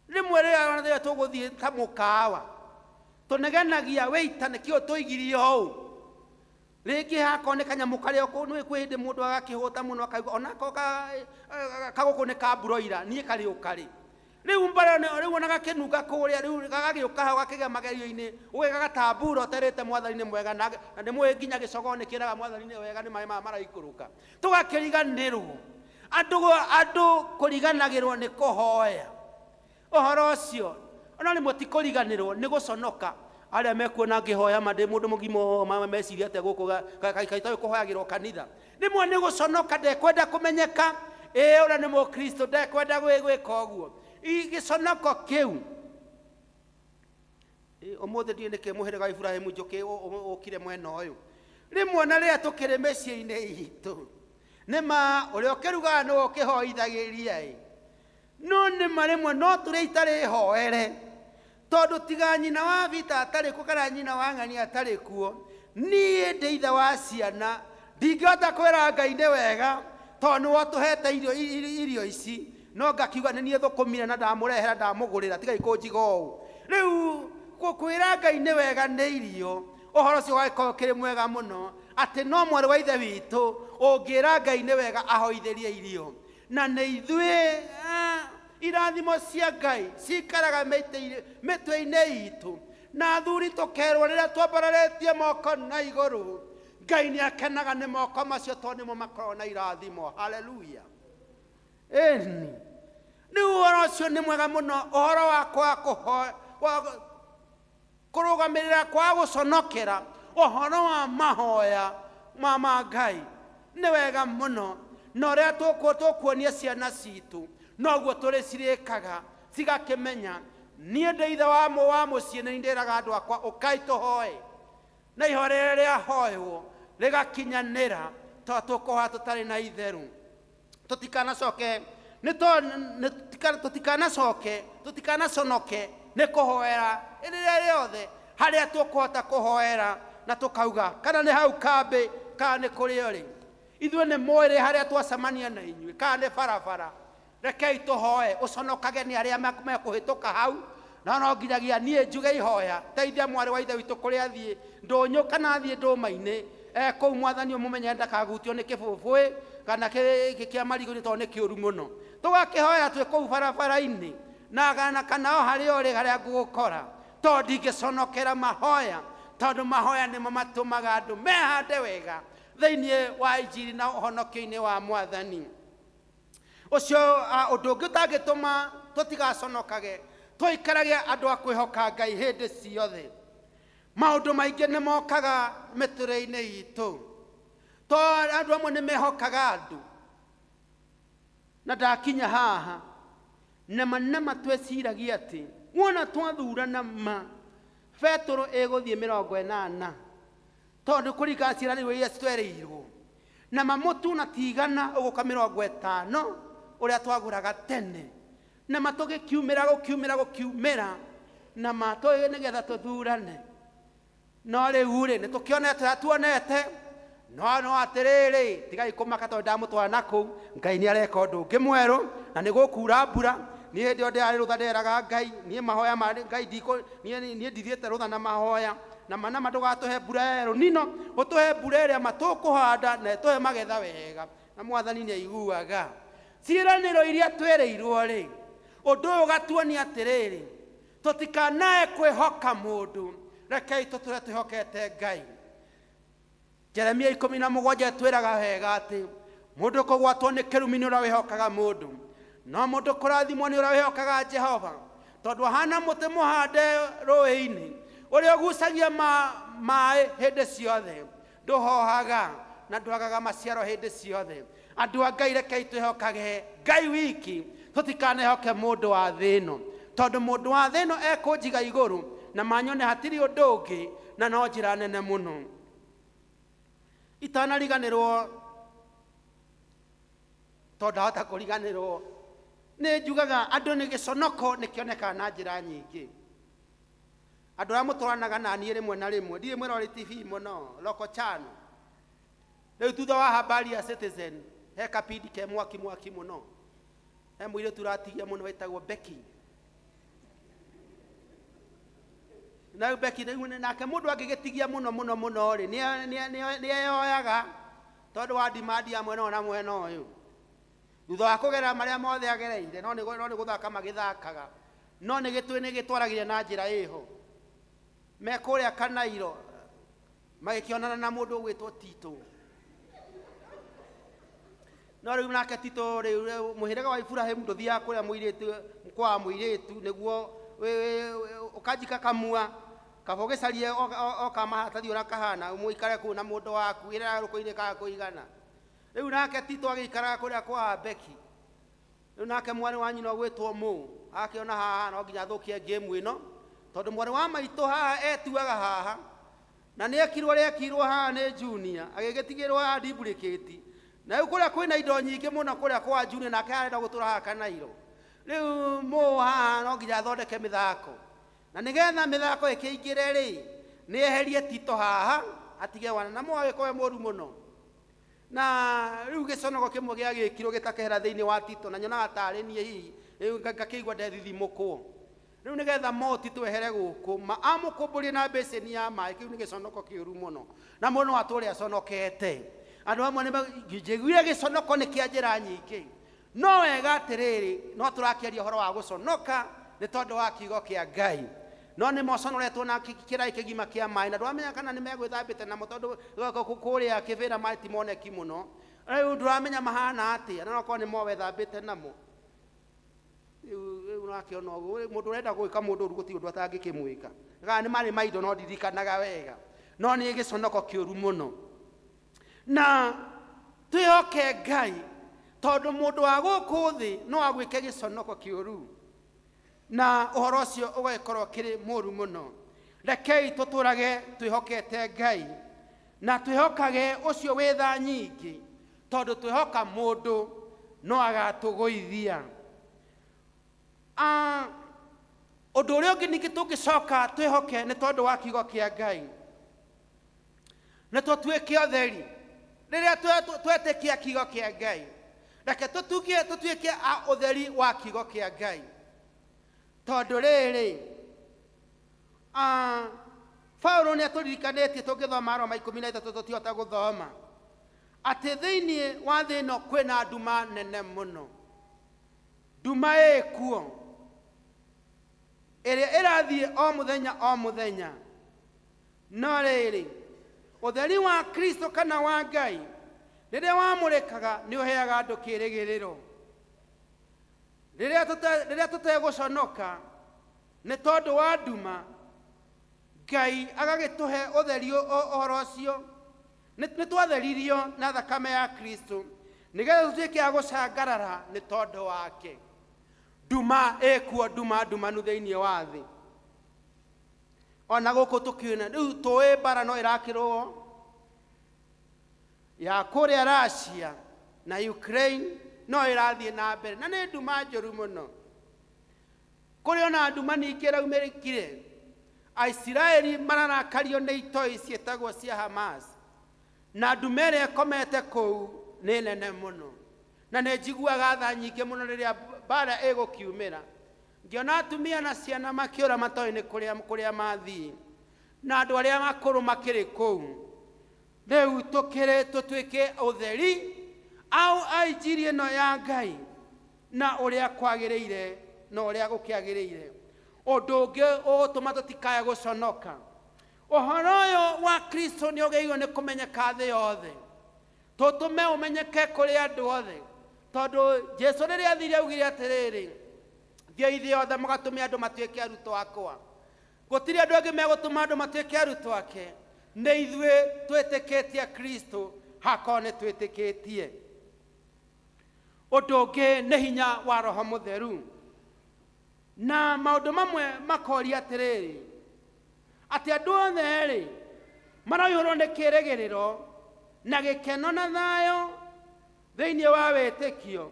rĩmwe rĩrĩa tũgũthiĩ ta mũkawa, tũnegenagia wĩita nĩkĩo tũigirie ũũ. Rĩngĩ hakorwo nĩ kanyamũ karĩa nĩ kwĩ hĩndĩ mũndũ agakĩhũta mũno akaigua onako kagũkũ nĩ ka broiler, niĩ karĩ ũkarĩ. Rĩu mbara rĩu ona gakĩnunga kũrĩa, rĩu gagagĩũka hau gakĩgĩa magerio-inĩ, ũgĩ gagatambura ũterĩte Mwathani nĩ mwega, na nĩ mũĩ nginya gĩcogoo nĩ kĩraga Mwathani nĩ wega, nĩ maĩ maya maraikũrũka. Tũgakĩriganĩrwo. Andũ kũriganagĩrwo nĩ kũhoya. Ũhoro ũcio, ona rĩmwe ti kũriganĩrwo, nĩ gũconoka. Arĩa mekuona ngĩhoya ma ndĩ mũndũ mũgima meciria atĩa gũkũ kaita kũhoyagĩrwo kanitha. Rĩmwe nĩ gũconoka, ndekwenda kũmenyeka, ĩ ũrĩa nĩ mũkristo, ndekwenda gwĩka ũguo. Gĩconoko kĩu. Ũmũthĩ ndiũĩ nĩkĩ mũhĩrĩga wa Iburahĩmu njũkĩ ũkire mwena ũyũ. Rĩmwe na rĩrĩa tũkĩrĩ mĩciĩ-inĩ itũ, nĩ ma ũrĩa ũkĩrugaga nĩwe ũkĩhoithagĩria ĩ. No nĩ ma rĩmwe no tũrĩa itarĩ hoere, tondũ tiga nyina wa Vita atarĩ kuo kana nyina wa Ng'ani atarĩ kuo, niĩ ndĩ ithe wa ciana, ndingĩhota kwĩra Ngai nĩ wega, tondũ nĩwe ũtũhete irio ici, no ngakiuga nĩ niĩ thũkũmire na ndamũrehera ndamũgũrĩra, tigai kũnjiga ũũ. Rĩu kwĩra Ngai nĩ wega nĩ irio, ũhoro ũcio ũgagĩkorwo ũkĩrĩ mwega mũno, atĩ no mwarĩ wa ithe witũ ũngĩra Ngai nĩ wega ahoithĩrie irio. Na nĩ ithuĩ irathimo cia Ngai cikaraga mĩtwe-inĩ itũ, na athuri tũkerwo rĩrĩa twambararĩtie moko na igũrũ, Ngai nĩ akenaga nĩ moko macio tondũ nĩmo makoragwo na irathimo. Haleluya. Ĩni. Rĩu ũhoro ũcio nĩ mwega mũno, ũhoro wa kwaga kũrũgamĩrĩra kwa gũconokera, ũhoro wa mahoya ma Ngai nĩ wega mũno. Na ũrĩa tũkuonia ciana citũ noguo tũrĩcirĩkaga, cigakĩmenya niĩ ndĩ ithe wa mũciĩ, nĩ ndĩraga andũ akwa ũkai tũhoe, na ihoya rĩrĩa rĩahoywo rĩgakinyanĩra, tondũ tũkũhoya tũtarĩ na itherũ. Tũtikanacoke nĩ to nĩ- tũtikanacoke tũtikanaconoke nĩ kũhoera rĩrĩa rĩothe harĩa tũkũhota kũhoera na tũkauga kana nĩ hau kambĩ kana nĩ kũrĩa ũrĩ. Ithuĩ nĩ mwĩrĩ harĩa twacemania na inyuĩ kana nĩ barabara, rekei tũhoe. Ũconokage nĩ arĩa mekũhĩtũka hau, no no nginyagia niĩ njuge ihoya teithia mwarĩ wa ithe witũ kũrĩa athiĩ ndũnyũ kana athiĩ ndũma-inĩ kũu, mwathani ũmũmenye ndakagutio nĩ kĩbũbũĩ kana kĩa marigũ-inĩ tondũ nĩ kĩũru mũno. Tũgakĩhoya twĩ kũu barabara-inĩ na kana kana o harĩa ũrĩ harĩa ngũgũkora, tondũ ndingĩconokera mahoya, tondũ mahoya nĩmo matũmaga andũ mehande wega thĩinĩ wa injiri na ũhonokio-inĩ wa mwathani ũcio. Ũndũ ũngĩ ũtangĩtũma tũtigaconokage, tũikarage andũ a kwĩhoka Ngai hĩndĩ ciothe. Maũndũ maingĩ nĩ mokaga mĩtũrĩre-inĩ itũ, to andũ amwe nĩ mehokaga andũ. Na ndakinya haha, nama nama tweciragia atĩ wona twathurana ma betũrũ ĩgũthiĩ 80, tondũ kũringana ciĩranĩro iria twerĩirwo na mamũtu na tigana ũgũka 50 ũrĩa twagũraga tene, na matũgĩkiumĩra gũkiumĩra gũkiumĩra na matũ nĩgetha tũthurane. No rĩu rĩ, nĩ tũkĩonete ũrĩa tuonete, no no atĩrĩrĩ, tigai kũmaka tondũ ndamũtwara na kũu Ngai nĩ areka ũndũ ũngĩ mwerũ na nĩ gũkura mbura. Niĩ hĩndĩ ĩyo ndĩrarĩ rũtha, nderaga Ngai niĩ mahoya ma Ngai ndikũ niĩ niĩ ndithiĩte rũtha na mahoya na manama ndũgatũhe mbura ya El Nino, ũtũhe mbura ĩrĩa matũkũhanda na ĩtũhe magetha wega, na mwathani nĩ aiguaga ciĩranĩro iria twĩrĩirwo rĩ. Ũndũ ũyũ ũgatuonia atĩrĩrĩ, tũtikanae kwĩhoka mũndũ, rekei tũtũre twĩhokete Ngai. Jeremia 17 ĩtwĩraga wega atĩ mũndũ kũgwatwo nĩ kĩrumi nĩ ũrĩa wĩhokaga mũndũ, no mũndũ kũrathimwo nĩ ũrĩa wĩhokaga Jehova, tondũ ahana mũtĩ mũhande rũĩ-inĩ ũrĩa ũgucagia maĩ hĩndĩ ciothe, ndũhohaga na ndwagaga maciaro hĩndĩ ciothe. Andũ a Ngai, rekei twĩhokage Ngai wiki, tũtikanehoke mũndũ wa thĩ ĩno, tondũ mũndũ wa thĩ ĩno ekũnjiga igũrũ na manyone hatirĩ ũndũ ũngĩ na no njĩra nene mũno. Itanariganĩrwo, tondũ ndahota kũriganĩrwo, nĩ njugaga andũ nĩ gĩconoko nĩ kĩonekaga na njĩra nyingĩ. Andũ arĩa mũtwaranaga na niĩ rĩmwe na rĩmwe, ndirĩ mwĩrori TV mũno loko chano. Rĩu thutha wa habari ya Citizen he kapindi ke mwaki mwaki mũno, he mũirĩtu ũratigia mũno wĩtagwo Becky. Na rĩu Becky rĩu nake mũndũ angĩgĩtigia mũno mũno mũno rĩ, nĩ eyoyaga tondũ wa demand ya mwena ũyũ na mwena ũyũ, thutha wa kũgerera marĩa mothe agereire, no nĩ gũthaka magĩthakaga, no nĩ gĩtwĩ nĩ gĩtwaragire na njĩra ĩho me kũrĩa Kanairo magĩkĩonana na mũndũ ũgwĩtwo Tito. No rĩu nake Tito rĩu mũhĩrĩga wa Iburahĩmu ndũthiaga kũrĩa mũirĩtu kwa mũirĩtu nĩguo ũkanjika kamua kaba ũgĩcarie o kamaratathi ũrĩa kahana, mũikare kũu na mũndũ waku ĩrĩa rũkũ-inĩ kaga kũigana. Rĩu nake Tito agĩikaraga kũrĩa kwa Beki. Rĩu nake mwarĩ wa nyina ũgwĩtwo Mũ akĩona haha no nginya athũkie game ĩno, tondũ mwarĩ wa maitũ haha etuaga haha na nĩ ekirwo ũrĩa ekirwo haha nĩ Junior, agĩgĩtigĩrwo haha duplicate, na rĩu kũrĩa kwĩna indo nyingĩ mũno kũrĩa kwa Junior, nake arenda gũtũra haha Kanairo. Rĩu Mũ haha no nginya athondeke mĩthako, na nĩgetha mĩthako ĩkĩingĩre rĩ, nĩ eherie Tito haha atige wana na Mũ agĩkorwo e mũru mũno. Na rĩu gĩconoko kĩmwe gĩagĩkirwo gĩtakehera thĩinĩ wa Tito, na nyonaga tarĩ niĩ hihi rĩu ngakĩigua ndethithimũkwo. Rĩu nĩgetha mo Tito ehere gũkũ ma amũkũmbũrie na mbĩcĩni ya maĩ, kĩu nĩ gĩconoko kĩũru mũno, na mũndũ no atũre aconokete. Andũ amwe nĩ njiguire gĩconoko nĩ kĩa njĩra nyingĩ, no wega atĩrĩrĩ, no tũrakĩaria ũhoro wa gũconoka nĩ tondũ wa kiugo kĩa Ngai, no nĩ moconoretwo na kĩraĩ kĩgima kĩa maĩ, na ndũramenya kana nĩ megwĩthambĩte namo, tondũ kũrĩa kĩbĩra maĩ ti moneki mũno. Rĩu ndũramenya mahana atĩa, na nokorwo nĩ mo wethambĩte namo. Rĩu ũrakĩona ũguo mũndũ ũrenda gwĩka mũndũ ũru gũtirĩ ũndũ atangĩkĩmwĩka, kana nĩ marĩ maindo no ndirikanaga wega, no nĩ gĩconoko kĩũru mũno. Na twĩhoke Ngai, tondũ mũndũ wa gũkũ thĩ no agwĩke gĩconoko kĩũru na ũhoro ũcio ũgagĩkorwo kĩrĩ mũru mũno. Rekei tũtũrage twĩhokete Ngai na twĩhokage ũcio wĩ tha nyingĩ, tondũ twĩhoka mũndũ No agatũgũithia. Ah, ũndũ ũrĩa ũngĩ ningĩ tũngĩcoka twĩhoke nĩ tondũ wa kiugo kĩa Ngai nĩ tũtuĩke ũtheri rĩrĩa twetĩkia kiugo kĩa Ngai. Reke tũtuĩke a ũtheri wa kiugo kĩa Ngai, tondũ rĩrĩ, ah, Paulo nĩ atũririkanĩtie tũngĩthoma Roma 13, tũtihota gũthoma, atĩ thĩinĩ wa thĩ ĩno kwĩna nduma nene mũno. Nduma ĩkuo ĩrĩa ĩrathiĩ o mũthenya o mũthenya, no rĩrĩ, ũtheri wa Kristo kana wa Ngai rĩrĩa wamũrĩkaga nĩ ũheaga andũ kĩĩrĩgĩrĩro rĩrĩa tũtegũconoka nĩ tondũ wa nduma. Ngai agagĩtũhe ũtheri. Ũhoro ũcio nĩ twatheririo na thakame ya Kristo nĩgetha tũtuĩke a gũcangarara nĩ tondũ wake. Nduma ĩkuo, nduma ndumanu thĩinĩ wa thĩ ona gũkũ tũkiona rĩu tũĩ mbara no ĩrakĩrwo ya kũrĩa Russia na Ukraine, no ĩrathiĩ na mbere na nĩ nduma njũru mũno. Kũrĩ ona nduma ningĩ ĩraumĩrĩkire, Aisiraeli mararakario nĩ itoi ciĩtagwo cia Hamas, na nduma ĩrĩa ĩkomete kũu nĩ nene mũno. Na nĩ njiguaga tha nyingĩ mũno rĩrĩa mbara ĩgũkiumĩra, ngĩona atumia na ciana makĩũra matoĩ nĩ kũrĩa mathiĩ, na andũ arĩa akũrũ makĩrĩ kũu. Rĩu tũkĩrĩ tũtuĩke ũtheri au a injiri ĩno ya Ngai na ũrĩa kwagĩrĩire na ũrĩa gũkĩagĩrĩire. Ũndũ ũngĩ ũgũtũma tũtikae gũconoka, ũhoro ũyũ wa Kristo nĩ ũgĩrĩirwo nĩ kũmenyeka thĩ yothe. Tũtũme ũmenyeke kũrĩ andũ othe, tondũ Jesu rĩrĩa athire augire atĩrĩrĩ, "Thiĩi thĩ yothe mũgatũme andũ matuĩke arutwo akwa." Gũtirĩ andũ angĩ megũtũma andũ matuĩke arutwo ake, nĩ ithuĩ twĩtĩkĩtie Kristo, hakorwo nĩ twĩtĩkĩtie. Ũndũ ũngĩ nĩ hinya wa Roho Mũtheru. Na maũndũ mamwe makoria atĩrĩrĩ, atĩ andũ othe rĩ maraihũrwo nĩ kĩĩrĩgĩrĩro na gĩkeno na thayũ thĩinĩ wa wĩtĩkio,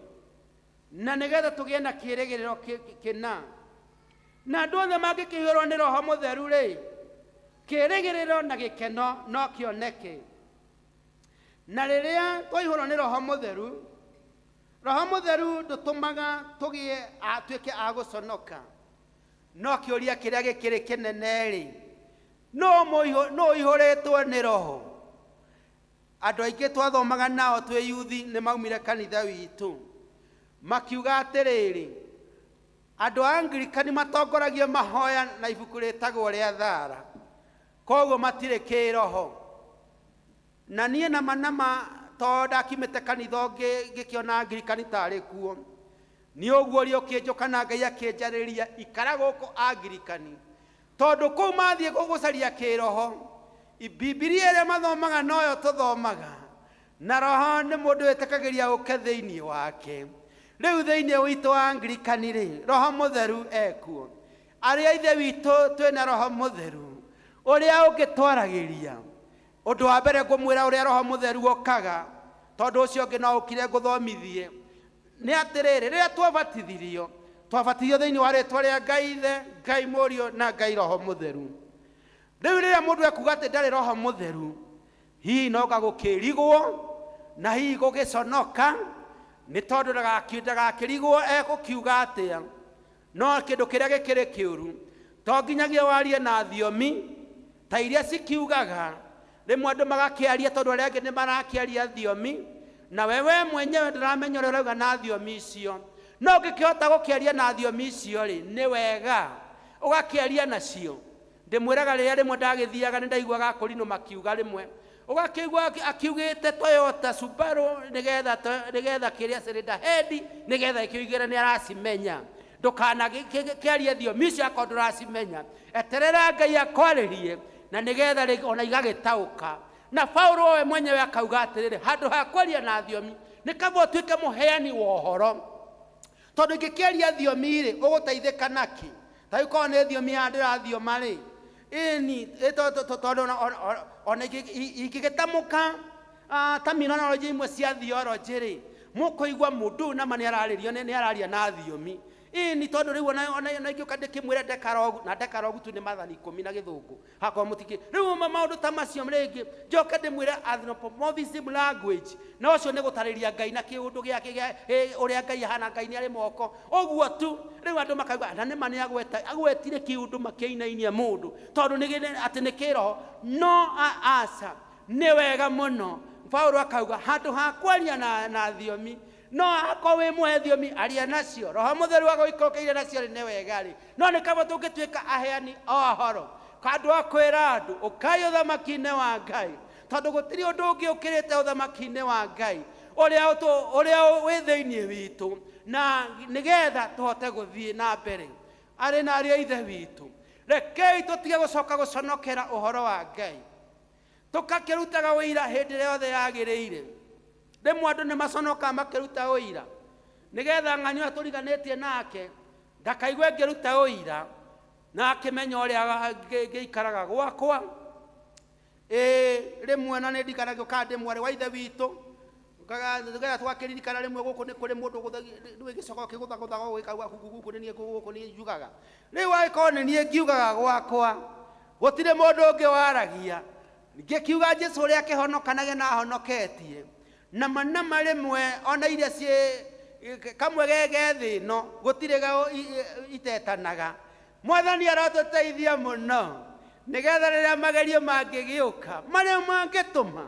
na nĩgetha tũgĩe na kĩĩrĩgĩrĩro kĩna. Na andũ othe mangĩkĩihũrwo nĩ Roho Mũtheru rĩ, kĩĩrĩgĩrĩro na gĩkeno no kĩoneke. Na rĩrĩa twaihũrwo nĩ Roho Mũtheru, Roho Mũtheru ndũtũmaga tũgĩe tuĩke a gũconoka. No kĩũria kĩrĩa gĩkĩrĩ kĩnene rĩ, nũ ũihũrĩtwo nĩ Roho? Andũ aingĩ twathomaga nao twĩ yuthi nĩ maumire kanitha witũ makiuga atĩrĩrĩ, andũ a Anglikani matongoragia mahoya na ibuku rĩtagwo rĩa Thara, koguo matirĩ kĩroho. Na niĩ nama nama, tondũ ndakiumĩte kanitha ũngĩ ngĩkĩona Anglikani tarĩ kuo, nĩ ũguo ũrĩa ũkĩnjũka na Ngai akĩnjarĩria, ikara gũkũ Anglikani, tondũ kũu mathiĩ gũcaria kĩroho, Bibilia ĩrĩa mathomaga noyo tũthomaga. Na Roho nĩ mũndũ wĩtĩkagĩria ũke thĩinĩ wake. Rĩu thĩinĩ witũ wa Anglikani rĩ, Roho Mũtheru ekuo. Arĩa ithe witũ twĩna Roho Mũtheru ũrĩa ũngĩtwaragĩria. Ũndũ wa mbere ngũmwĩra ũrĩa Roho Mũtheru okaga, tondũ ũcio ũngĩ no ũkire ngũthomithie, nĩ atĩrĩrĩ, rĩrĩa twabatithirio, twabatithirio thĩinĩ wa rĩtwa rĩa Ngai Ithe, Ngai Mũriũ na Ngai Roho Mũtheru. Rĩu rĩrĩa mũndũ ekuga atĩ ndarĩ Roho Mũtheru, hihi no gagũkĩrigwo na hihi gũgĩconoka, nĩ tondũ ndagakĩrigwo egũkiuga atĩa. No kĩndũ kĩrĩa gĩkĩrĩ kĩũru, to nginyagia warie na thiomi ta iria cikiugaga. Rĩmwe andũ magakĩaria tondũ arĩa angĩ nĩ marakĩaria thiomi, na we mwenyewe ndũramenya ũrĩa ũrauga na thiomi icio. No ũngĩkĩhota gũkĩaria na thiomi icio rĩ, nĩ wega ũgakĩaria nacio. Ndĩmwĩraga, rĩrĩa rĩmwe ndagĩthiaga nĩ ndaiguaga akũrinũ makiuga, rĩmwe ũgakĩigua akiugĩte Toyota, Subaru, nĩgetha kĩrĩa cylinder head nĩgetha ĩkĩigĩre nĩ aracimenya. Ndũkanakĩarie thiomi icio akorwo ndũracimenya. Eterera Ngai akwarĩrie na nĩgetha ona igagĩtaũka. Na Paulo we mwenyewe akauga atĩrĩrĩ, handũ ha kwaria na thiomi nĩ kaba ũtuĩke mũheani wa ũhoro, tondũ ingĩkĩaria thiomi rĩ, ũgũteithĩka nakĩ? Ta rĩu korwo nĩ thiomi haha ndĩrathioma rĩ, ĩni tondũ ona ingĩgĩtamũka terminology imwe cia theology rĩ, Mũkũigua mũndũ ũyũ nama nĩ ararĩrio, nĩ araria na thiomi. Ĩni tondũ rĩu ona ingĩũka ndĩkĩmwĩre Decalogue, na Decalogue tu nĩ maathani 10 na gĩthũngũ, hakorwo mũtikĩ rĩu maũndũ ta macio. Rĩngĩ njoke ndĩmwĩre anthropomorphism language, na ũcio nĩ gũtarĩria Ngai na kĩũndũ gĩake gĩa ũrĩa Ngai ahana. Ngai nĩ arĩ moko ũguo tu. Rĩu andũ makaigua na nĩma nĩ agweta agwetire kĩũndũ makĩinainia mũndũ tondũ nĩ atĩ nĩ kĩroho. No aca, nĩ wega mũno. Paulo akauga handũ ha kwaria na thiomi, no akorwo wĩ mũhe thiomi, aria nacio, Roho Mũtheru agũikũrũkĩire nacio rĩ, nĩ wega rĩ. No nĩ kaba tũngĩtuĩka aheani o ũhoro, handũ ha kwĩra andũ ũkai ũthamaki-inĩ wa Ngai, tondũ gũtirĩ ũndũ ũngĩ ũkĩrĩte ũthamaki-inĩ wa Ngai ũrĩa wĩ thĩinĩ witũ, na nĩgetha tũhote gũthiĩ na mbere. Arĩ na arĩa ithe witũ, rekei tũtige gũcoka gũconokera ũhoro wa Ngai, tũkakĩrutaga ũira hĩndĩ ĩrĩa yothe yagĩrĩire. Rĩmwe andũ nĩ maconokaga makĩruta ũira, nĩgetha ng'ani ũrĩa tũriganĩtie nake ndakaigue ngĩruta ũira na akĩmenya ũrĩa ngĩikaraga gwakwa. Ĩĩ, rĩmwe na nĩ ndirikanaga ngĩũkaga ndĩ mwarĩ wa ithe witũ, nĩgetha twakĩririkana rĩmwe gũkũ nĩ kũrĩ mũndũ nĩwe gĩcoka kĩgũthagũthaga ũguo gĩkauga gũkũ nĩ niĩ, gũkũ nĩ njugaga. Rĩu angĩkorwo nĩ niĩ ngiugaga gwakwa, gũtirĩ mũndũ ũngĩ waragia, ngĩkiuga Jesu ũrĩa akĩhonokanagia na ahonoketie nama nama. Rĩmwe ona iria ciĩ kamwe ge thĩ ĩno gũtirĩ itetanaga. Mwathani arotũteithia mũno, nĩgetha rĩrĩa magerio mangĩgĩũka marĩa mangĩtũma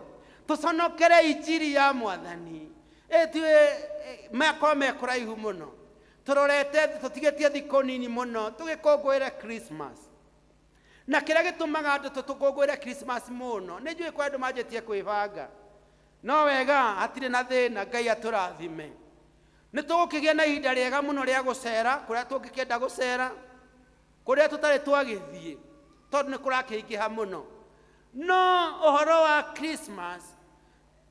tũconokere injiri ya Mwathani, ĩtuĩ makorwo me kũraihu mũno. Tũrorete tũtigĩtie thikũ nini mũno tũgĩkũngũĩre Christmas, na kĩrĩa gĩtũmaga andũ tũkũngũĩre Christmas mũno, nĩ njũĩ kwa andũ manjĩtie kwĩbanga. No wega, hatirĩ na thĩna. Ngai atũrathime. Nĩ tũgũkĩgĩa na ihinda rĩega mũno rĩa gũcera kũrĩa tũngĩkĩenda gũcera, kũrĩa tũtarĩ twagĩthiĩ, tondũ nĩ kũrakĩingĩha mũno. No ũhoro wa Christmas,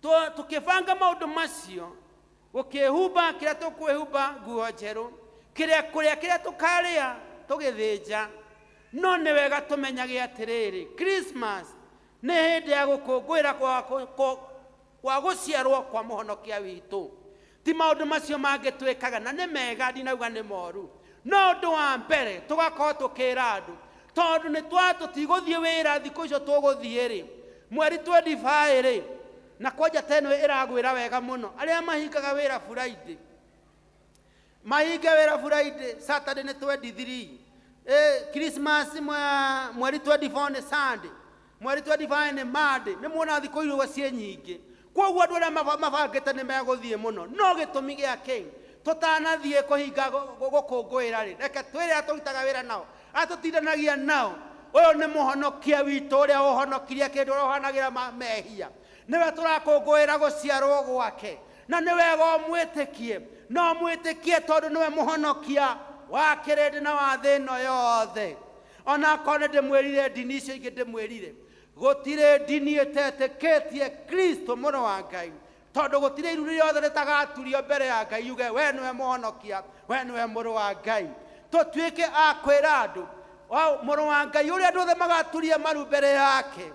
tũkĩbanga maũndũ macio, gũkĩhumba kĩrĩa tũkwĩhumba, nguo njerũ, kĩrĩa kũrĩa kĩrĩa tũkarĩa tũgĩthĩnja, no nĩ wega tũmenyage atĩrĩrĩ, Christmas nĩ hĩndĩ ya gũkũngũĩra kwa gũciarwo kwa mũhonokia witũ. Ti maũndũ macio mangĩ twĩkaga, na nĩ mega, ndinauga nĩ moru, no ũndũ wa mbere tũgakorwo tũkĩra andũ, tondũ nĩ twa tũtigũthiĩ wĩra thikũ icio tũgũthiĩ rĩ, mweri 25 rĩ, na kwanja ta ĩno ĩragwĩra wega mũno. Arĩa mahingaga wĩra Friday mahinge wĩra Friday, Saturday nĩ 23. Christmas mweri 24 nĩ Sunday, mweri 25 nĩ Monday. Nĩ muona thikũ iria ciĩ nyingĩ, koguo andũ arĩa mabangĩte nĩ megũthiĩ mũno. No gĩtũmi gĩa kĩ tũtanathiĩ kũhinga gũkũngũĩra rĩ, reke twĩre arĩa tũrutaga wĩra nao, arĩa tũtindanagia nao, ũyũ nĩ mũhonokia witũ ũrĩa ũhonokirie kĩndũ, ũrĩa ũhanagĩra mehia, nĩwe tũrakũngũĩra gũciarwo gwake, na nĩ wega ũmwĩtĩkie. No mwĩtĩkie tondũ nĩwe mũhonokia wa kĩrĩndĩ na wa thĩ ĩno yothe. Ona akorwo nĩ ndĩmwĩrire ndini icio ingĩ, ndĩmwĩrire gũtirĩ ndini ĩtetĩkĩtie Kristo mũrũ wa Ngai, tondũ gũtirĩ iru rĩothe rĩtagaturio mbere ya Ngai yuge we nĩwe mũhonokia, we nĩwe mũrũ wa Ngai. Tũtuĩke a kwĩra andũ mũrũ wa Ngai ũrĩa andũ othe magaturia maru mbere yake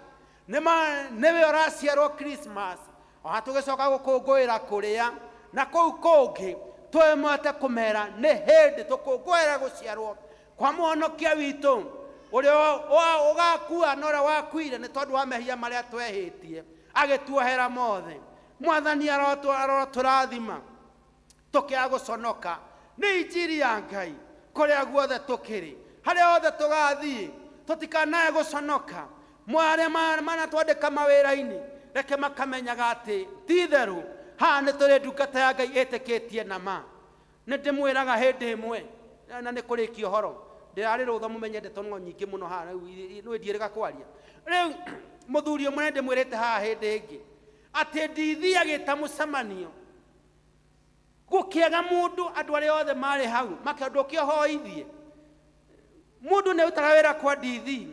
nĩwe ũraciarwo Christmas. Ona tũgĩcoka gũkũngũĩra kũrĩa na kũu kũngĩ, twĩmote kũmera nĩ hĩndĩ tũkũngũĩra gũciarwo kwa mũhonokia witũ ũrĩa ũgakua na ũrĩa wakuire nĩ tondũ wa mehia marĩa twehĩtie, agĩtuohera mothe. Mwathani arotũrathima tũkĩaga gũconoka nĩ injiri ya Ngai kũrĩa guothe tũkĩrĩ, harĩa hothe tũgathiĩ, tũtikanae gũconoka. Arĩa manatwandĩka mawĩra-inĩ, reke makamenyaga atĩ ti itherũ haha nĩ tũrĩ ndungata ya Ngai ĩtĩkĩtie na ma. Nĩ ndĩmwĩraga hĩndĩ ĩmwe, na nĩ kũrĩkia ũhoro, ndĩrarĩ rũtha mũmenye ndeto no nyingĩ mũno haha rĩu nĩ ndiĩrĩga kwaria. Rĩu mũthuri ũmwe nĩ ndĩmwĩrĩte haha hĩndĩ ĩngĩ atĩ ndithi agĩta mũcemanio, gũkĩaga mũndũ. Andũ arĩa othe marĩ hau makĩandũ ũkĩohoithie mũndũ nĩ arutaga wĩra kwa ndithi,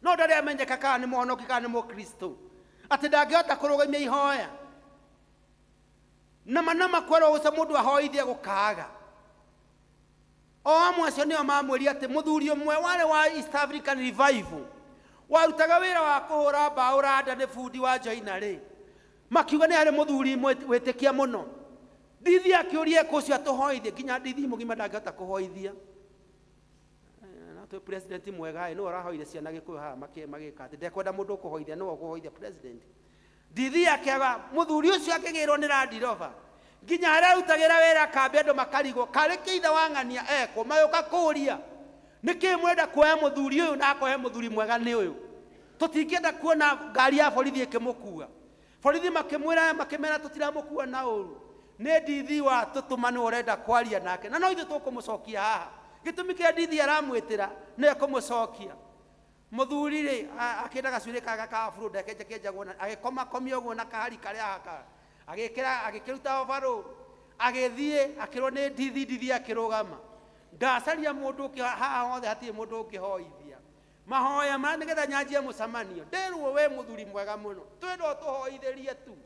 no ndarĩ amenyeka kana nĩ mũhonoki kana nĩ mũkristo, atĩ ndangĩhota kũrũgamia ihoya nama nama kwerwo gũca mũndũ ahoithie gũkaaga. O amwe acio nĩo mamwĩria atĩ mũthuri ũmwe warĩ wa East African Revival warutaga wĩra wa kũhũra mbaũ randa, nĩ bundi wa joinarĩ, makiuga nĩ harĩ mũthuri wĩtĩkia mũno. Ndithi akĩũria ekũ ũcio atũhoithie, nginya ndithi mũgima ndangĩhota kũhoithia. Na twĩ president mwega ĩ, nĩwe ũrahoire ciana Gĩkũyũ haha magĩka atĩ ndekwenda mũndũ ũkũhoithia, nĩwe ũkũhoithia president. Ndithi akĩaga mũthuri ũcio akĩgĩrwo nĩ Land Rover nginya harĩa arutagĩra wĩra kambĩ andũ makarigwo karĩ kĩ ithe wa ng'ania ekwo, magĩũka kũũria nĩkĩ mwenda kuoya mũthuri ũyũ na akohe mũthuri mwega nĩ ũyũ, tũtingĩenda kuona ngari ya borithi ĩkĩmũkua. Borithi makĩmwĩra makĩmera tũtiramũkua na ũru, nĩ ndithi wa tũtũma nĩwe ũrenda kwaria nake, na no ithuĩ tũkũmũcokia haha. Gĩtũmi kĩrĩa ndithi aramwĩtĩra nĩwe kũmũcokia. Mũthuri rĩ akĩenda gacuĩrĩ kaka ka afro ndekenje kenjagwo na agĩkomakomia ũguo na kahari karĩa haka agĩkĩra agĩkĩruta overall agĩthiĩ akĩrwo nĩ ndithi, ndithi akĩrũgama. Ndacaria mũndũ ũngĩ haha hothe hatirĩ mũndũ ũngĩhoithia mahoya ma nĩgetha nyanjie mũcemanio, ndĩrwo we mũthuri mwega mũno twendwo tũhoithĩrie tu.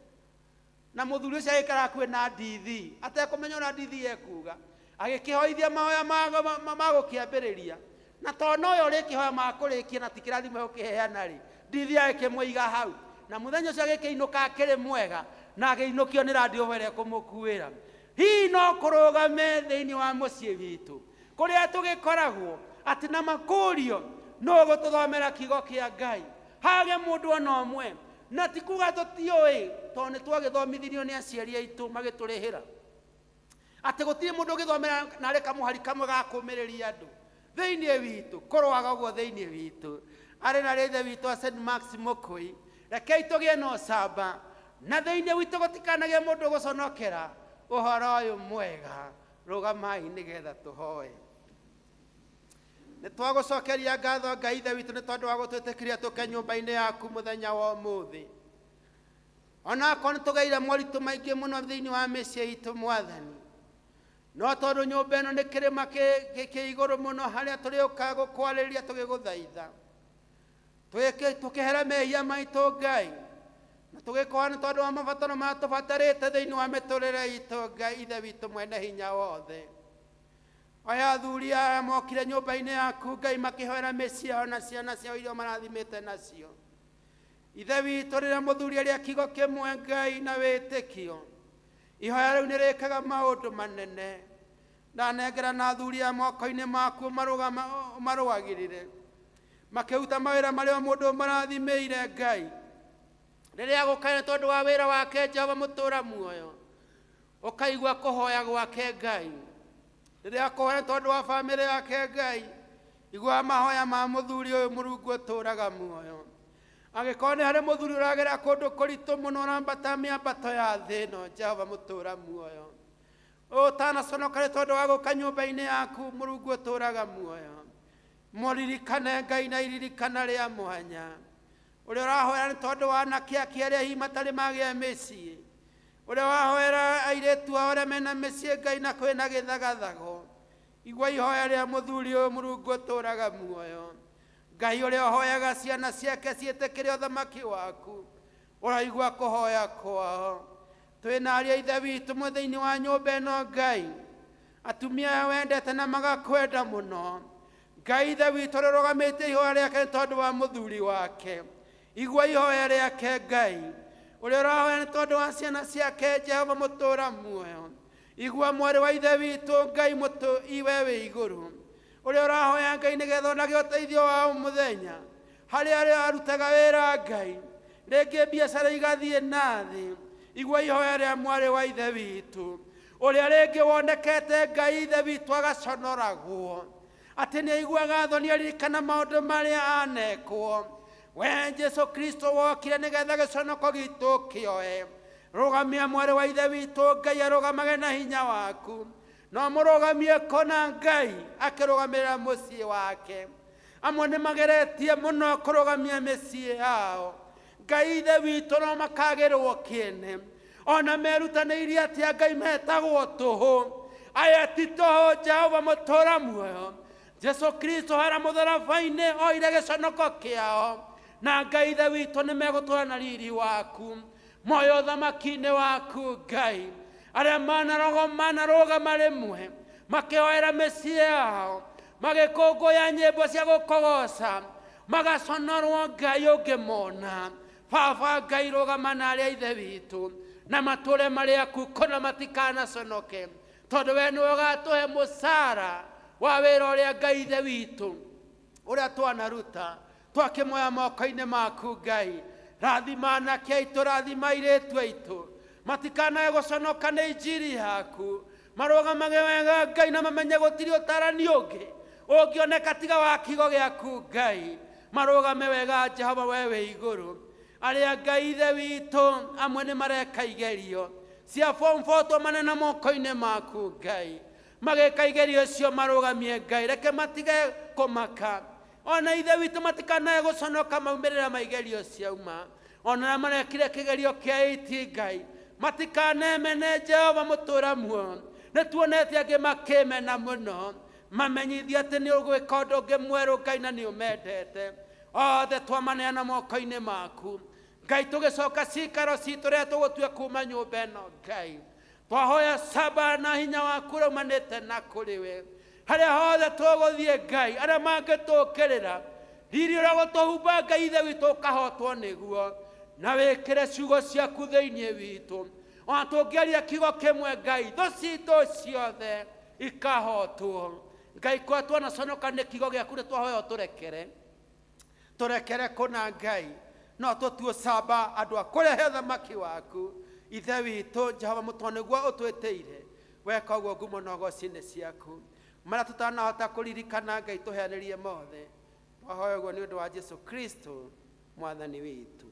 Na mũthuri ũcio agĩikara hakuhĩ na ndithi atekũmenya ũrĩa ndithi ekuga, agĩkĩhoithia mahoya ma gũkĩambĩrĩria, na tondũ nowe ũrĩkĩhoya ma kũrĩkia na ti kĩrathimo gũkĩheana rĩ, ndithi agĩkĩmũiga hau. Na mũthenya ũcio agĩkĩinũka akĩrĩ mwega na agĩinũkio nĩ Land Rover ĩrĩa ĩkũmũkuĩra. Hihi no kũrũgame thĩinĩ wa mũciĩ witũ kũrĩa tũgĩkoragwo atĩ na makũrio no gũtũthomera kiugo kĩa Ngai, hage mũndũ ona ũmwe, na ti kuga tũtiũĩ tondũ nĩ twagĩthomithirio nĩ aciari aitũ magĩtũrĩhĩra atĩ gũtirĩ mũndũ ũgĩthomera narĩ kamũhari kamwe ga kũũmĩrĩria andũ thĩinĩ witũ, kũrũaga ũguo thĩinĩ witũ. Arĩ na ithe witũ a St. Max Mũkũi, rekei tũgĩe na ũcamba na thĩinĩ witũ gũtikanagĩe mũndũ ũgũconokera ũhoro ũyũ mwega. Rũgamai nĩgetha tũhoe. Nĩ twagũcokeria ngatho Ngai ithe witũ nĩ tondũ wa gũtwĩtĩkĩria tũke nyũmba-inĩ yaku mũthenya wa ũmũthĩ. Onakorwo nĩ tũgeire moritũ maingĩ mũno thĩinĩ wa mĩciĩ itũ Mwathani, no tondũ nyũmba ĩno nĩ kĩrĩma kĩ igũrũ mũno harĩa tũrĩũkaga gũkwarĩria tũgĩgũthaitha, tũkĩhera mehia maitũ Ngai, na tũgĩkoha nĩ tondũ wa mabataro marĩa tũbatarĩte thĩinĩ wa mĩtũrĩre itũ Ngai ithe witũ mwene hinya wothe. Aya athuri aya mokire nyũmba-inĩ yaku Ngai makĩhoera mĩciĩ yao na ciana ciao iria marathimĩte nacio. Ithe witũ rĩrĩa mũthuri arĩa kiugo kĩmwe Ngai na wĩtĩkio, ihoya rĩu nĩ rĩkaga maũndũ manene. Ndanengera na athuri aya moko-inĩ maku marũagĩrĩre makĩruta mawĩra marĩa mũndũ marathimĩire Ngai. Rĩrĩa agũkaina tondũ wa wĩra wake Jehova mũtũra muoyo, ũkaigua kũhoya gwake Ngai. Rĩrĩa akũhoya tondũ wa bamĩrĩ yake Ngai, igua mahoya ma mũthuri ũyũ Mũrungu ũtũraga muoyo. Angĩkorwo nĩ harĩ mũthuri ũragera kũndũ kũritũ mũno ũrambata mĩambato ya thĩ ĩno, Jehova mũtũra muoyo, ũtanaconoka nĩ tondũ wa gũka nyũmba-inĩ yaku Mũrungu ũtũraga muoyo, mũririkane Ngai na iririkana rĩa mwanya. Ũrĩa ũrahoera nĩ tondũ wa anake ake arĩa hihi matarĩ magĩa mĩciĩ, ũrĩa wahoera airĩtu ao arĩa mena mĩciĩ Ngai na kwĩna gĩthagathago, igua ihoya rĩa mũthuri ũyũ Mũrungu ũtũraga muoyo. Ngai ũrĩa ũhoyaga ciana ciake ciĩtĩkĩre ũthamaki waku, ũraigua kũhoya kwao. Twĩna aria ithe witũ mũthĩinĩ wa nyũmba ĩno Ngai, atumia aya wendete na magakwenda mũno. Ngai ithe witũ ũrĩa ũrũgamĩtie ihoya rĩake nĩ tondũ wa mũthuri wake, igua ihoya rĩake Ngai. Ũrĩa ũrahoya nĩ tondũ wa ciana ciake Jehova mũtũra muoyo, igua mwarĩ wa ithe witũ Ngai mũtũ iwe wĩ igũrũ. Ũrĩa ũrahoya Ngai nĩgetha onage ũteithio wa o mũthenya harĩ arĩa arutaga wĩra Ngai, rĩngĩ biacara igathiĩ na thĩ, igua ihoya rĩa mwarĩ wa ithe witũ ũrĩa rĩngĩ wonekete Ngai ithe witũ agaconoragwo atĩ nĩ aiguaga thoni aririkana maũndũ marĩa anekwo. We Jesu Kristo wokire nĩgetha gĩconoko gitũ kĩoe. Rũgamia mwarĩ wa ithe witũ Ngai arũgamage na hinya waku, no mũrũgamie kona Ngai akĩrũgamĩrĩra mũciĩ wake. Amwe nĩ mageretie mũno kũrũgamia mĩciĩ yao, Ngai ithe witũ no makagĩrwo kĩene, ona merutanĩirie atĩa Ngai metagwo tũhũ. Aya ti tũhũ Jehova mũtũra muoyo. Jesu Kristo hara mũtharaba-inĩ oire gĩconoko kĩao, na Ngai ithe witũ nĩ megũtũra na riri waku moyo ũthamaki-inĩ waku Ngai. Arĩa manarũgama rĩmwe makĩhoera mĩciĩ yao, magĩkũngũya nyĩmbo cia gũkũgoca, magaconorwo Ngai ũngĩmona. Baba Ngai rũgama na arĩa ithe witũ Na matũre marĩ aku kũna matikanaconoke, tondũ we nĩwe ũgatũhe mũcara wa wĩra ũrĩa Ngai ithe witũ ũrĩa twanaruta twakĩmoya moko-inĩ maku. Ngai, rathima anake aitũ, rathima airĩtu aitũ, matikanae gũconoka nĩ injiri yaku, marũgamage wega Ngai, na mamenye gũtirĩ ũtarani ũngĩ ũngĩoneka tiga wa kiugo gĩaku. Ngai, marũgame wega Jehova, we wĩ igũrũ. Arĩa Ngai ithe witũ amwe nĩ mareka igerio cia form 4, twamanena moko-inĩ maku Ngai, magĩka igerio icio marũgamie Ngai, reke matige kũmaka, ona ithe witũ matikanae gũconoka maumĩrĩra ma igerio ciauma, ona arĩa marekire kĩgerio kĩa iti Ngai matikanemene. Jehova mũtũra muoyo, nĩ tuonete angĩ makĩmena mũno, mamenyithie atĩ nĩ ũgwĩka ũndũ ũngĩ mwerũ Ngai, na nĩ ũmendete othe. Twamaneana moko-inĩ maku Ngai, tũgĩcoka cikaro citũ rĩrĩa tũgũtua kuma nyũmba ĩno. Ngai, twahoya camba na hinya waku ũrĩa umanĩte na kũrĩ we harĩa hothe tũgũthiĩ. Ngai, arĩa mangĩtũkĩrĩra, riri ũrĩa gũtũhumba Ngai ithe witũ ũkahotwo nĩguo, na wĩkĩre ciugo ciaku thĩinĩ witũ, ona tũngĩaria kiugo kĩmwe Ngai, thũ citũ ciothe ikahotwo. Ngai, kwa twanaconoka nĩ kiugo gĩaku, nĩ twahoya ũtũrekere, tũrekere kũna Ngai, no tũtuo camba andũ a kũrehe ũthamaki waku. Ithe witũ Jehova mũtwa, nĩguo ũtwĩtĩire weka ũguo, ngumo na ũgoci-inĩ ciaku, marĩa tũtanahota kũririkana Ngai, tũheanĩrie mothe. Twahoya ũguo nĩ ũndũ wa Jesu Kristo mwathani witũ.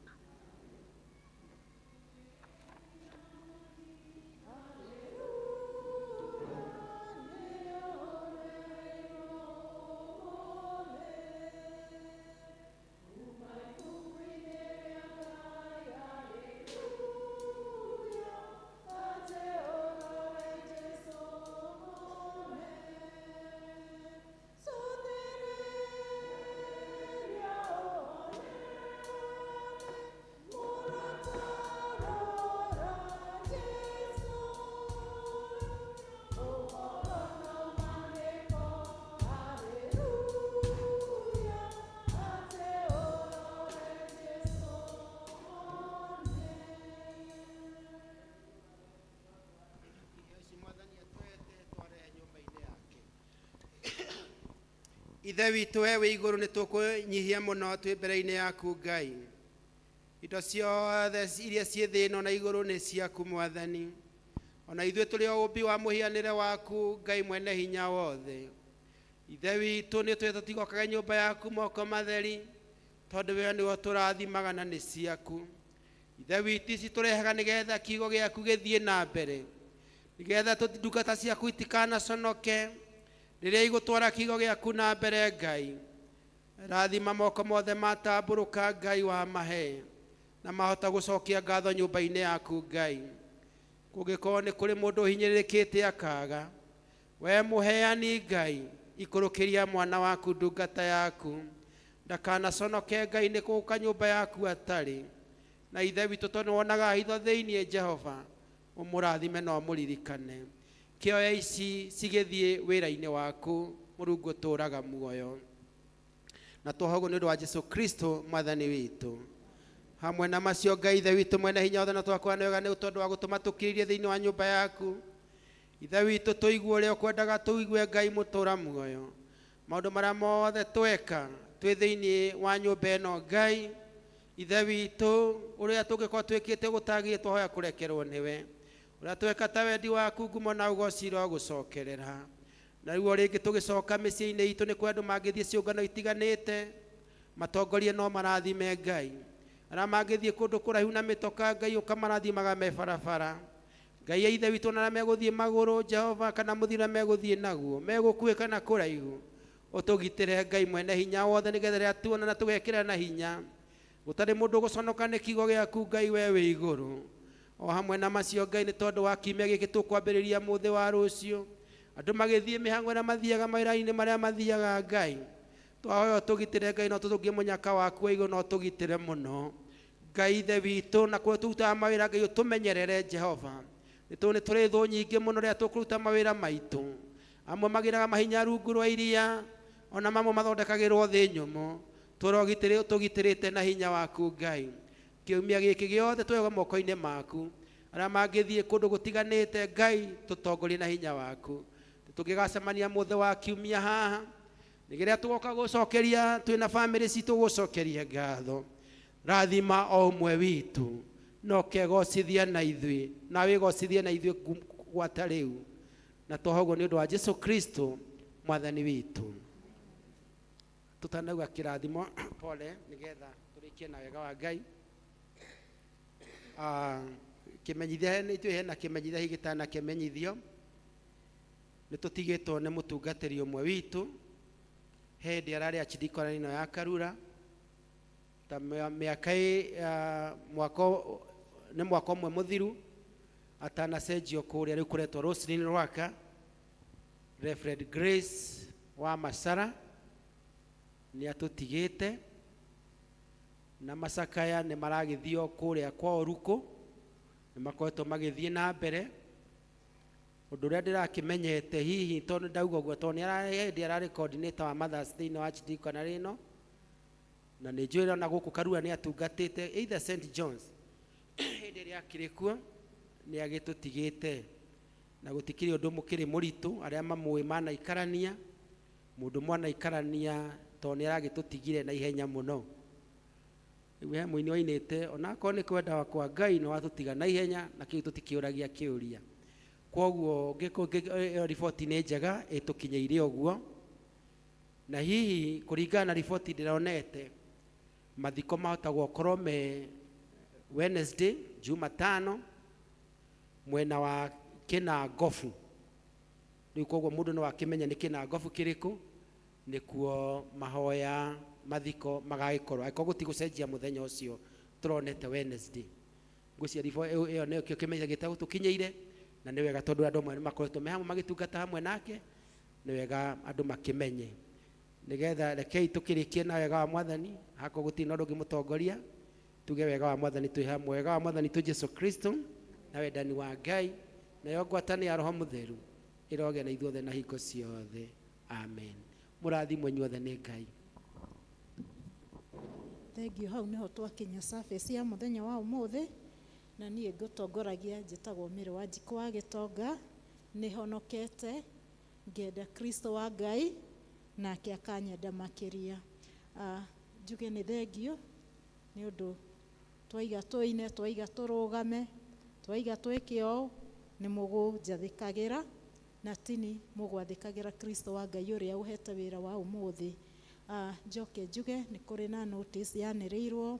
Mwathani atwete twarehe nyũmba-inĩ yake. Ithe witũ we wĩ igũrũ, nĩ tũkũnyihia mũno twĩ mbere-inĩ yaku Ngai. Indo ciothe iria ciĩ thĩ ĩno na igũrũ nĩ ciaku Mwathani, ona ithuĩ tũrĩ o ũmbi wa mũhianĩre waku Ngai mwene hinya wothe. Ithe witũ, nĩ tũĩ tũtigokage nyũmba yaku moko matheri, tondũ we nĩwe tũrathimaga na nĩ ciaku. Ithe witũ, ici tũrehaga nĩgetha kiugo gĩaku gĩthiĩ na mbere, nĩgetha ndungata ciaku itikanaconoke rĩrĩa igũtwara kiugo gĩaku na mbere. Ngai, rathima moko mothe matambũrũka Ngai wa mahe na mahota gũcokia ngatho nyũmba-inĩ yaku. Ngai, kũngĩkorwo nĩ kũrĩ mũndũ ũhinyĩrĩrĩkĩte akaga, we mũheani Ngai, ikũrũkĩria mwana waku ndungata yaku, ndakanaconoke Ngai nĩ gũka nyũmba yaku atarĩ na. Ithe witũ, tondũ nĩwonaga hitho thĩinĩ, Jehova, ũmũrathime na ũmũririkane. Kĩoya ici cigĩthiĩ wĩra-inĩ waku, Mũrungu ũtũũraga muoyo, na twahoguo nĩ ũndũ wa Jesu Kristo mwathani witũ. Hamwe na macio, Ngai ithe witũ mwene hinya wothe, na twakwa wega nĩ tondũ wa gũtũma tũkirĩrie thĩinĩ wa nyũmba yaku. Ithe witũ, tũigue ũrĩa ũkwendaga tũigue. Ngai mũtũra muoyo, maũndũ marĩa mothe tweka twĩ thĩinĩ wa nyũmba ĩno, Ngai ithe witũ, ũrĩa tũngĩkorwo twĩkĩte gũtagĩrĩire, twahoya kũrekerwo nĩwe. Ũrĩa tweka ta wendi waku, ngumo na ũgoci gũcokerera. Na rĩu o rĩngĩ tũgĩcoka mĩciĩ-inĩ itũ, nĩ kũrĩ andũ mangĩthiĩ ciũngano itiganĩte, matongorie no marathime. Ngai, arĩa mangĩthiĩ kũndũ kũraihu na mĩtoka, Ngai, ũkamarathimaga me barabara. Ngai ya ithe witũ, na arĩa megũthiĩ magũrũ, Jehova, kana mũthiro megũthiĩ naguo megũkuhĩ kana kũraihu, ũtũgitĩre Ngai mwene hinya wothe, nĩgetha rĩrĩa tuona na tũgekĩra na hinya, gũtarĩ mũndũ ũgũconoka nĩ kiugo gĩaku Ngai we wĩ igũrũ. O hamwe na macio, Ngai, nĩ tondũ wa kiumia gĩkĩ tũkwambĩrĩria mũthĩ wa rũciũ, andũ magĩthiĩ mĩhang'o ĩrĩa mathiaga, mawĩra-inĩ marĩa mathiaga, Ngai, twahoya ũtũgitĩre. Ngai, no tũtũngie mũnyaka waku wa igũrũ na ũtũgitĩre mũno. Ngai ithe witũ, na kũrĩa tũrutaga mawĩra, Ngai, ũtũmenyerere Jehova, nĩ tũĩ nĩ tũrĩ thũ nyingĩ mũno rĩrĩa tũkũruta mawĩra maitũ. Amwe magĩraga mahinya rungu rwa iria, ona mamwe mathondekagĩrwo thĩ nyũmũ. Tũrogitĩrĩ, ũtũgitĩrĩte na hinya waku Ngai. Kiumia gĩkĩ gĩothe twega moko-inĩ maku. Arĩa mangĩthiĩ kũndũ gũtiganĩte, Ngai tũtongorie na hinya waku. Tũngĩgacemania mũthĩ wa kiumia haha, nĩgeria tũgoka gũcokeria twĩna bamĩrĩ citũ gũcokeria ngatho. Rathima o ũmwe witũ na ũkegocithia na ithuĩ, na wĩgocithie na ithuĩ gwata rĩu, na twaha ũguo nĩ ũndũ wa Jesu Kristo mwathani witũ. Tũtanauga kĩrathimo, pole, nĩgetha tũrĩkie na wega wa Ngai. Kĩmenyithia nĩ ithuĩ hena kĩmenyithia hihi gĩtanakĩmenyithio. Nĩ tũtigĩtwo nĩ mũtungatĩri ũmwe witũ hĩndĩ ararĩ archdeacon ĩno ya Karura ta mĩaka mwaka nĩ mwaka ũmwe mũthiru atanacenjio kũrĩa rĩu kũretwo Roslyn Rwaka. Reverend Grace wa Masara nĩ atũtigĩte, na macakaya nĩ maragĩthio kũrĩa kwa Oruku, nĩ makoretwo magĩthiĩ na mbere. Ũndũ ũrĩa ndĩrakĩmenyete hihi tondũ ndauga ũguo tondũ nĩ hĩndĩ ararĩ coordinator wa mothers thĩinĩ wa archdeacon ĩno, na nĩ njũĩ ona gũkũ Karura nĩ atungatĩte either St John's hĩndĩ ĩrĩa akĩrĩ kuo, nĩ agĩtũtigĩte na gũtikĩrĩ ũndũ mũkĩrĩ mũritũ. Arĩa mamũĩ manaikarania mũndũ mwanaikarania tondũ nĩ aragĩtũtigire na ihenya mũno. Rĩu he mũini wainĩte onakorwo nĩ kwenda kwa Ngai nĩ watũtiga na ihenya, na kĩu tũtikĩũragia kĩũria. Kwoguo ĩyo riboti nĩ njega ĩtũkinyĩire ũguo, na hihi kũringana na riboti ndĩronete mathiko mahota gũkorwo me Wednesday Jumatano mwena wa Kĩnangobu. Rĩu koguo mũndũ no akĩmenye nĩ Kĩnangobu kĩrĩkũ, nĩkuo mahoya mathiko magagĩkorwo, angĩkorwo gũtigũcenjia mũthenya ũcio tũronete Wednesday. Ngwĩciria ĩyo nĩyo kĩmenyithia gĩtagũtũkinyĩire, na nĩ wega tondũ andũ amwe nĩ makoretwo me hamwe magĩtungata hamwe nake, nĩ wega andũ makĩmenye. Nĩgetha rekei tũkĩrĩkie na wega wa mwathani, hakorwo gũtirĩ na ũndũ ũngĩ mũtongoria, tuge wega wa mwathani twĩ hamwe. Wega wa mwathani tu Jesu Kristo na wendani wa Ngai nayo ngwatanĩro ya Roho Mũtheru ĩrogĩa na ithuothe na hingo ciothe. Amen. Mũrathimwo inyuothe nĩ Ngai. Thengiũ. Hau nĩho twakinya service ya mũthenya wa ũmũthĩ, na niĩ ngũtongoragia njĩtagwo Mĩrĩ wa Njikũ wa Gĩtonga. Nĩ honokete ngenda Kristo wa Ngai nake akanyenda makĩria. Njuge nĩ thengiũ nĩ ũndũ twaiga tũine, twaiga tũrũgame, twaiga twĩke ũũ, nĩ mũgũnjathĩkagĩra na tini mũgwathĩkagĩra Kristo wa Ngai ũrĩa ũhete wĩra wa ũmũthĩ. Njoke njuge nĩ kũrĩ na notice yanĩrĩirwo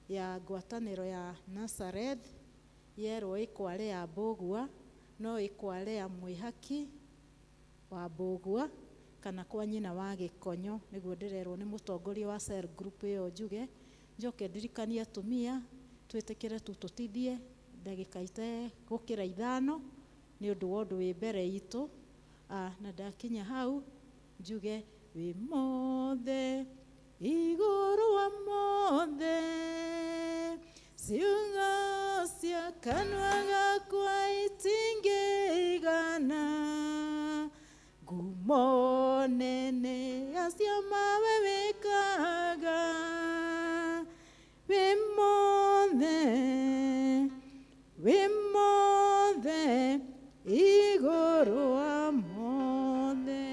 ya ngwatanĩro ya Nazareth yerwo ĩkware ya Mbũgua, no ĩkware ya Mwĩhaki wa Mbũgua kana kwa nyina wa Gĩkonyo, nĩguo ndĩrerwo nĩ mũtongoria wa cell group ĩyo. Njuge njoke ndirikanie atumia twĩtĩkĩre tu tũtithie ndagĩka ite gũkĩra 5 nĩ ũndũ wa ũndũ wĩ mbere itũ. Na ndakinya hau njuge wĩ mothe igũrũ wa mothe, ciugo cia kanua gakwa itingĩigana, ngumo nene ya ciama we wĩkaga, wĩ mothe, wĩ mothe igũrũ wa mothe.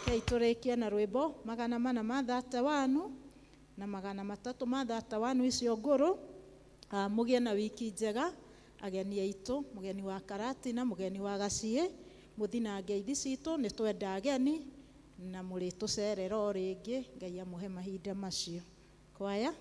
Kei tũrĩkie na rwĩmbo 431 na 331 icio ngũrũ. Mũgĩe na wiki njega ageni aitũ, mũgeni wa Karatina, mũgeni wa Gaciĩ, mũthi na ngeithi citũ, nĩ twenda ageni na mũrĩtũcerera o rĩngĩ. Ngai amũhe mahinda macio. Kwaya.